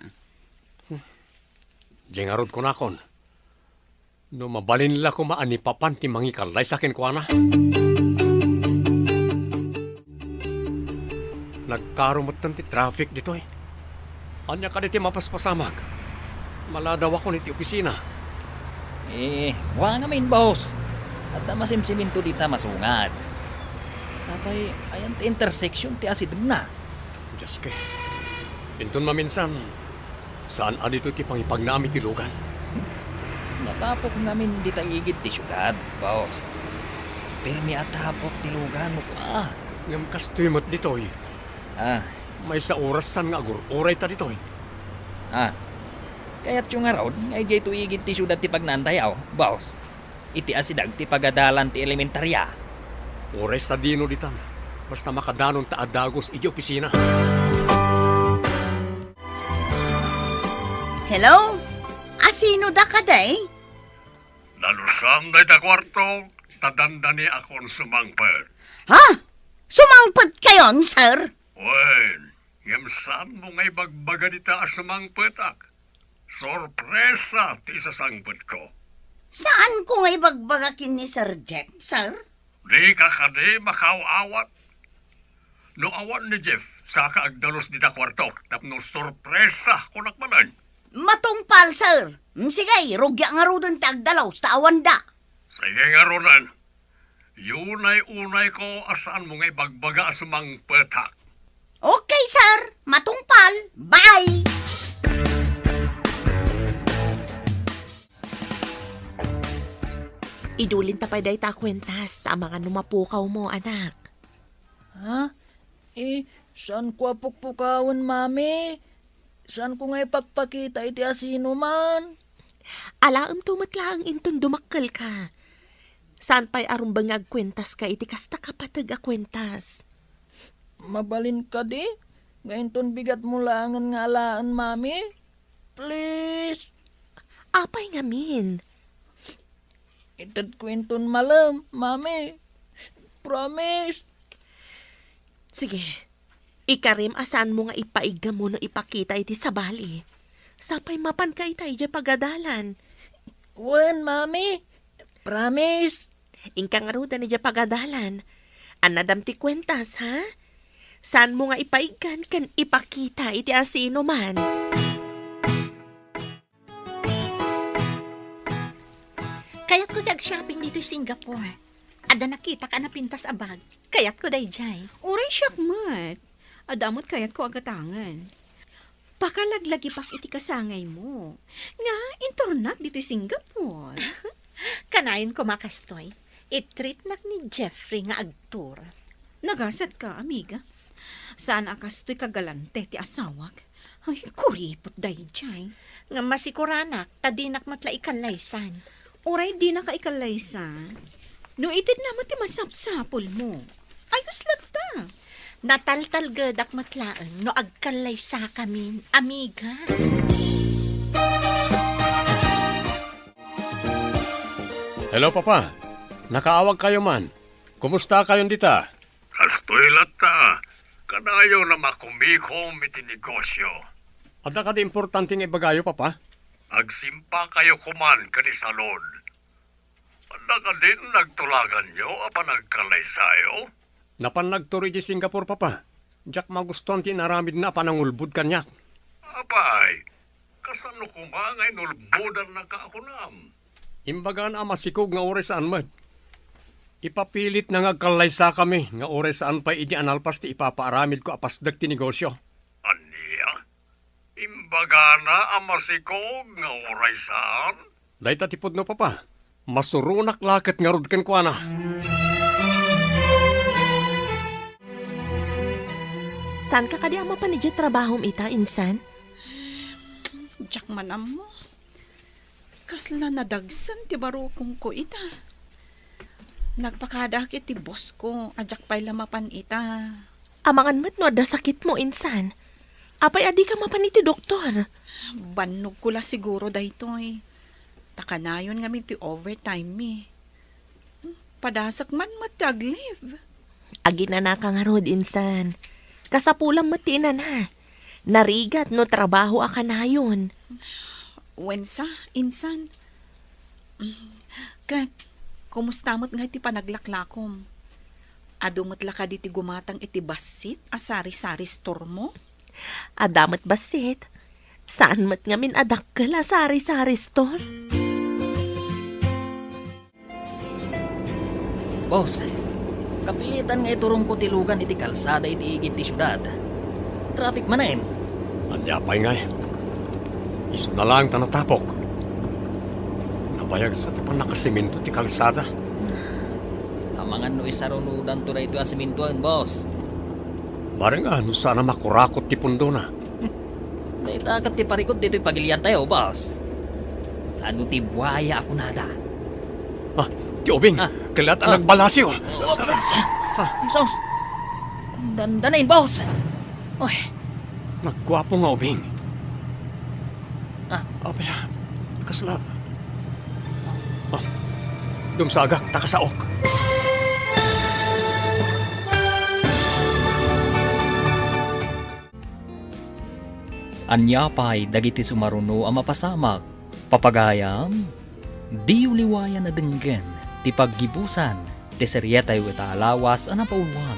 Diay ngarud kunakon, no mabalin la koma a ni papan ti mangikallaysa kenkuana. Nagkaro metten ti traffic ditoy. Ania kadi ti mapaspasamak? Maladawakon iti opisina. Eh, wa ngamin, boss. Adda masimsiminto dita masungad. Sapay, ayan ti intersection ti asidegna. Dios ko. Inton maminsan, saan a ditoy ti pangipagnaam iti lugan? Natapok ngamin dita igid ti siudad, boss. Pirmi a tapok ti lugan, kua. Ngem kastoy met ditoy. Ah. Maysa oras saan nga agur-urayta ditoy. Ah. Kayatyo ngarud nga idiay to igid ti siudad ti pagnaantayo, boss? Iti asideg ti pagadalan ti elementaria. Uray sadino ditan, basta makadanonta a dagus idiay opisina. Hello? Asino da kadi? Nalusam dayta kuarto, ta dandaniakon sumangpet. Ha? Sumangpetkayon, sir? Wen, ngem saanmo nga ibagbaga dita a sumangpetak? Sorpresa ti isasangpetko. Saanko nga ibagbaga ken ni Sir Jeff, sir? Dika kadi makaaw-awat? No awan ni Jeff, saka agdalus dita kuartok tapno sorpresa, kunak manen. Matungpal, sir. Mm, sige, rugiak ngaruden ti agdalus ta awanda. Sige ngaruden. Unay-unayko a saanmo nga ibagbaga a sumangpetak. Okay, sir. Matungpal. Bye! Idulinta pay dayta a kuentas, ta amangan no mapukawmo, anak. Ha? Eh, saanko a pukpukawen, Mami? Saanko nga ipakpakita iti asinoman? Alaemto met laeng inton dumakkelka. Saan pay a rumbeng nga agkuentaska iti kasta kapateg a kuentas. Mabalin kadi nga inton bigatmo laengen nga alaen, Mami? Please. Apay ngamin? Itedko inton malem, Mami. Promise. Sige, ikarim a saanmo nga ipaiggamu no ipakita iti sabali. Sapay mapanka ita idiay pagadalan. Wen, Mami. Promise. Inka ngaruden idiay pagadalan. Annadam ti kuentas, ha? Saanmo nga ipaiggan ken ipakita iti asinoman. Kayatko ti ag-shopping ditoy Singapore. Adda nakitak a napintas a bag. Kayatko daydiay. Uray siak met. Adda met kayatko a gatangen. Pakalaglagipak iti kasangaymo nga inturnak ditoy Singapore. Kanayon koma kastoy, i-treatnak ni Jeffrey nga agtour. Nagasatka, amiga. Saan a kastoy kagalante ti asawak. Ay, kuripot daydiay. Nga masikuranak ta dinak met la ikallaysan. Uray dinaka ikallaysan, no itedna met ti masapsapulmo. Ayos latta. Nataltalgedak met laeng no agkallaysakamin, amiga. Hello, Papa. Nakaawag kayo man. Kumusta kayon dita? Kastoy latta, kanayon a makumikom iti negosyo. Adda kadi importante nga ibagayo, Papa? Agsimpa kayo koman kadi salon. Adda kadin nagtulaganyo a panagkallaysayo? Napan nagturo iti Singapore, Papa. Diak magustuan ti inaramidna a panangulbod kaniak. Apay, kasano koma nga inulbodannaka a kunam? Imbagana a masikog nga uray saan met. Ipapilitna nga agkallaysakami nga uray saan pay idi a nalpas ti ipapaaramidko a pasdek ti negosyo. Ania? Imbagana a masikog nga uray saan? Dayta ti pudno, Papa. Masuronak la ket ngarud kenkuana. Saanka kadi a mapan idiay trabahom ita, insan? Diak man ammo. Kasla nadagsen ti barukongko ita. Nagpakadaak iti bossko a diak pay la mapan ita. Amangan met no adda sakitmo, insan. Apay a dika mapan iti doktor? Bannogko la siguro daytoy. Ta kanayon ngamin ti overtime mi. Padasek man met ti ag-leave. Aginanaka ngarud, insan. Kasapulam met ti inana. Narigat no trabaho a kanayon. Wen sa, insan. Ket, kumusta met ngay ti panaglaklakom? Adu met la kadi ti gumatang iti bassit a sari-sari store mo? Adda met bassit. Saan met ngamin a dakkel a sari-sari store? Boss, kapilitan nga iturongko ti lugan iti kalsada iti igid ti siudad. Traffic manen. Ania pay ngay? Isuna laeng ta natapok. Nabayag sa ti pannakasemento ti kalsada. Amangan no isarunodanto daytoy a sementoen, boss. Bareng a no saan a makurakot ti pundona. Dayta ket ti parikut ditoy pagiliantayo, boss. Adu ti buaya a kunada? Ah, ti ubing. Ah. Kellat a nagbalasiw. Oops, oops. Ah. Sus. Dandanin, boss. Oy. Nagguapo nga ubing. Ah. Apay, ah. Kasla. Ah. Dumsagak, ta kasaok. Ania pay dagiti sumaruno a mapasamak? Papagayam, diyo liwayan a denggen ti paggibusan ti serietayo ita a lawas a napauluan.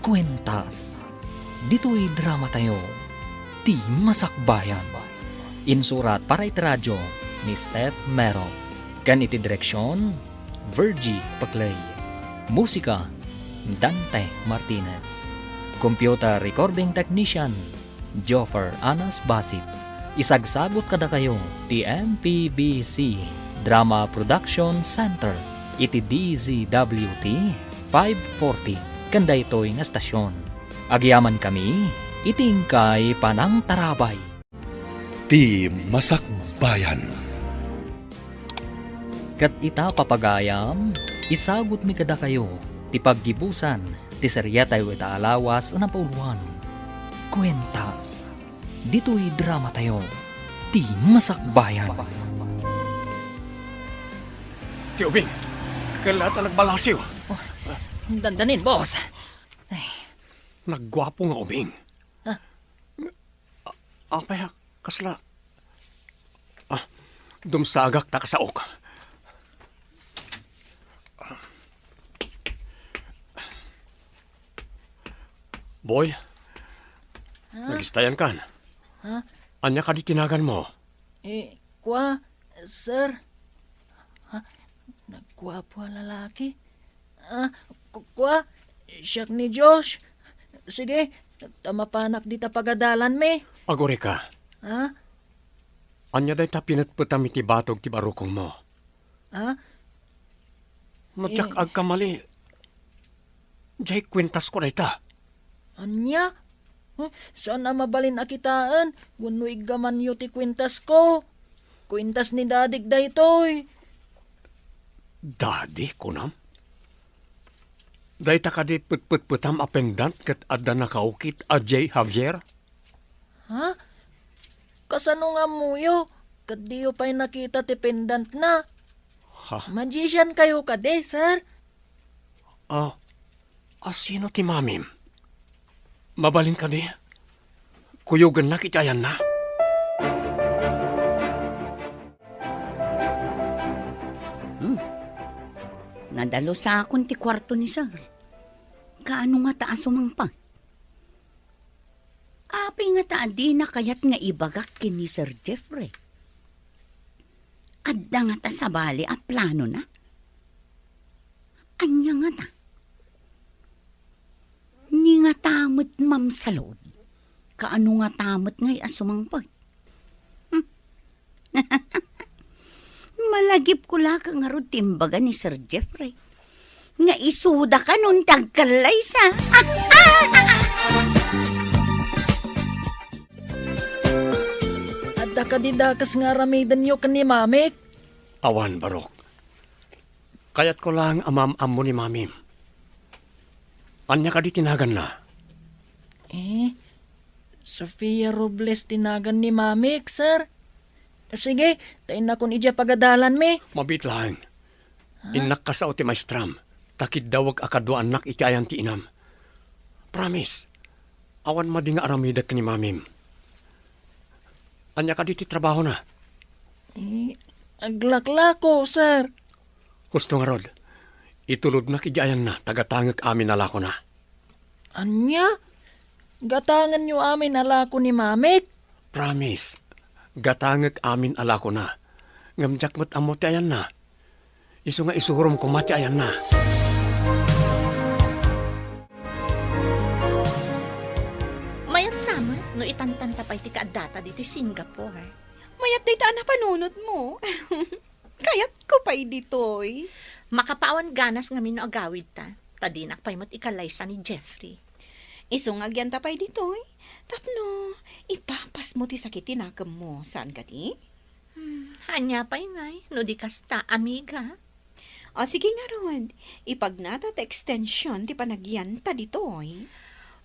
Kuentas, ditoy dramatayo, Ti Masakbayan. Insurat para iti radio ni Steph Mero. Ken iti direksion, Virgie Paclay. Musika, Dante Martinez. Computer recording technician, Joffer Anas Basit. Isagsagut kadakayo ti M P B C Drama Production Center iti D Z W T five forty ken daytoy nga stasyon. Agyamankami iti inkay panangtarabay. Ti Masakbayan. Ket ita, papagayam, isagutmi kadakayo ti paggibusan ti seriatayo ita a lawas a napauluan, Kuentas. Ditoy dramatayo, ti Masakbayan. Ti ubing, kella ta nagbalasiw. Oh, dandanin, boss. Ay. Nagguapo nga ubing. Ah. A-, apay, ah, kasla, ah, dumsagak ta kasaok. Boy, Ha? Nagistayan kan. Ha? Ania kadi ti naganmo? Eh, kua, sir. Ha? Nagguapo a lalaki? Ah, ku-, kua, siak ni Josh. Sige, ta mapanak dita pagadalanmi. Agurika. Ha? Ania dayta pinetpetam iti batog ti barukongmo? Ha? No diak Eh. agkamali, diay kuentasko dayta. Ania? Huh, saan a mabalin a kitaen wenno iggamanyo ti kuentasko? Kuentas ni dadik daytoy. Dadi, kunam? Dayta kadi petpetpetam a pendant ket adda nakaukit a J Javier? Ha? Kasano nga ammoyo ket diyo pay nakita ti pendantna? Ha? Magician kayo kadi, sir? Ah, asino ti mamim? Mabalin kadi? Kuyogennak iti ayanna? Hmm. Nadalusakon ti kuarto ni sir. Kaano ngata a sumangpet? Apay ngata a dina kayat nga ibagak ken ni Sir Jeffrey? Adda ngata sabali a planona? Ania ngata? Ni ngata met mamsalud? Kaano ngata met ngay a sumangpet? Hmm? Malagipko la ka ngarud ti imbaga ni Sir Jeffrey nga isuda kanon ti agkallaysa. Adda kadi dakes nga aramidenyo ken ni Mamik? Awan, Barok. Kayatko laeng a maam-ammo ni Mamim. Ania kadi ti naganna? Eh, Sofia Robles ti nagan ni Mamik, sir. Sige, ta innakon idiay pagadalanmi. Mabiit laeng. Ha? Innak kasao ti maestram, ta kiddawek a kaduaannak iti ayan ti inam. Promise, awan madi nga aramidek ni Mamim. Ania kadi ti trabahona? Eh, aglaklako, sir. Husto ngarud, itulodnak idiay ayanna ta gatangek amin a lakona. Ania? Gatangenyo amin a lako ni Mamik? Promise, gatangek amin a lakona. Ngem diak met ammo ti ayanna. Isu nga isurom koma ti ayanna. Mayat sa met no itantanta pay ti kaaddata ditoy Singapore. Mayat dayta a napanunotmo. Kayatko pay ditoy. Makapawan ganas ngamin no agawidta, ta dinak pay met ikallaysa ni Jeffrey. Isu nga agyanta pay ditoy, tapno ipapasmo ti sakit ti nakemmo, saan kadi? Hmm, ania pay ngay, no di kasta, amiga? O, sige ngarud, ipagnata ti extension ti panagyanta ditoy.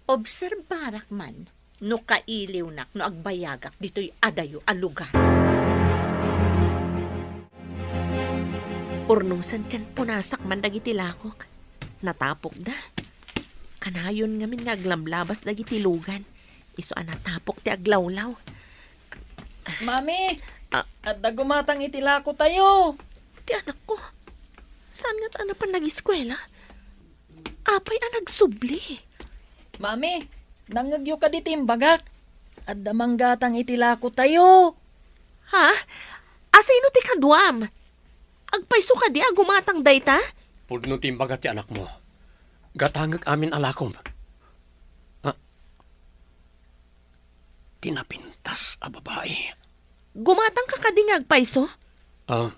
Obserbarak man, no kailiwnak no agbayagak ditoy adayo a lugar. Urnosen ken punasak man dagiti lakok. Natapokda. Kanayon ngamin nga aglablabas dagiti lugan. Isu a natapok ti aglawlaw. Mami! Ah. Adda gumatang iti lakotayo! Ti anakko. Saan ngata a napan nagiskuela? Apay a nagsubli? Mami, nangngegyo kadi ti imbagak? Adda manggatang iti lakotayo. Ha? Asino ti kaduam? Agpayso kadi a gumatang dayta? Pudno ti imbaga ti anakmo. Gatangek amin a lakom. Ah, ti napintas a babai. Gumatangka kadi nga agpayso? Ah,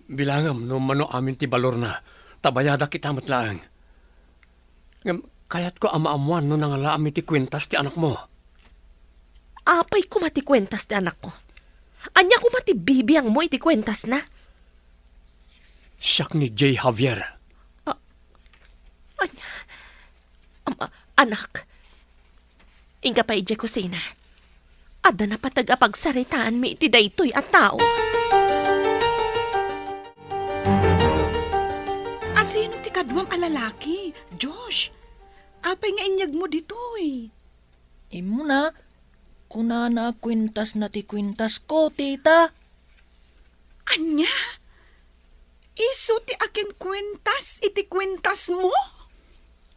bilangem no mano amin ti balorna, ta bayadak ita met laeng. Ngem kayatko a maammoan no nangalaam iti kuentas ti anakmo. Apay koma ti kuentas ti anakko? Ania koma ti bibiangmo iti kuentasna? Siak ni Jay Javier. A-, ania? Ama, anak, inka pay idiay kusina. Adda napateg a pagsaritaanmi iti daytoy a tao. Asino ti kaduam a lalaki, Josh? Apay nga inyegmo ditoy? Immuna, kunana a kuentasna ti kuentasko, tita. Ania? Isu ti akinkuentas iti kuentasmo?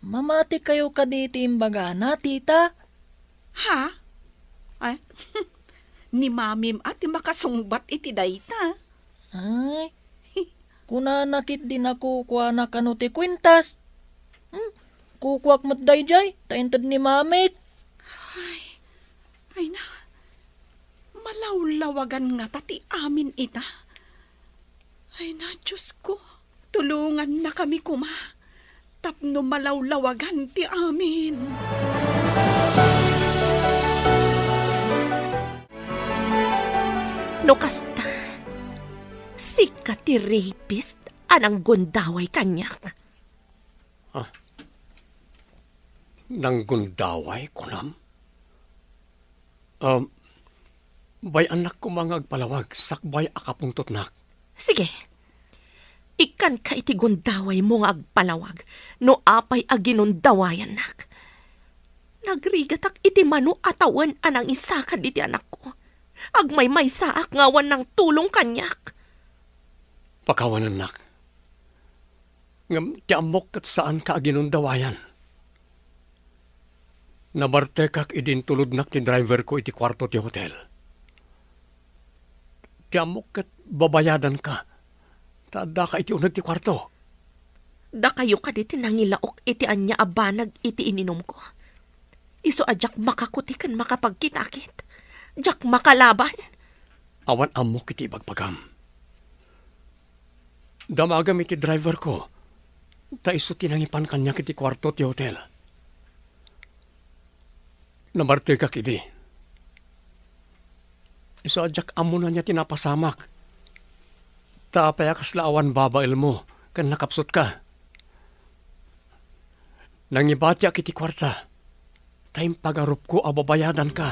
Mamatikayo kadi ti imbagana, tita? Ha? Ay, ni mamim a ti makasungbat iti dayta. Ay, kunana ketdi a kukuana kano ti kuentas. Hmm, kukuak met daydiay, ta inted ni mamik. Ay, ay na, malawlawagan ngata ti amin ita. Ay na, Diosko, tulongannakami koma tapno malawlawagan ti amin. No kasta, sika ti rapist a nanggundaway kaniak. Ah, nanggundaway, kunam? Um, bay-annak koma nga agpalawag sakbay a kapungtotnak. Sige. Ikkanka iti gundawaymo nga agpalawag no apay a ginundawayannak. Nagrigatak iti mano a tawen a nangisakad iti anakko. Agmaymaysaak nga awan nangtulong kaniak. Pakawanennak. Ngem ti ammok ket saanka a ginundawayan. Nabartekak idi intulodnak ti driverko iti kuarto ti hotel. Ti ammok ket babayadanka, ta addaka iti uneg ti kuarto. Dakayo kadi ti nangilaok iti ania a banag iti ininumko. Isu a diak makakuti ken makapagkitakit. Diak makalaban. Awan ammok iti ibagbagam. Damagam iti driverko, ta isu ti nangipan kaniak iti kuarto ti hotel. Nabartekak idi. Isu a diak ammo ania ti napasamak. Ta apay a kasla awan babaelmo ken nakapsutka? Nangibatiak iti kuarta, ta impagarupko a babayadanka.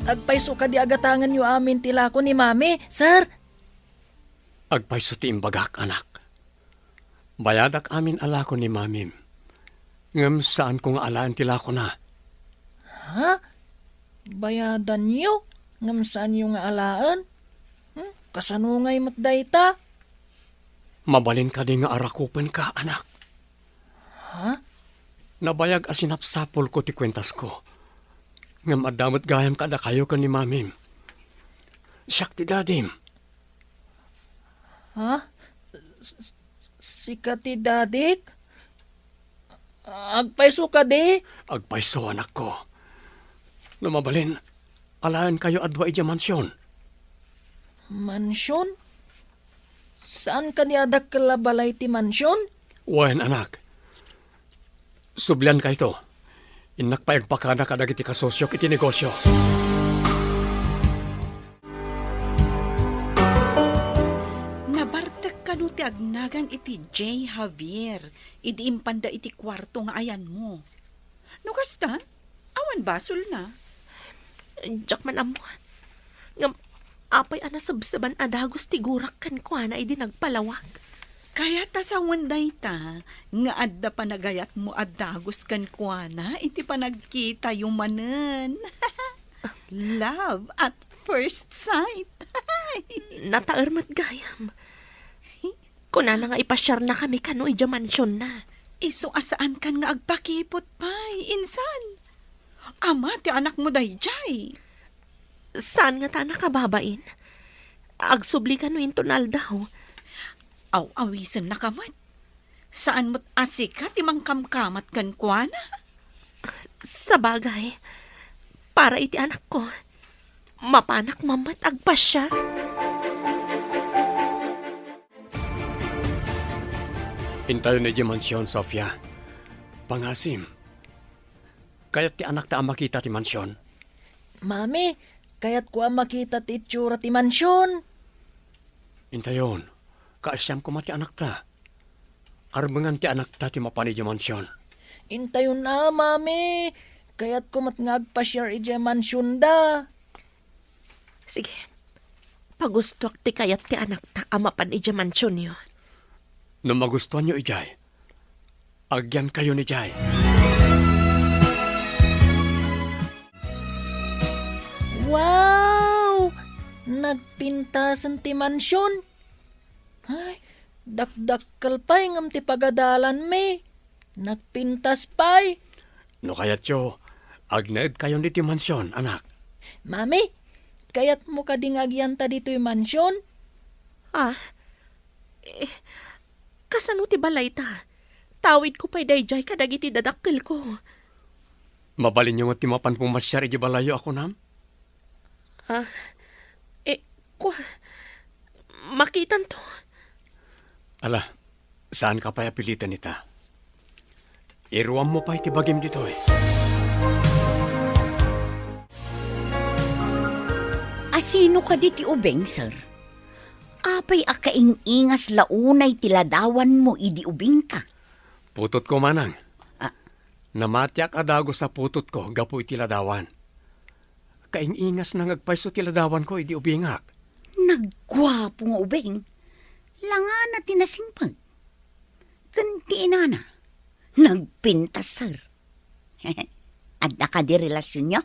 Agpayso kadi a gatangenyo amin ti lako ni Mami, sir? Agpayso ti imbagak, anak. Bayadak amin a lako ni Mamim. Ngem saanko nga alaen ti lakona. Ha? Bayadanyo, ngem saanyo nga alaen? Hmm? Kasano ngay met dayta? Mabalin kadi nga arakupenka, anak? Ha? Nabayag a sinapsapulko ti kuentasko. Ngem adda met gayam kadakayo ken ni Mamim. Siak ti dadim. Ha? S-, s-, sika ti dadik? Agpayso kadi? Agpayso, anakko. No mabalin, alaenkayo a dua idiay mansion. Mansion? Saan kadi a dakkel a balay ti mansion? Wen, anak. Subliankayto. Innak pay agpakada kadagiti kasosiok iti negosio. Nabartek kano ti agnagan iti Jay Javier idi impanda iti kuarto nga ayanmo? No kasta, awan basolna. Diak man ammo. Ngem apay a nasebseban a dagus ti gurak kenkuana idi nagpalawag? Kayat a sawen dayta nga adda panagayatmo a dagus kenkuana iti panagkitayo manen. Love at first sight. Nataer met gayam. Kunana nga ipasiarnakami kano idiay mansionna. Isu a saankan nga agpakipot pay, insan. Ama ti anakmo daydiay. Saan ngata a nakababain? Agsubli kano inton aldaw. Aw-awisennaka met. Saan met a sika ti mangkamkamat kenkuana? Sabagay, para iti anakko, mapanak man met agpasiar. Intayon idiay mansion, Sofia. Pangasim. Kayat ti anakta a makita ti mansion. Mami, Kayatko a makita ti itsura ti mansion. Intayon, kaasiam koma ti anakta. Karbengan ti anakta ti mapan idiay mansion. Intayon a, Mami. Kayatko met nga agpasiar idiay mansionda. Sige. Pagustoak ti kayat ti anakta a mapan idiay mansionyo. No magustoanyo idiay, agyankayon idiay. Wow! Nagpintasen ti mansion. Ay, dakdakkel pay ngem ti pagadalanmi. Nagpintas pay. No kayatyo, agnaedkayon ditoy mansion, anak. Mami, kayatmo kadi nga agyanta ditoy mansion? Ah, eh, kasano ti balayta? Tawidko pay daydiay kadagiti dadakkelko. Mabalinyo met ti mapan pumasiar idiay balayyo a kunam? Ah, eh, kua, makitanto. Ala, saanka pay a piliten ita. Iruammo pay ti bagim ditoy. Asino kadi ti ubing, sir? Apay a kaing-ingas la unay ti ladawanmo idi ubingka? Putotko, manang. Ah. Namatiak a dagus a putotko gapu iti ladawan. Kaing-ingasna nga agpayso ti ladawanko idi ubingak. Nagguapo nga ubing. Langana ti nasimpag. Ken ti inana, nagpintas, sir. Adda kadi relasionyo?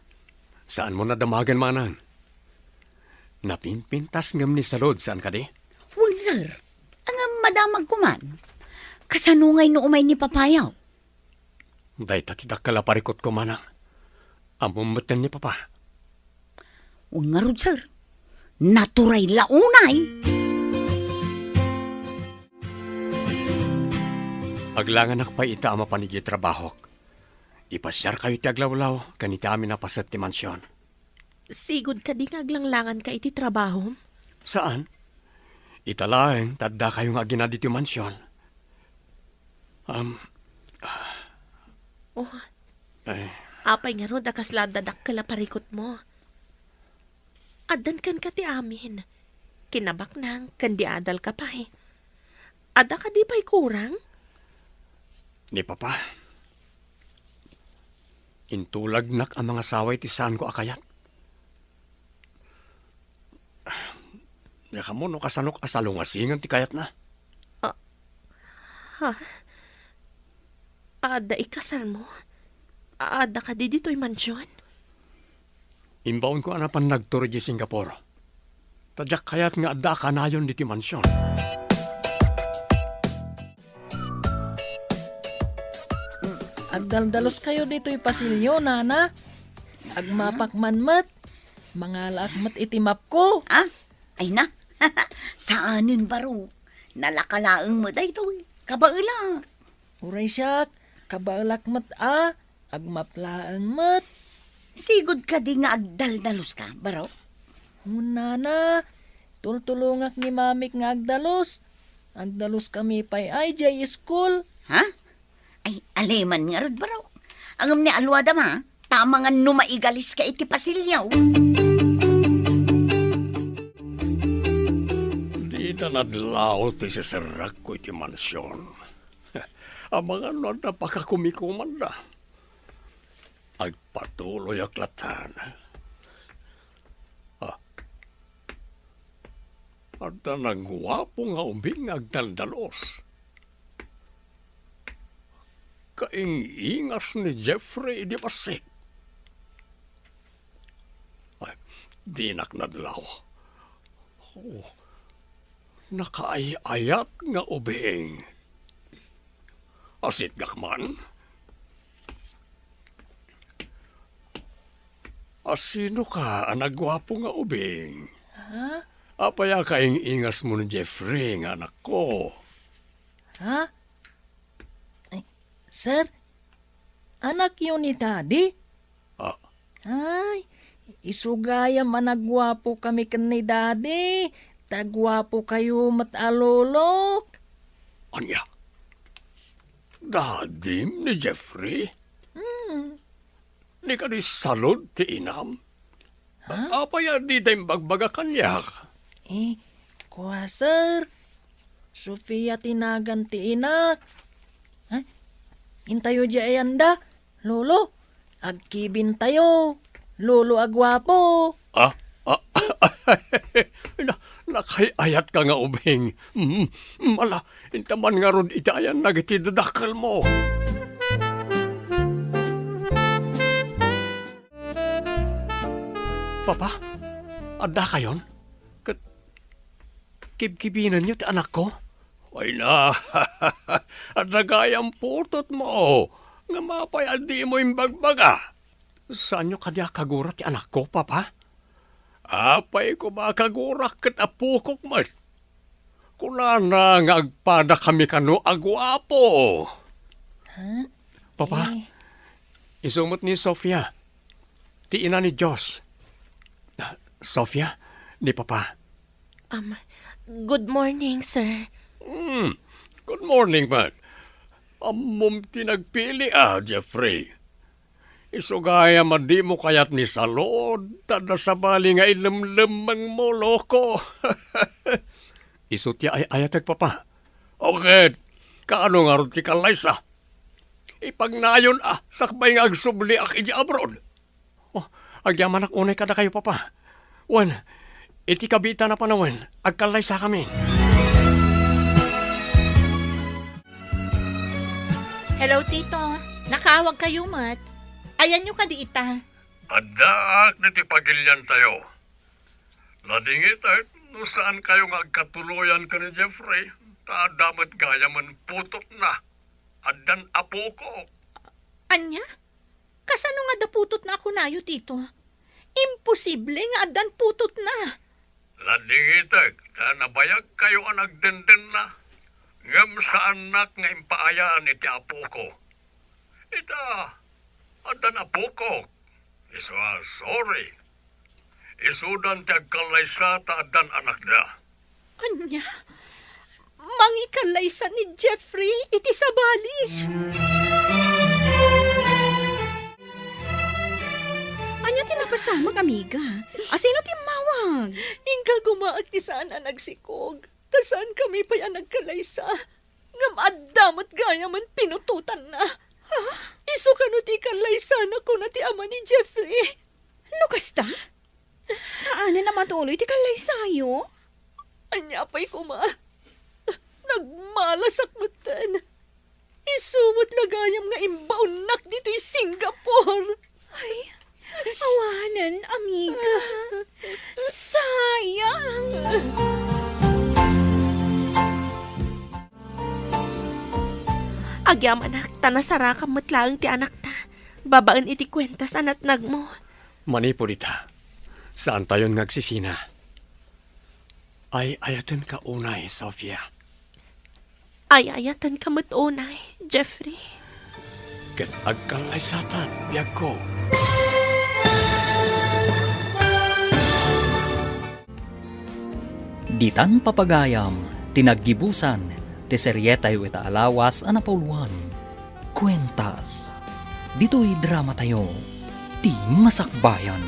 Saanmo nadamagen, manang. Napimpintas ngem ni Salud, saan kadi? Wen, sir. Ngem madamagko man. Kasano ngay no umay ni papayo? Dayta ti dakkel a parikutko, manang. Ammom metten ni papa. Wen ngarud, sir. Naturay la unay. Aglanganak pay ita a mapan idiay trabahok. Ipasiarkayo iti aglawlaw ken iti amin a paset ti mansion. Sigud kadi nga aglanglanganka iti trabahom? Saan. Ita laeng ta addakayo nga agina ditoy mansion. Am, Oh. Ay. Apay ngarud a kasla adda dakkel a parikutmo? Addan kenka ti amin. Kinabaknang ken di adalka pay. Adda kadi pay kurang? Ni Papa, intulagnak a mangasawa iti saanko a kayat. Diak ammo no kasanok a salungasingen ti kayatna. Ah, ha? Adda ikasarmo? Adda kadi ditoy mansion? Imbaonko a napan nagtur idiay Singapore. Ta diak kayat nga adda a kanayon ditoy mansion. Agdaldalos kayo ditoy pasilyo, nana. Agmapak man met. Mangalaak met iti mapko. Ah? Ay na. Saanen, baro. Nalaka laeng met daytoy. Kabaelak. Uray siak, kabaelak met a. Agmap laeng met. Sigud kadi nga agdaldaluska, baro? Hunana, tultulongak ni mamik nga agdalus. Agdaluskami pay ay diay school. Ha? Ay, aleman ngarud, baro. Ngem ni aluada ma, ta amangan no maigaliska iti pasilyo. Dida nadlaw ti siserrekko iti mansion. Amangan no adda pakakumikomanda. Agpatuloyak latta. Ah. Adda naguapo nga ubing nga agdaldalos. Kaing-ingas ni Jeffrey idi bassit. Ay, dinak nadlaw. Oh, nakaay-ayat nga ubing. Asitgak man. Asinoka a naguapo nga ubing? Ha? Apay a kaing-ingasmo ni Jeffrey nga anakko? Ha? Ay, sir, anakyo ni Daddy? Ah. Ay, isu gayam a naguapo kami ken ni Daddy. Ta guapo kayo met a lolok. Ania? Dadim ni Jeffrey? Hmm. Ni kadi salud ti inam? Ha? Apay a dita imbagbaga kaniak? Eh, kua, sir. Sofia ti nagan ti inak. Ha? Intayo di ayanda, Lolo. Agkibintayo, Lolo a guapo. Ah? Ah? Na, nakay-ayatka nga ubing. Mm, mm, ala, inta man ngarud iti ayan dagiti dadakkelmo. Papa, adda kayon? Ket kibkibinenyo ti anakko? Ay na, adda gayam putotmo. Ngem apay a dimo imbagbaga? Saanyo kadi a kagura ti anakko, Papa? Apay koma a kagurak ket apokok met. Kunana nga agpadakami kano a guapo. Ha? Papa, Eh. isu met ni Sofia, ti ina ni Josh. Ah, Sofia, ni Papa. Um, good morning, sir. Hmm, good morning, man. Ammom ti nagpili, ah, Jeffrey. Isu gayam a dimo kayat ni Salud, ta adda sabali nga ilemlemmengmo, loko. Isu ti ay-ayatek, Papa. O ket, kaano ngarud ti kallaysa? Ipagnayon a sakbay nga agsubliak idiay abroad. Oh, agyamanak unay kadakayo, Papa. Wen, iti kabiitan a panawen, agkallaysakami. Hello, Tito. Nakaawag kayo met. Ayanyo kadi ita? Addaak ditoy pagiliantayo. Ladingitek no saan kayo nga agkatuloyan ken ni Jeffrey, ta adda met gayamen putotna. Addan apokok. Ania? Kasano nga adda putotna a kunayo, Tito? Imposible nga addan putotna. Ladingitek ta nabayag kayo a nagdendenna, ngem saannak nga impaayan iti apoko. Ita, addan apokok. Isu a, sorry. Isudan ti agkallaysa ta addan anakda. Ania? Mangikallaysa ni Jeffrey iti sabali? Ania ti napasamak, amiga? Asino ti immawag? Inka gumaak ti saan a nagsikog. Ta saankami pay a nagkallaysa. Ngem adda met gayamen pinutotanna. Ha? Isu kano ti ikallaysanak, kuna ti ama ni Jeffrey. No kasta, saanen a matuloy ti kallaysayo? Ania pay koma? Nagmalasak metten. Isu met la gayam nga imbaonnak ditoy Singapore. Ay, awanen, amiga. Sayang. Agyamanak, ta nasarakam met laeng ti anakta babaen iti kuentas a natnagmo. Manipud ita, saantayon nga agsisina. Ay-ayatenka unay, Sofia. Ay-ayatenka met unay, Jeffrey. Ket agkallaysatan, biagko. Ditan papagayam ti naggibusan ti serietayo ita a lawas a napauluan. Kuentas. Ditoy dramatayo, ti Masakbayan.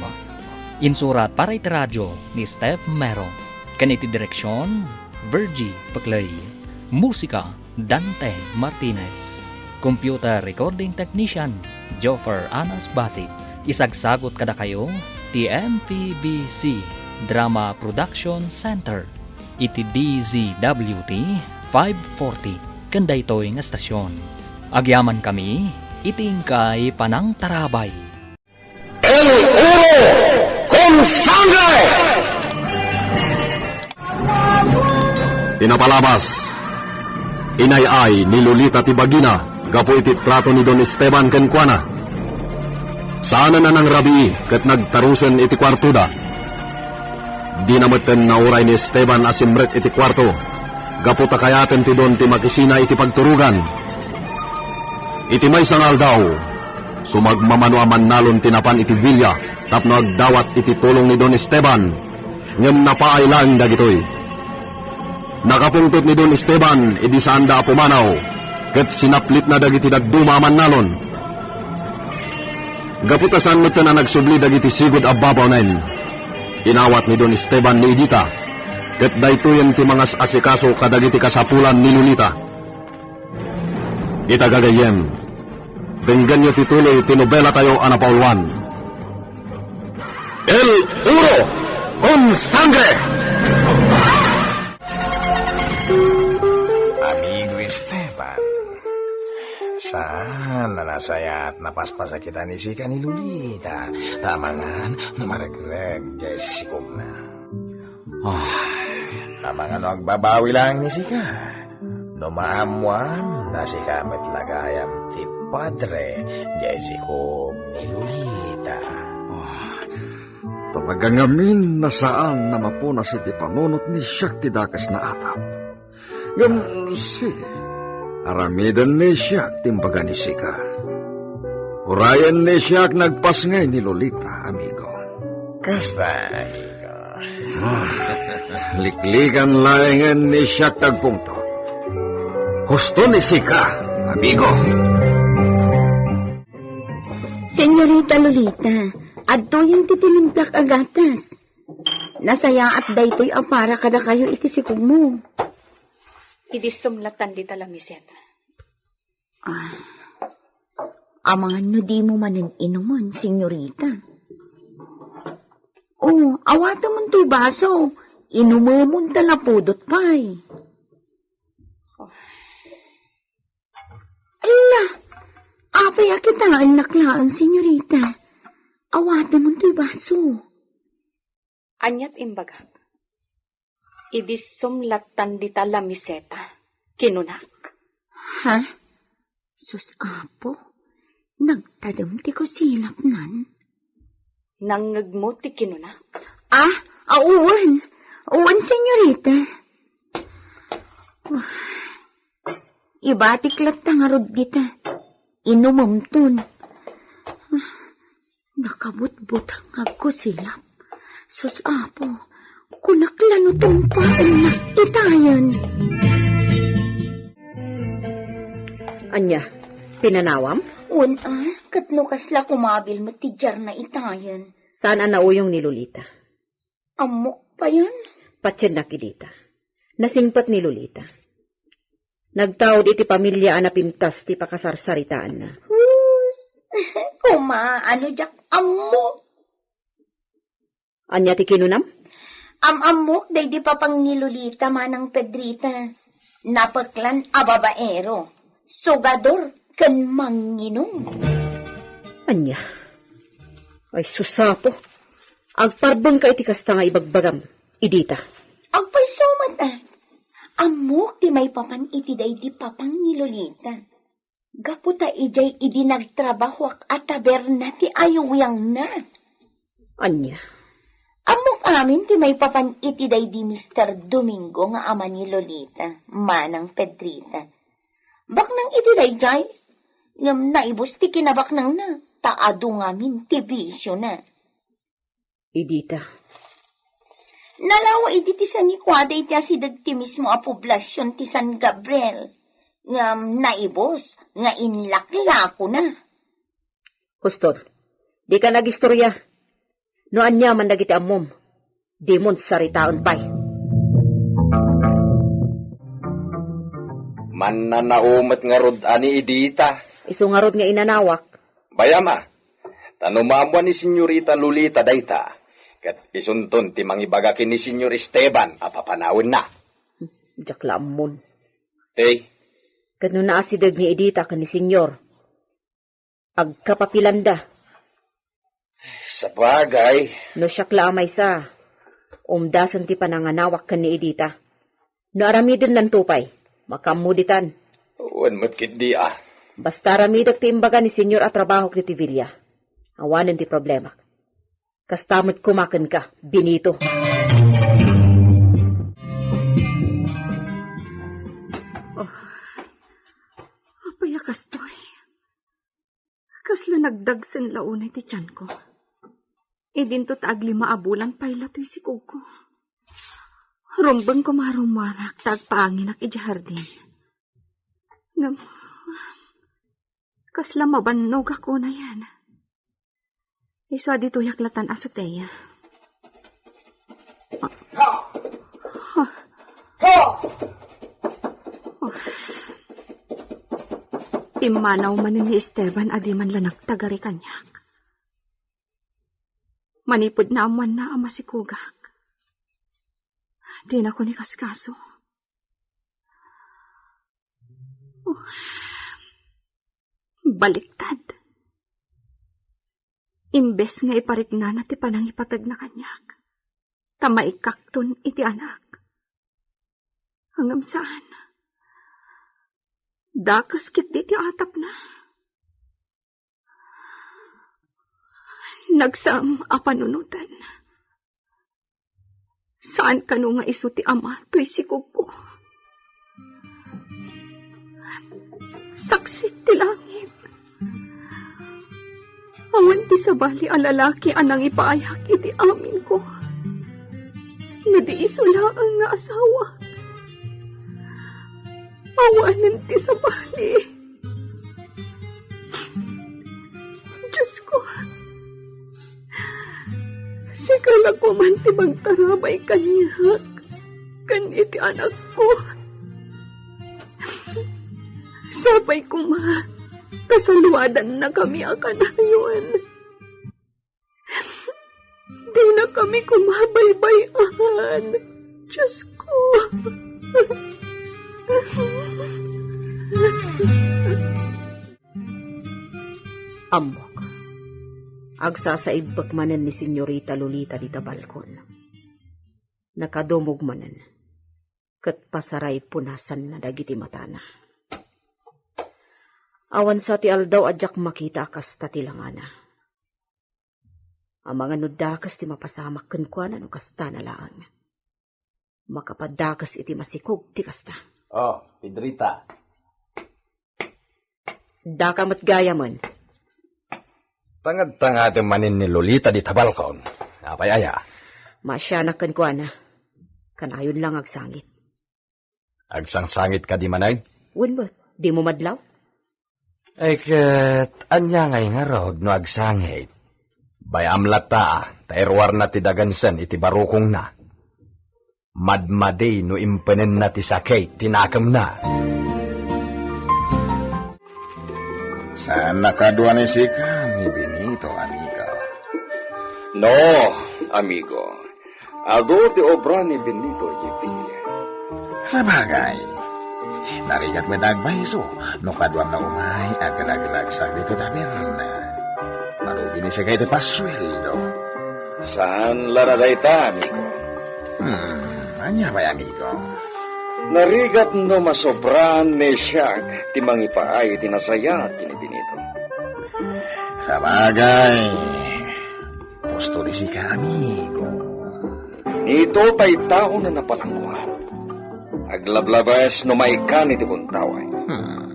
Insurat para iti radio ni Steph Mero, ken iti direksion, Virgie Peclay. Musika, Dante Martinez. Computer recording technician, Joffer Anas Basi. Isagsagut kadakayo ti M P B C Drama Production Center iti D Z W T five forty ken daytoy nga estasion. Agyamankami iti inkay panangtarabay. El oro con sangre! Pinapalabas, inay-ay ni Lolita ti bagina gapu iti trato ni Don Esteban kenkuana. Saanen a nangrabii ket nagtarusen iti kuartoda. Dina metten nauray ni Esteban a simrek iti kuarto gapu ta kayaten ti Don ti makisina iti pagturogan. Iti maysa nga aldaw, sumagmamano a mannalon ti napan iti villa tapno agdawat iti tulong ni Don Esteban, ngem napaay laeng dagitoy. Nakapungtot ni Don Esteban idi saanda a pumanaw, ket sinaplitna dagiti dadduma a mannalon. Gapu ta saan metten a nagsubli dagiti sigud a babawnen, Inawat ni Don Esteban ni Edita, ket daytoyen ti mangas-asikaso kadagiti kasapulan ni Lolita. Ita gagayyem, denggenyo ti tuloy ti nobelatayo a napauluan, El Oro con Sangre! Amigo Esteban, saan a nasayaat a napaspasak ita ni sika ni Lolita, amangan no maregreg jay sikogna. Ah, amangan no agbabawi laeng ni sika. No maammoam a sika met la gayam ti padre jay sikog ni Lolita. Ah, talaga ngamin a saan a mapunas iti panunot ni siak ti dakes a atap. Ngem, si, aramiden ni siak ti imbaga ni sika. Urayen ni siak nagpasngay ni Lolita, amigo. Kasta, amigo. Ah, liklikan laengen ni siak ti agpungtot. Husto ni sika, amigo. Senyorita Lolita, adtoyen ti tinimplak a gatas. Nasayaat daytoy a para kadakayo iti sikogmo. Idi sumlatan dita lamiseta. Ah, amangan no dimo manen inumen, senyorita. Oh, awatemon toy baso. Inumemon ta napudot pay. Ala, apay a kitaennak laeng, senyorita? Awatemon toy baso. Aniat imbagak? Idi sumlatan dita lamiseta, kinunak. Ha? Sus, Apo, nagtadem ti kusilapnan. Nangngegmo ti kinunak? Ah, a, wen. Wen, senyorita. Ibatik latta ngarud dita. Inumemton. Nakabutbuteng nga agkusilap. Sus, Apo, kunak la no tumpaennak itayen. Ania, pinanawam? Wen a, ket no kasla kumabil met ti diarna itayen. Saan a nauyong ni Lolita? Ammok payen. Patiennak idi ta. Nasingpet ni Lolita. Nagtaud iti pamilia a napintas ti pakasarsaritaanna. Hus! Koma, ano diak ammo? Ania ti kinunam? Am-ammok daydi papang ni Lolita, Manang Pedrita. Napeklan a babaero, sugador, ken manginum. Ania? Ay, sus, Apo. Agpardonka iti kasta nga ibagbagam, idi ta. Agpayso met, a. Ammok ti maipapan iti daydi papang ni Lolita. Gapu ta idiay idi nagtrabahoak a taberna ti ayuwiangna. Ania? Ammok amin ti maipapan iti daydi Mister Domingo nga ama ni Lolita, Manang Pedrita. Baknang iti daydiay, ngem naibus ti kinabaknangna, ta adu ngamin ti bisiona. Idi ta. Nalawa idi ti sanikuada iti asideg ti mismo a poblasion ti San Gabriel, ngem naibus nga inlaklakona. Huston, dika agistoria. No aniaman dagiti ammom, dimon saritaen pay. Mannanao met ngarud a ni idi ta. Isu ngarud nga inanawak. Bayam a, ta no maammoan ni Senyorita Lolita dayta, ket isunton ti mangibaga ken ni Senyor Esteban a papanawenna. Diak la ammon. Ket no naasideg ni idi ta ken ni Senyor, agkapapilanda. Sabagay. No siak la a maysa, umdasen ti pananganawak ken ni idi ta. No aramidennanto pay, makaammo ditan. Wen met ketdi a. Basta aramidek ti imbaga ni Senyor a trabahok ditoy villa. Awanen ti problemak. Kasta met koma kenka, Benito. Oh. Apay a kastoy? Kasla nagdagsen la unay ti tianko. Idinto ta aglima a bulan pay la toy sikogko. Rumbeng koma rummuarak ta agpaanginak idiay hardin. Ngem, kasla mabannogak unayen. Isu a ditoyak latan azotea. Ha! Ha! Pimmanaw manen ni Esteban a di man la nagtagari kaniak. Manipud naammoanna a masikugak, dinakon ikaskaso. Oh, baliktad. Imbes nga ipariknana ti panangipategna kaniak, ta maikakton iti anak. Ngem saan. Dakes ketdi ti atapna. Nagsam a panunoten. Saan kano nga isu ti ama toy sikugko. Saksik ti langit. Awan ti sabali a lalaki a nangipaayak iti aminko. No di isu laeng nga asawa. Awanen ti sabali. Diosko, sika la koman ti magtarabay kaniak ken iti anakko. Sapay koma, kasaluadannakami a kanayon. Dinakami koma baybay-an. Diosko. Ammok, agsasaibbek manen ni Señorita Lolita dita balkon. Nakadumog manen, ket pasaray punasanna dagiti matana. Awan sa ti aldaw a diak makita a kasta ti langana. Amangan no dakes ti mapasamak kenkuana no kastana laeng. Makapadakes iti masikog ti kasta. Oh, Pedrita. Daka met gayamen. Tangad-tangadem manen ni Lolita dita balkon. Apay aya? Maasianak kenkuana. Kanayon lang agsangit. Agsangsangitka di manen? Wen met, dimo madlaw? Ay ket, ania ngay ngarud no agsangit? Bay-am latta, ta iruarna ti dagensen iti barukongna. Madmadi no impenenna ti sakit ti nakemna. Saan a kadua ni sika ni Benito, amigo? No, amigo. Adu ti obra ni Benito idiay villa. Sabagay, narigat met a agpayso no kaduam nga umay agragragsak ditoy taberna. Marugi ni sika iti pasueldo. Saan la dayta, amigo? Hmm, ania pay, amigo? Narigat no masobraan ni siak ti mangipaay iti nasayaat ken ni Benito. Sabagay, husto ni sika, amigo. Benito tay tao a napalangguan. Aglablabes no maikan iti puntaway. Hmm.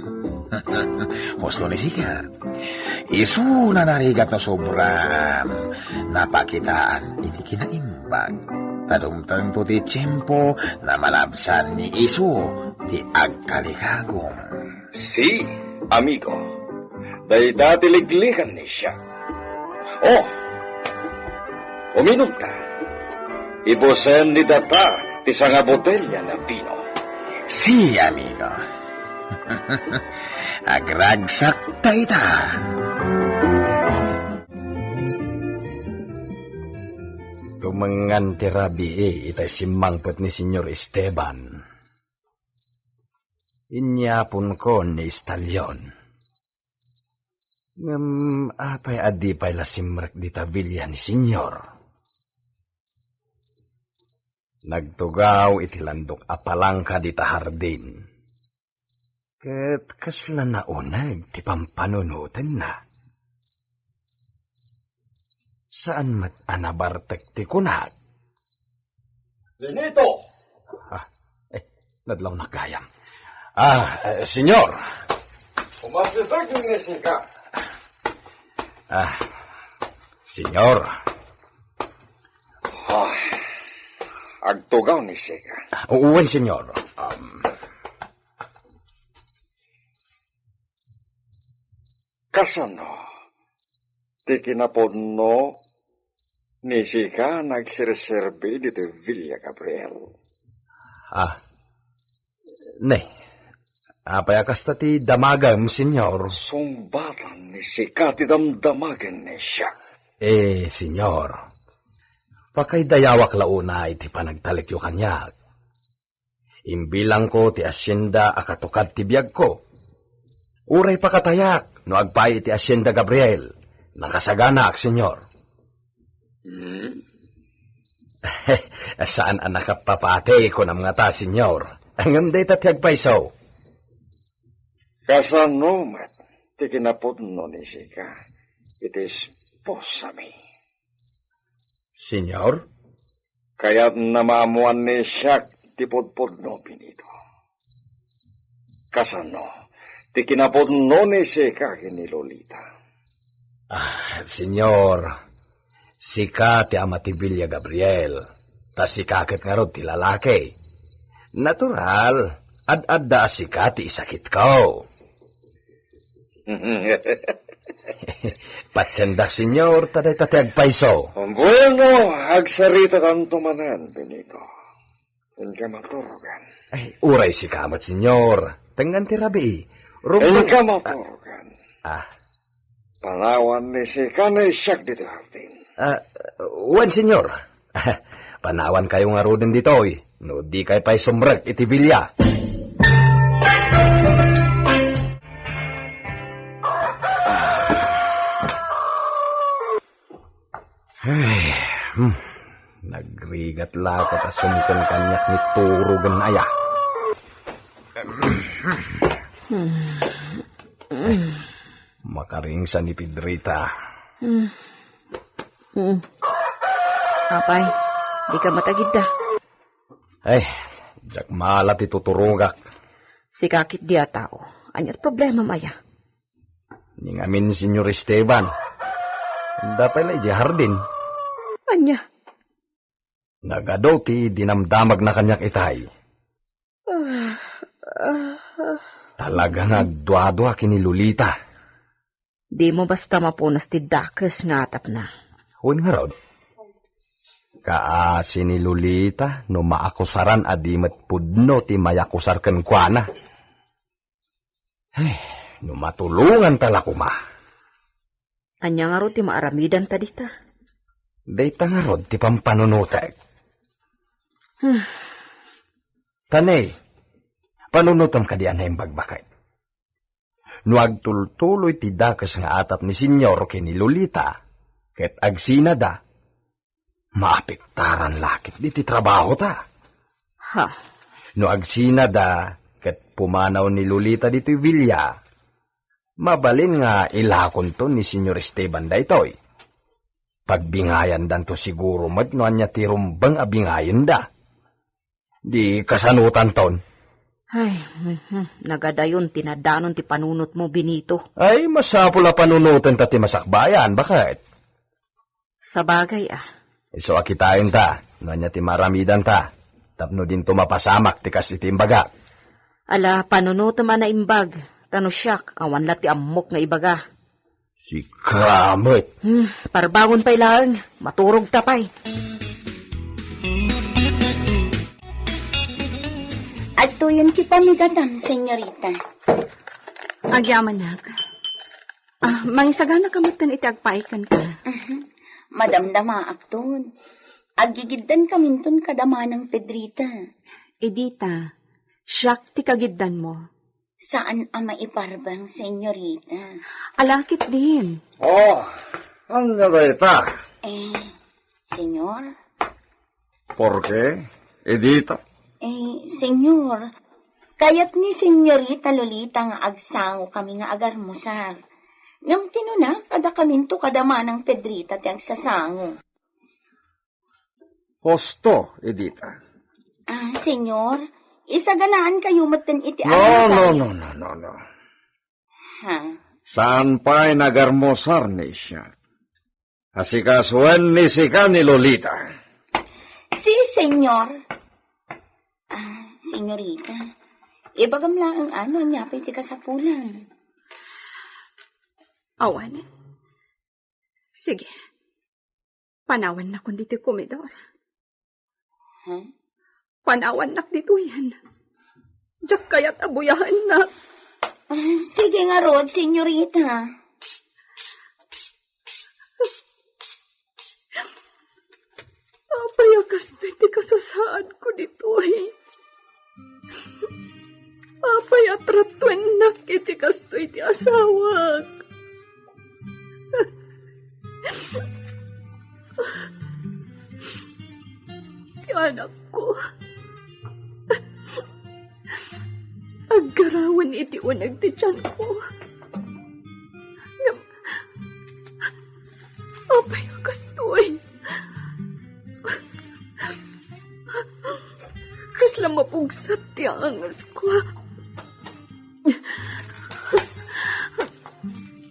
Husto ni sika. Isuna narigat no sobram napakitaan iti kinaimbag. Ta dumtengto ti tiempo a malabsan ni isu ti agkalikagum. Si, amigo, dayta ti liglikan ni siak. Oh, uminumta. Ibusen ni data ti sanga botelya a vino. Si, amigo. Agragsak dayta. Tumengngan ti rabii itay simmangpet ni Señor Esteban. Inyaponko ni Estalion. Ngem apay a di pay la simrek dita villa ni Señor? Nagtugaw iti landok a palangka dita hardin. Ket kasla nauneg ti pampanunotenna. Saan met a nabartek ti kunak. Benito! Ah, eh, nadlawnak gayam. Ah, eh, senyor! Umasideg ni sika. Ah, senyor. Ah, agtugaw ni sika. Ah, wen, senyor. Um, Kasano ti kinapudno Ni sika nagserserbi ditoy Villa Gabriel? Ah, ne. Apay a kasta ti damagem, Señor? Sungbatan ni sika ti damdamagen ni siak. Eh, Señor, pakaidayawak la unay ti panagtalekyo kaniak. Imbilangko ti asienda a katukad ti biagko. Uray pakatayak no agpaay iti asienda, Gabriel. Nakasaganaak, Señor. Hmm? Saan a nakapapati, kunam ngata, Señor. Ngem dayta ti agpayso. Kasano met ti kinapudno ni sika iti esposami? Señor? Kayatna maammoan ni siak ti pudpudno, Benito. Kasano ti kinapudno ni sika ken ni Lolita? Ah, Señor, sika ti ama ti Villa Gabriel, ta sika ket ngarud ti lalaki. Natural, ad-adda a sika ti isakitko. Patiendak, Señor, ta dayta ti agpayso. Bueno, agsaritatanto manen, Benito. Inka maturogan. Ay, uray sika met, Señor. Tengngan ti rabii. Rumbeng. Inka maturogan. Ah. Panawan ni sika ni siak ditoy hardin. Ah, wen, Señor. Panawankayo ngaruden ditoy, no dikay pay sumrek iti villa. Ay, hmm. Nagrigat la ket a sumken kaniak ni turogen aya. Ay, makaringsa ni Pedrita. Hmm. Apay, dika matagidda. Ay, diak mala ti tuturogak. Sika ketdi a tao. Ania ti problemam aya? Ni ngamin, Señor Esteban. Adda pay la idiay hardin. Ania? Nagadu ti dinamdamagna kaniak itay. Ah, ah. Talaga nga agduadua ken ni Lolita. Dimo basta mapunas ti dakes nga atapna. Wen ngarud, kaasi ni Lolita no maakusaran a di met pudno ti mayakusar kenkuana. Ay, no matulonganta la koma. Ania ngarud ti maaramidanta dita? Dayta ngarud ti pampanunotek. Hmm. Tani, panunotem kadi a naimbag, baket. No agtultuloy ti dakes nga atap ni Señor ken ni Lolita, ket agsinada, maapektaran la ketdi ti trabahota. Ha? No agsinada ket pumanaw ni Lolita ditoy villa, mabalin nga ilakonto ni Señor Esteban daytoy. Pagbingayandanto siguro met no ania ti rumbeng a bingayenda. Di kasanotanton. Ay, mhm, nagadayon ti nadanon ti panunotmo, Benito. Ay, masapul a panunoten ta ti masakbayan, baket? Sabagay, a. Isu a kitaenta, no ania ti maaramidanta, tapno dinto mapasamak ti kas iti imbagak. Ala, panunotem a naimbag, ta no siak, awan la ti ammok nga ibaga. Sika met. Hmm, parbangon pay laeng, maturogta pay. Adtoyen ti pamigatam, senyorita. Agyamanak. Ah, mangisagana ka met ken iti agpaay kenka. Mhm. Madamdamaakton. Aggigiddan kaminton kada manang Pedrita. Edita, siak ti kagiddanmo. Saan a maiparbeng, senyorita. Ala ketdin. Oh, ania dayta? Eh, senyor? Porke, Edita? Eh, senyor, kayat ni senyorita Lolita nga agsango kami nga agarmusar. Ngem tinunak, adda kaminto kada manang Pedrita ti agsasango. Husto, Edita. Ah, senyor, isaganaan kayo metten iti No, no, almusar. No, no, no, no. Ha? Saan pay nagarmusar ni siya? Asikasuen ni sika ni Lolita. Si, senyor. Ah, senyorita, ibagam laeng ano, ania pay ti kasapulan. Awan. Sige. Panawannakon ditoy komedor. Hmm? Panawannak ditoyen. Diak kayat a buyaennak. Sige ngarud, senyorita. Apay a kastoy ti kasasaadko ditoy? Apay a tratuennak iti kastoy ti asawak? Ti anakko, aggarawen iti uneg ti tianko. Ngem, apay a kastoy? Kasla mapugsat ti angesko.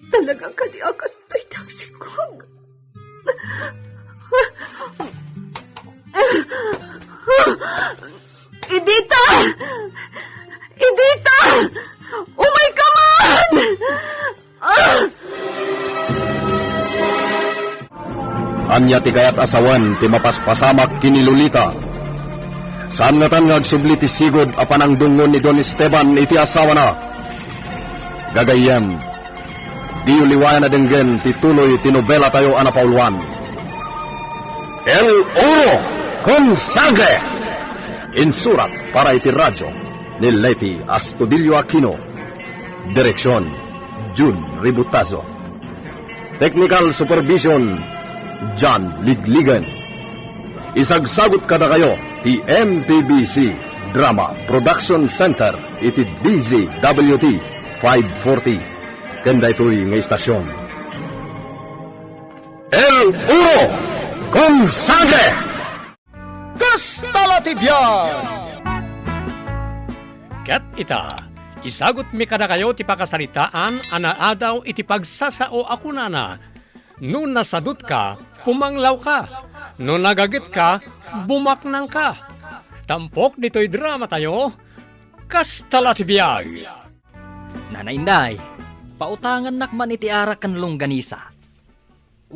Talaga kadi a kastoy ti agsikog? Edita! Edita! Umayka man! Ah! Ania ti kayat a sawen ti mapaspasamak ken ni Lolita? Saan ngatan nga agsubli ti sigud a panangdungngon ni Don Esteban iti asawana? Gagayyem, diyo liwayan a denggen ti tuloy ti nobelatayo a napauluan, El Oro con Sangre! Insurat para iti radio ni Leti Astudillo Aquino. Direksyon, Jun Ributazo. Technical Supervision, John Ligligan. Isagsagut kadakayo ti M P B C Drama Production Center iti D Z W T five forty. Ken daytoy nga istasyon, El Oro con Sangre! Kasta la ti biag! Ket ita, isagutmi kadakayo ti pakasaritaan a naadaw iti pagsasao a kunana, "No nasadutka, pumanglawka. No nagagetka, bumaknangka." Tampok ditoy dramatayo, Kasta la ti biag. Nana Inday, pautangannak man iti arak ken longganisa.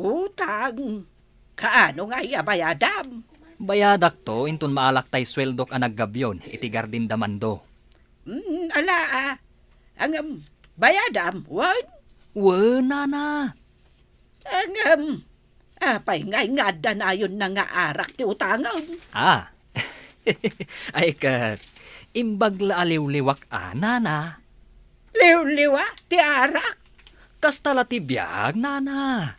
Utang? Kaano ngay a bayadam? Bayadakto inton maalak tay sueldok a naggabion iti gardin da Mando. Mm, ala, ah. Ngem, bayadam, wen? Wen, nana. Ngem, apay ngay nga adda nayonna nga arak ti utangem? Ah. Ay, ket, imbag la a liwliwak a, nana. Liwliwa ti arak? Kasta la ti biag, nana.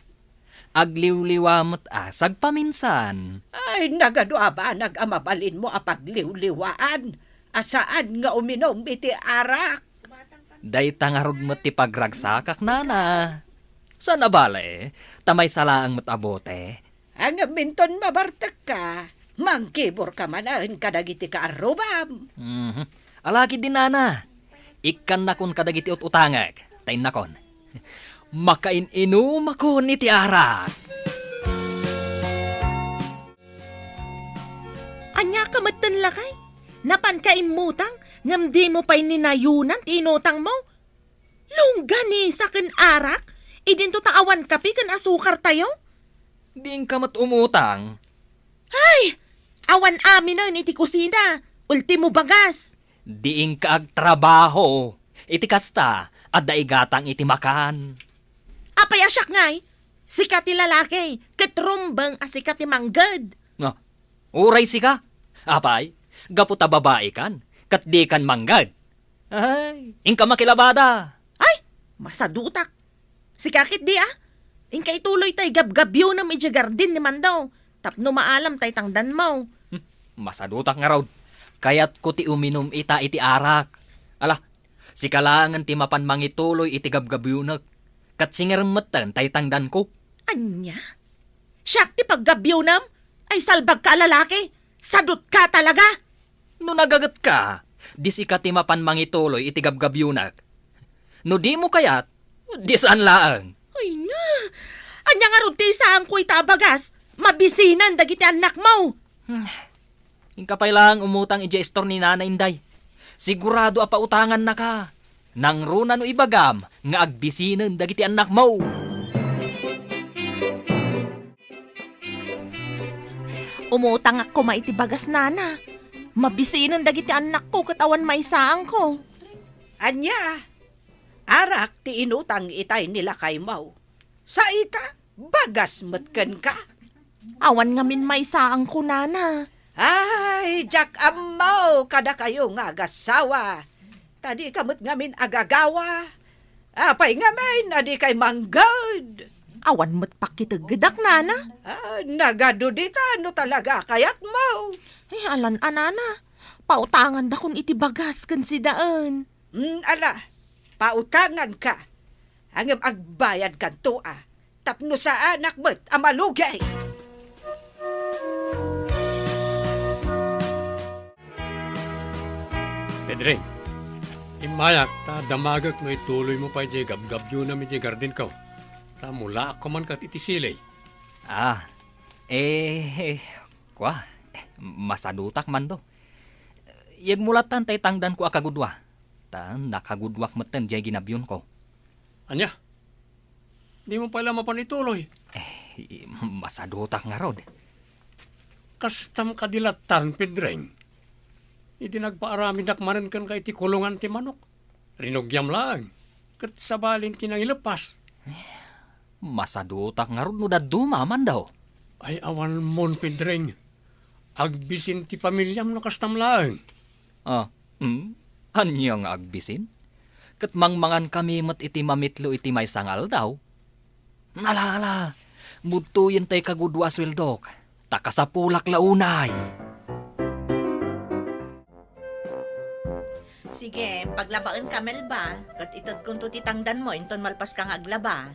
Agliwliwa met a sagpaminsan. Ay, nagadu a banag a mabalinmo a pagliwliwaan a saan nga uminum iti arak. Dayta ngarud met ti pagragsakak, nana. Saan a bale, ta maysa laeng met a bote. Ngem inton mabartekka, mangkiborka manen kadagiti kaarrubam. Mhm. Ala ketdi, nana. Ikkannakon kadagiti ut-utangek, ta innakon. Makain-inumakon iti arak. Ania ka metten, lakay? Napanka immutang, ngem dimo pay ninayonan ti inutangmo? Longganisa ken arak, idinto ta awan kape ken asukartayo? Diinka met umutang. Ay! Awan aminen iti kusina, ultimo bagas. Diinka agtrabaho. Iti kasta, adda igatang iti makan. Apay a siak ngay? Sika ti lalaki, ket rumbeng a sika ti mangged. Nga, uray sika? Apay, gapu ta babaikan, ket dikan mangged. Ay, inka makilabada. Ay, masadutak. Sika ketdi, ah. Inka ituloy tay gabgabionem idiay gardin ni Mando, tapno maalam tay tangdanmo. Hmm, masadutak ngarud. Kayatko ti uminum ita iti arak. Ala, sika laengen ti mapan mangituloy iti gabgabionek. Ket singerem metten tay tangdanko. Ania? Siak ti paggabionem? Ay, salbagka a lalaki! Sadutka talaga! No nagagetka, di sika ti mapan mangituloy iti gabgabionek. No dimo kayat, di saan laeng. Ay na! Ania ngarud ti isaanko ita a bagas? Mabisinen dagiti annakmo! Hmm. Inka pay laeng umutang idiay istor ni Nana Inday. Sigurado a pautangannaka. Nangruna no ibagam nga agbisinen dagiti annakmo. Umutangak koma iti bagas, nana. Mabisinen dagiti annakko ket awan maisaanko. Ania? Arak ti inutang itay ni lakaymo. Sa ita, bagas met kenka. Awan ngamin maisaanko, nana. Ay, diak ammo kadakayo nga agassawa. Ta dika met ngamin agagawa. Apay ngamin a dikay mangged? Awan met pakiteggedak, nana. Ah, nagadu dita no talaga kayatmo. Ay, alan a, nana. Pautangandakon iti bagas ken sidaen. Mm, ala, pautanganka. Ngem agbayadkanto a, tapno saanak met a malugi. Pedring, immayak ta damagek no ituloymo pay diay gabgabyonam idiay gardinko. Ta mulaakko man ket iti siley. Ah, eh, kua, masadutak, Mando. Yegmo lattan tay tangdanko a kagudua. Ta nakagudua metten diay ginabyonko. Ania? Dimo pay la mapan ituloy? Eh, masadutak ngarud. Kastam kadi lattan, Pedring. Idi nagpaaramidak manen kenka iti kulongan ti manok, rinugiam laeng, ket sabali ti nangileppas. Masadutak ngarud no dadduma, Mando. Ay, awan mon, Pedring. Agbisin ti pamiliam no kastam laeng. Ah, hmm? Ania nga agbisin? Ket mangmangankami met iti mamitlo iti maysa nga aldaw. Ala, ala, budtoyen tay kagudua a sueldok, ta kasapulak la unay. Sige, paglabaenka, Melba, ket itedkonto ti tangdanmo inton malpaska nga aglaba.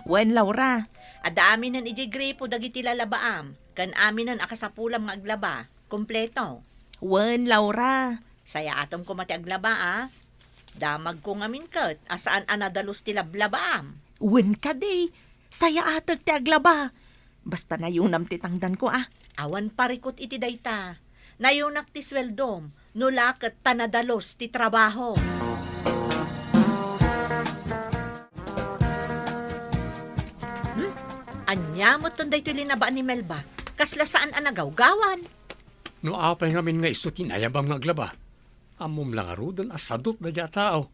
Wen, Laura. Adda aminen idiay gripo dagiti lalabaam, ken aminen a kasapulam nga aglaba. Kompleto. Wen, Laura. Sayaatem koma ti aglaba, a. Damagko ngamin ket a saan a nadalus ti lablabaam. Wen kadi, sayaatek ti aglaba. Basta nayonam ti tangdanko, a. Awan parikut iti dayta. Nayonak ti sueldom, no la ket ta nadalus ti trabaho. Hmm? Ania metten daytoy linabaan ni Melba? Kasla saan a nagawgawan. No apay ngamin nga isu ti inayabam nga aglaba, ammom la ngaruden a sadut daydiay a tao.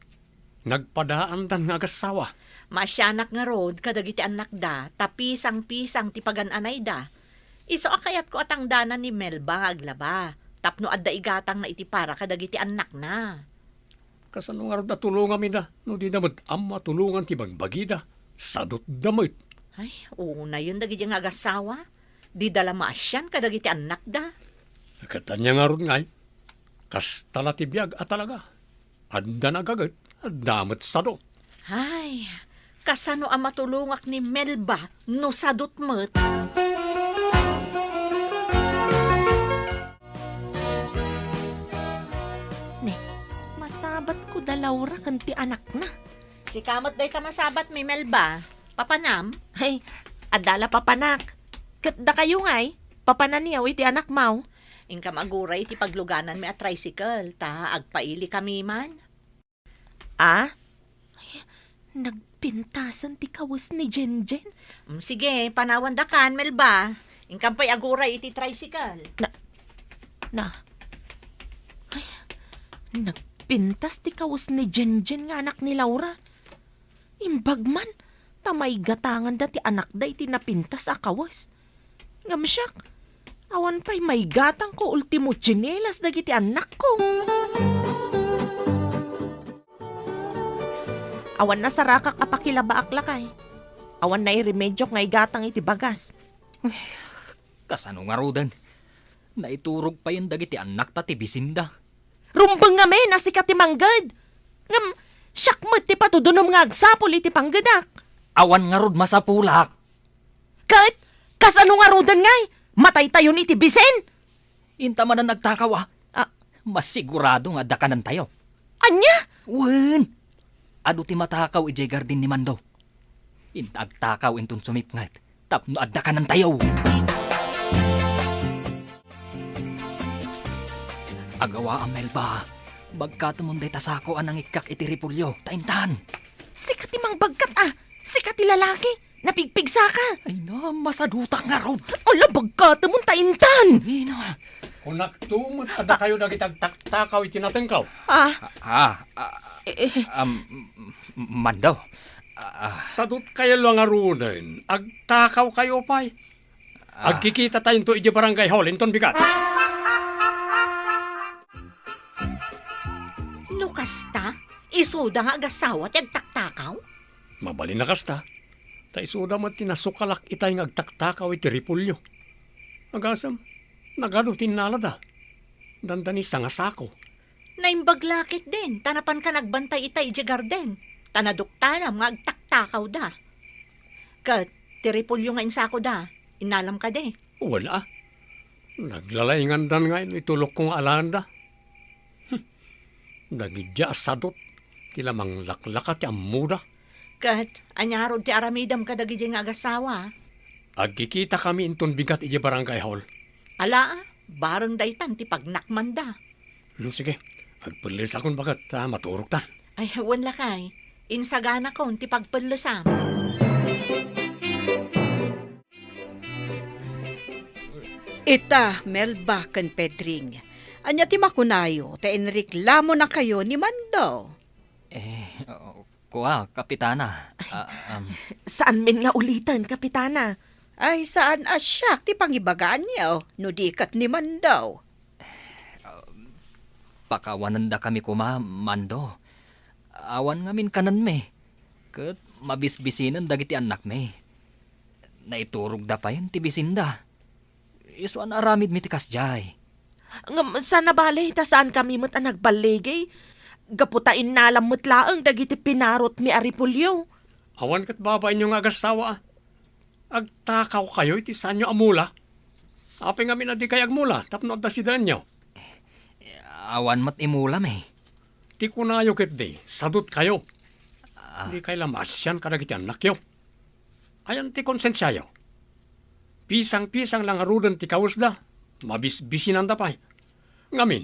Nagpadaandan nga agassawa. Maasianak ngarud kadagiti annakda, ta pisang-pisang ti pagan-anayda. Isu a kayatko a tangdanan ni Melba nga aglaba, tapno adda igatangna iti para kadagiti annakna. Kasano ngarud a tulongam ida no dida met ammo a tulongan ti bagbagida? Sadutda met. Ay, unayen dagiti nga agassawa. Dida la maasian kadagiti annakda. Ket ania ngarud ngay? Kasta la ti biag a talaga. Adda nagaget, adda met sadut. Ay, kasano a matulongak ni Melba no sadut met? Ne, masabatko da Laura ken ti anakna. Sika met dayta masabatmi, Melba. Papanam? Ay, adda la papanak. Ket dakayo ngay, papananyo iti anakmaw? Inkam aguray iti paglugananmi a tricycle, ta agpailikami man. Ah? Ay, nagpintasen ti kawes ni Jenjen. Mm, sige, panawandakan, Melba. Inkam pay aguray iti tricycle. Na, na, ay, nagpintas ti kawes ni Jenjen nga anak ni Laura. Imbag man, ta maigatanganda ti anakda iti napintas a kawes. Ngem siak, awan pay maigatangko ultimo tsinelas dagiti annakko. Awan nasarakak a pakilabaak lakay. Awan nairemediok nga igatang iti bagas. Kasano ngaruden? Naiturog payen dagiti annakta ti bisinda. Rumbeng ngamin a sika ti mangged. Ngem, siak met ti patudunom nga agsapul iti panggedak. Awan ngarud masapulak. Ket, kasano ngaruden ngay? Mataytayon iti bisin? Inta manen agtakaw a. Ah. Masigurado nga adda kanentayo. Ania? Wen! Adu ti matakaw idiay gardin ni Mando. Inta agtakaw inton sumipnget tapno adda kanentayo. Agawaam, Melba. Bagkatemon dayta sako a nangikkak iti repolyo, ta intan. Sika ti mangbagkat a! Sika ti lalaki! Napigpigsaka. Ay na, masadutak ngarud. Ala, bagkatemon ta intan. Ay na. Kunakto met a dakayo dagiti agtaktakaw iti natengko. Ah, Ah, ah, eh, eh. um, Mando. Ah, ah. Sadutkayo la ngaruden, agtakawkayo pay. Ah. Agkikitatayo idiay barangay hall inton bigat. No kasta, isuda nga agassawa ti agtaktakaw? Mabalin a kasta. Ta isuda met ti nasukalak itay nga agtaktakaw iti repolyo. Agasem, nagadu ti innalada. Dandani sangasako. Naimbag la ketdin, ta napanka nagbantay itay idiay garden. Ta naduktanam nga agtaktakawda. Ket ti repolyo nga insakoda, innalam kadi? Wen a. Naglalaingandan nga iti tulokko nga alaenda. Hm. Dagidiay a sadut, ti la manglaklaka ti ammoda. Ket ania ngarud ti aramidem kadagidiay nga agassawa? Agkikitakami inton bigat idiay barangay hall. Ala, bareng daytan ti pagnakmanda. Hmm, sige. Agpellesakon baket ta maturogtan. Ay, wen lakay. Insaganakon ti pagpellesam. Ita, Melba ken Pedring, ania ti makunayo ta inreklamonakayo ni Mando? Eh, uh, kua, Kapitana. Ah, um, Saan men nga uliten, Kapitana? Ay, saan a siak ti pangibagaanyo, no di ket ni Mando? Pakawanendakami koma, Mando. Awan ngamin kanenmi, ket mabisbisinen dagiti annakmi. Naiturogda payen ti bisinda. Isu a naaramidmi ti kasdiay. Ngem saan a bale ta saankami met a nagballigi. Gapu ta innalam met laeng dagiti pinarotmi a repolyo. Awan ket babainyo nga agassawa, a. Agtakawkayo iti saanyo a mula. Apay ngamin a dikay agmula tapno adda sidaenyo? Awan met imulami. Ti kunayo ketdi, sadutkayo. Ah. Dikay la maasian kadagiti annakyo. Ayan ti konsensiayo. Pisang-pisang la ngaruden ti kawesda, mabisbisinanda pay. Ngamin,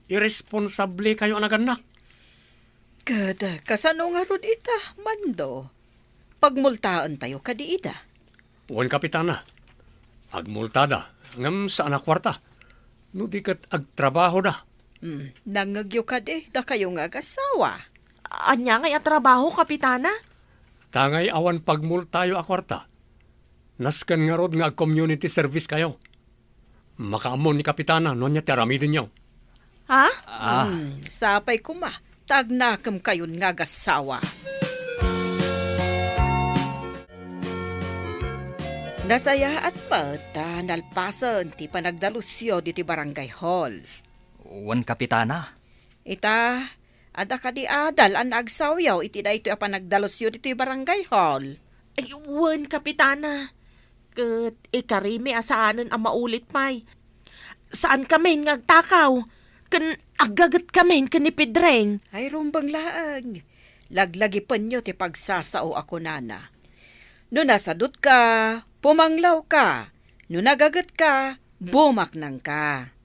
iresponsablekayo a nagannak. Ket kasano ngarud ita, Mando? Pagmultaentayo kadi ida? Wen, Kapitana. Agmultada, ngem saan a kuarta. No di ket agtrabahoda. Hmm, nangngegyo kadi, dakayo nga agassawa? Ania ngay a trabaho, Kapitana? Ta ngay awan pagmultayo a kuarta, nasken ngarud nga ag-community service kayo. Makaammo ni Kapitana no ania ti aramidenyo. Ha? Ah. Hmm, sapay koma ta agnakemkayon nga agassawa. Nasayaat met ta nalpasen ti panagdalusyo ditoy barangay hall. Wen, Kapitana. Ita, adda kadi adal a naagsaoyo iti daytoy a panagdalusyo ditoy barangay hall? Ay, wen, Kapitana. Ket ikarimi a saanen a maulit pay. Saankamin nga agtakaw, ken aggagetkamin ken ni Pedring. Ay, rumbeng laeng. Laglagipenyo ti pagsasao a kunana. No nasadutka, pumanglawka. No nagagetka, bumaknangka.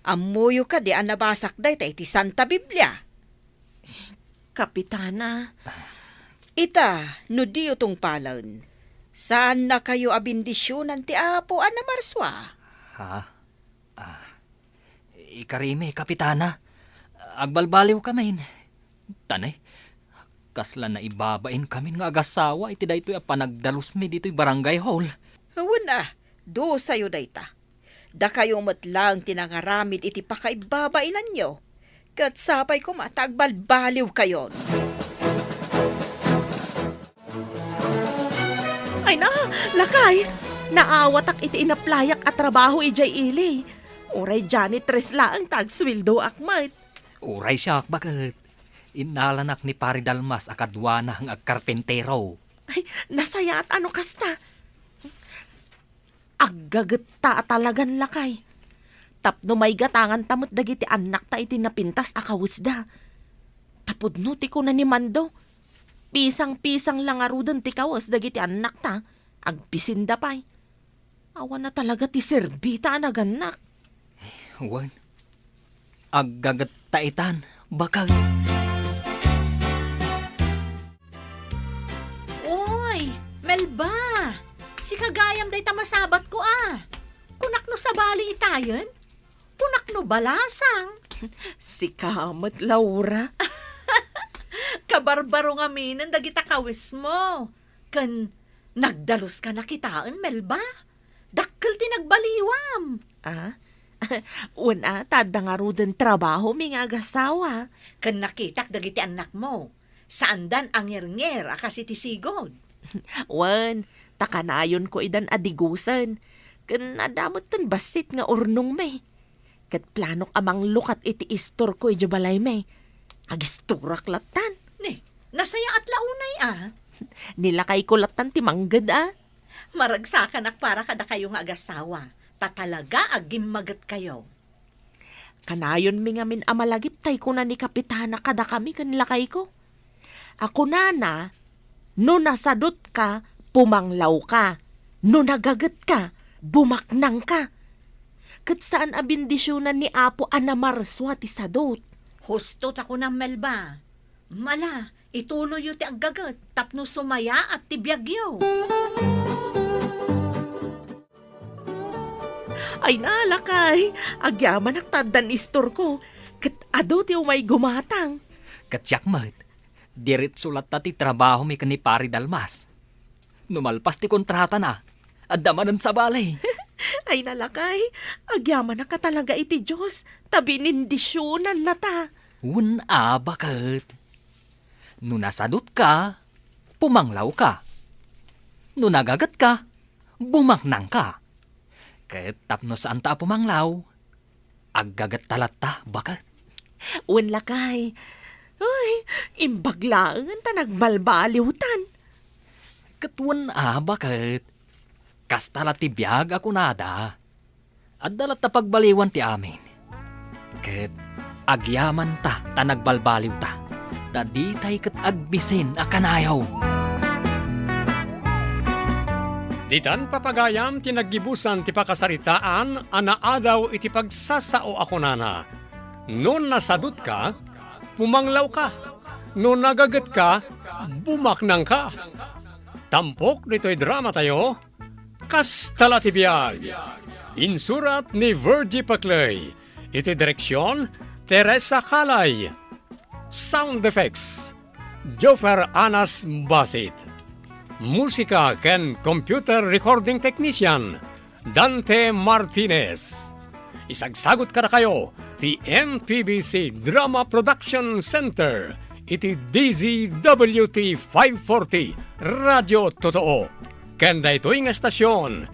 Ammoyo kadi a nabasak dayta iti Santa Biblia? Kapitana. Ita, no diyo tungpalen, saannakayo a bendisionan ti Apo a namarsua? Ha? Ah, ikarimi, Kapitana. Agbalbaliwkamin. Tanay, kasla naibabainkamin nga agassawa iti daytoy a panagdalusmi ditoy barangay hall. Wen a, dusayo dayta. Dakayo met laeng ti nangaramid iti pakaibabainanyo, ket sapay koma ta agbalbaliwkayon. Ay na, lakay! Naawatak iti inaplayak a trabaho idiay ili. Uray janitress laeng ta agsueldoak met. Uray siak, baket. Innalanak ni Pari Dalmas a kaduana nga agkarpintero. Ay, nasayaat a no kasta. Aggagetta a talagan, lakay. Tapno maigatanganta met dagiti annakta iti napintas a kawesda. Ta pudno ti kuna ni Mando, pisang-pisang la ngaruden ti kawes dagiti annakta, agbisinda pay. Awan a talaga ti serbita a nagannak. Wen, aggagetta itan, baket. Uy, Mel Sika gayam dayta masabatko a. Kunak no sabali itayen? Kunak no balasang? Sika met, Laura. Kabarbaro ngaminen dagita kawismo. Ken nagdaluska na kitaen, Melba. Dakkel ti nagbaliwam. Ah? Wen a, ta adda ngaruden trabahomi nga agasawa. Ken nakitak dagiti annakmo. Saandan a ngernger a kas iti sigud. Wen, ta kanayonko idan a digusen. Ken adda metten bassit nga urnongmi. Ket planok a manglukat iti istorko idiay balaymi. Agistorak lattan. Ni, nasayaat la unay a. Ni lakayko lattan ti mangged a. Maragsakanak para kadakayo nga agasawa, ta talaga aggimmagetkayo. Kanayonmi ngamin a malagip tay kuna ni Kapitana kadakami ken lakayko. A kunana, "No nasadutka, pumanglawka. No nagagetka, bumaknangka." Ket saan a bendisionan ni Apo a namarsua ti sadut. Husto ta kunam, Melba. Mala, ituloyyo ti aggaget tapno sumayaat ti biagyo. Ay na, lakay, agyamanak ta addan istorko, ket adu ti umay gumatang. Ket siak met, diretso latta ti trabahomi ken ni Pari Dalmas. No malpas ti kontratana, adda manen sabali. Ay na, lakay, agyamanak a talaga iti Dios, ta binindisionannata. Wen a, baket. No nasadutka, pumanglawka. No nagagetka, bumaknangka. Ket tapno saanta a pumanglaw, aggagetta latta, baket. Wen, lakay. Ay, imbag laeng ta nagbalbaliwtan. Ket wen a, baket. Kasta la ti biag a kunada. Adda latta pagbaliwan ti amin. Ket agyamanta ta nagbalbaliwta, ta ditay ket agbisin a kanayaw. Ditan, papagayam, ti naggibusan ti pakasaritaan a naadaw iti pagsasao a kunana, "No nasadutka, pumanglawka. No nagagetka, bumaknangka." Tampok ditoy dramatayo, Kasta la ti biag. Insurat ni Virgie Paclay. Iti direksion, Teresa Calay. Sound effects, Joffer Anas Basit. Musika ken computer recording technician, Dante Martinez. Isagsagut kadakayo ti M P B C Drama Production Center iti D Z W T five forty Radio Totoo. Ken daytoy nga estasion,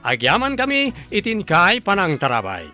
agyamankami iti inkay panangtarabay.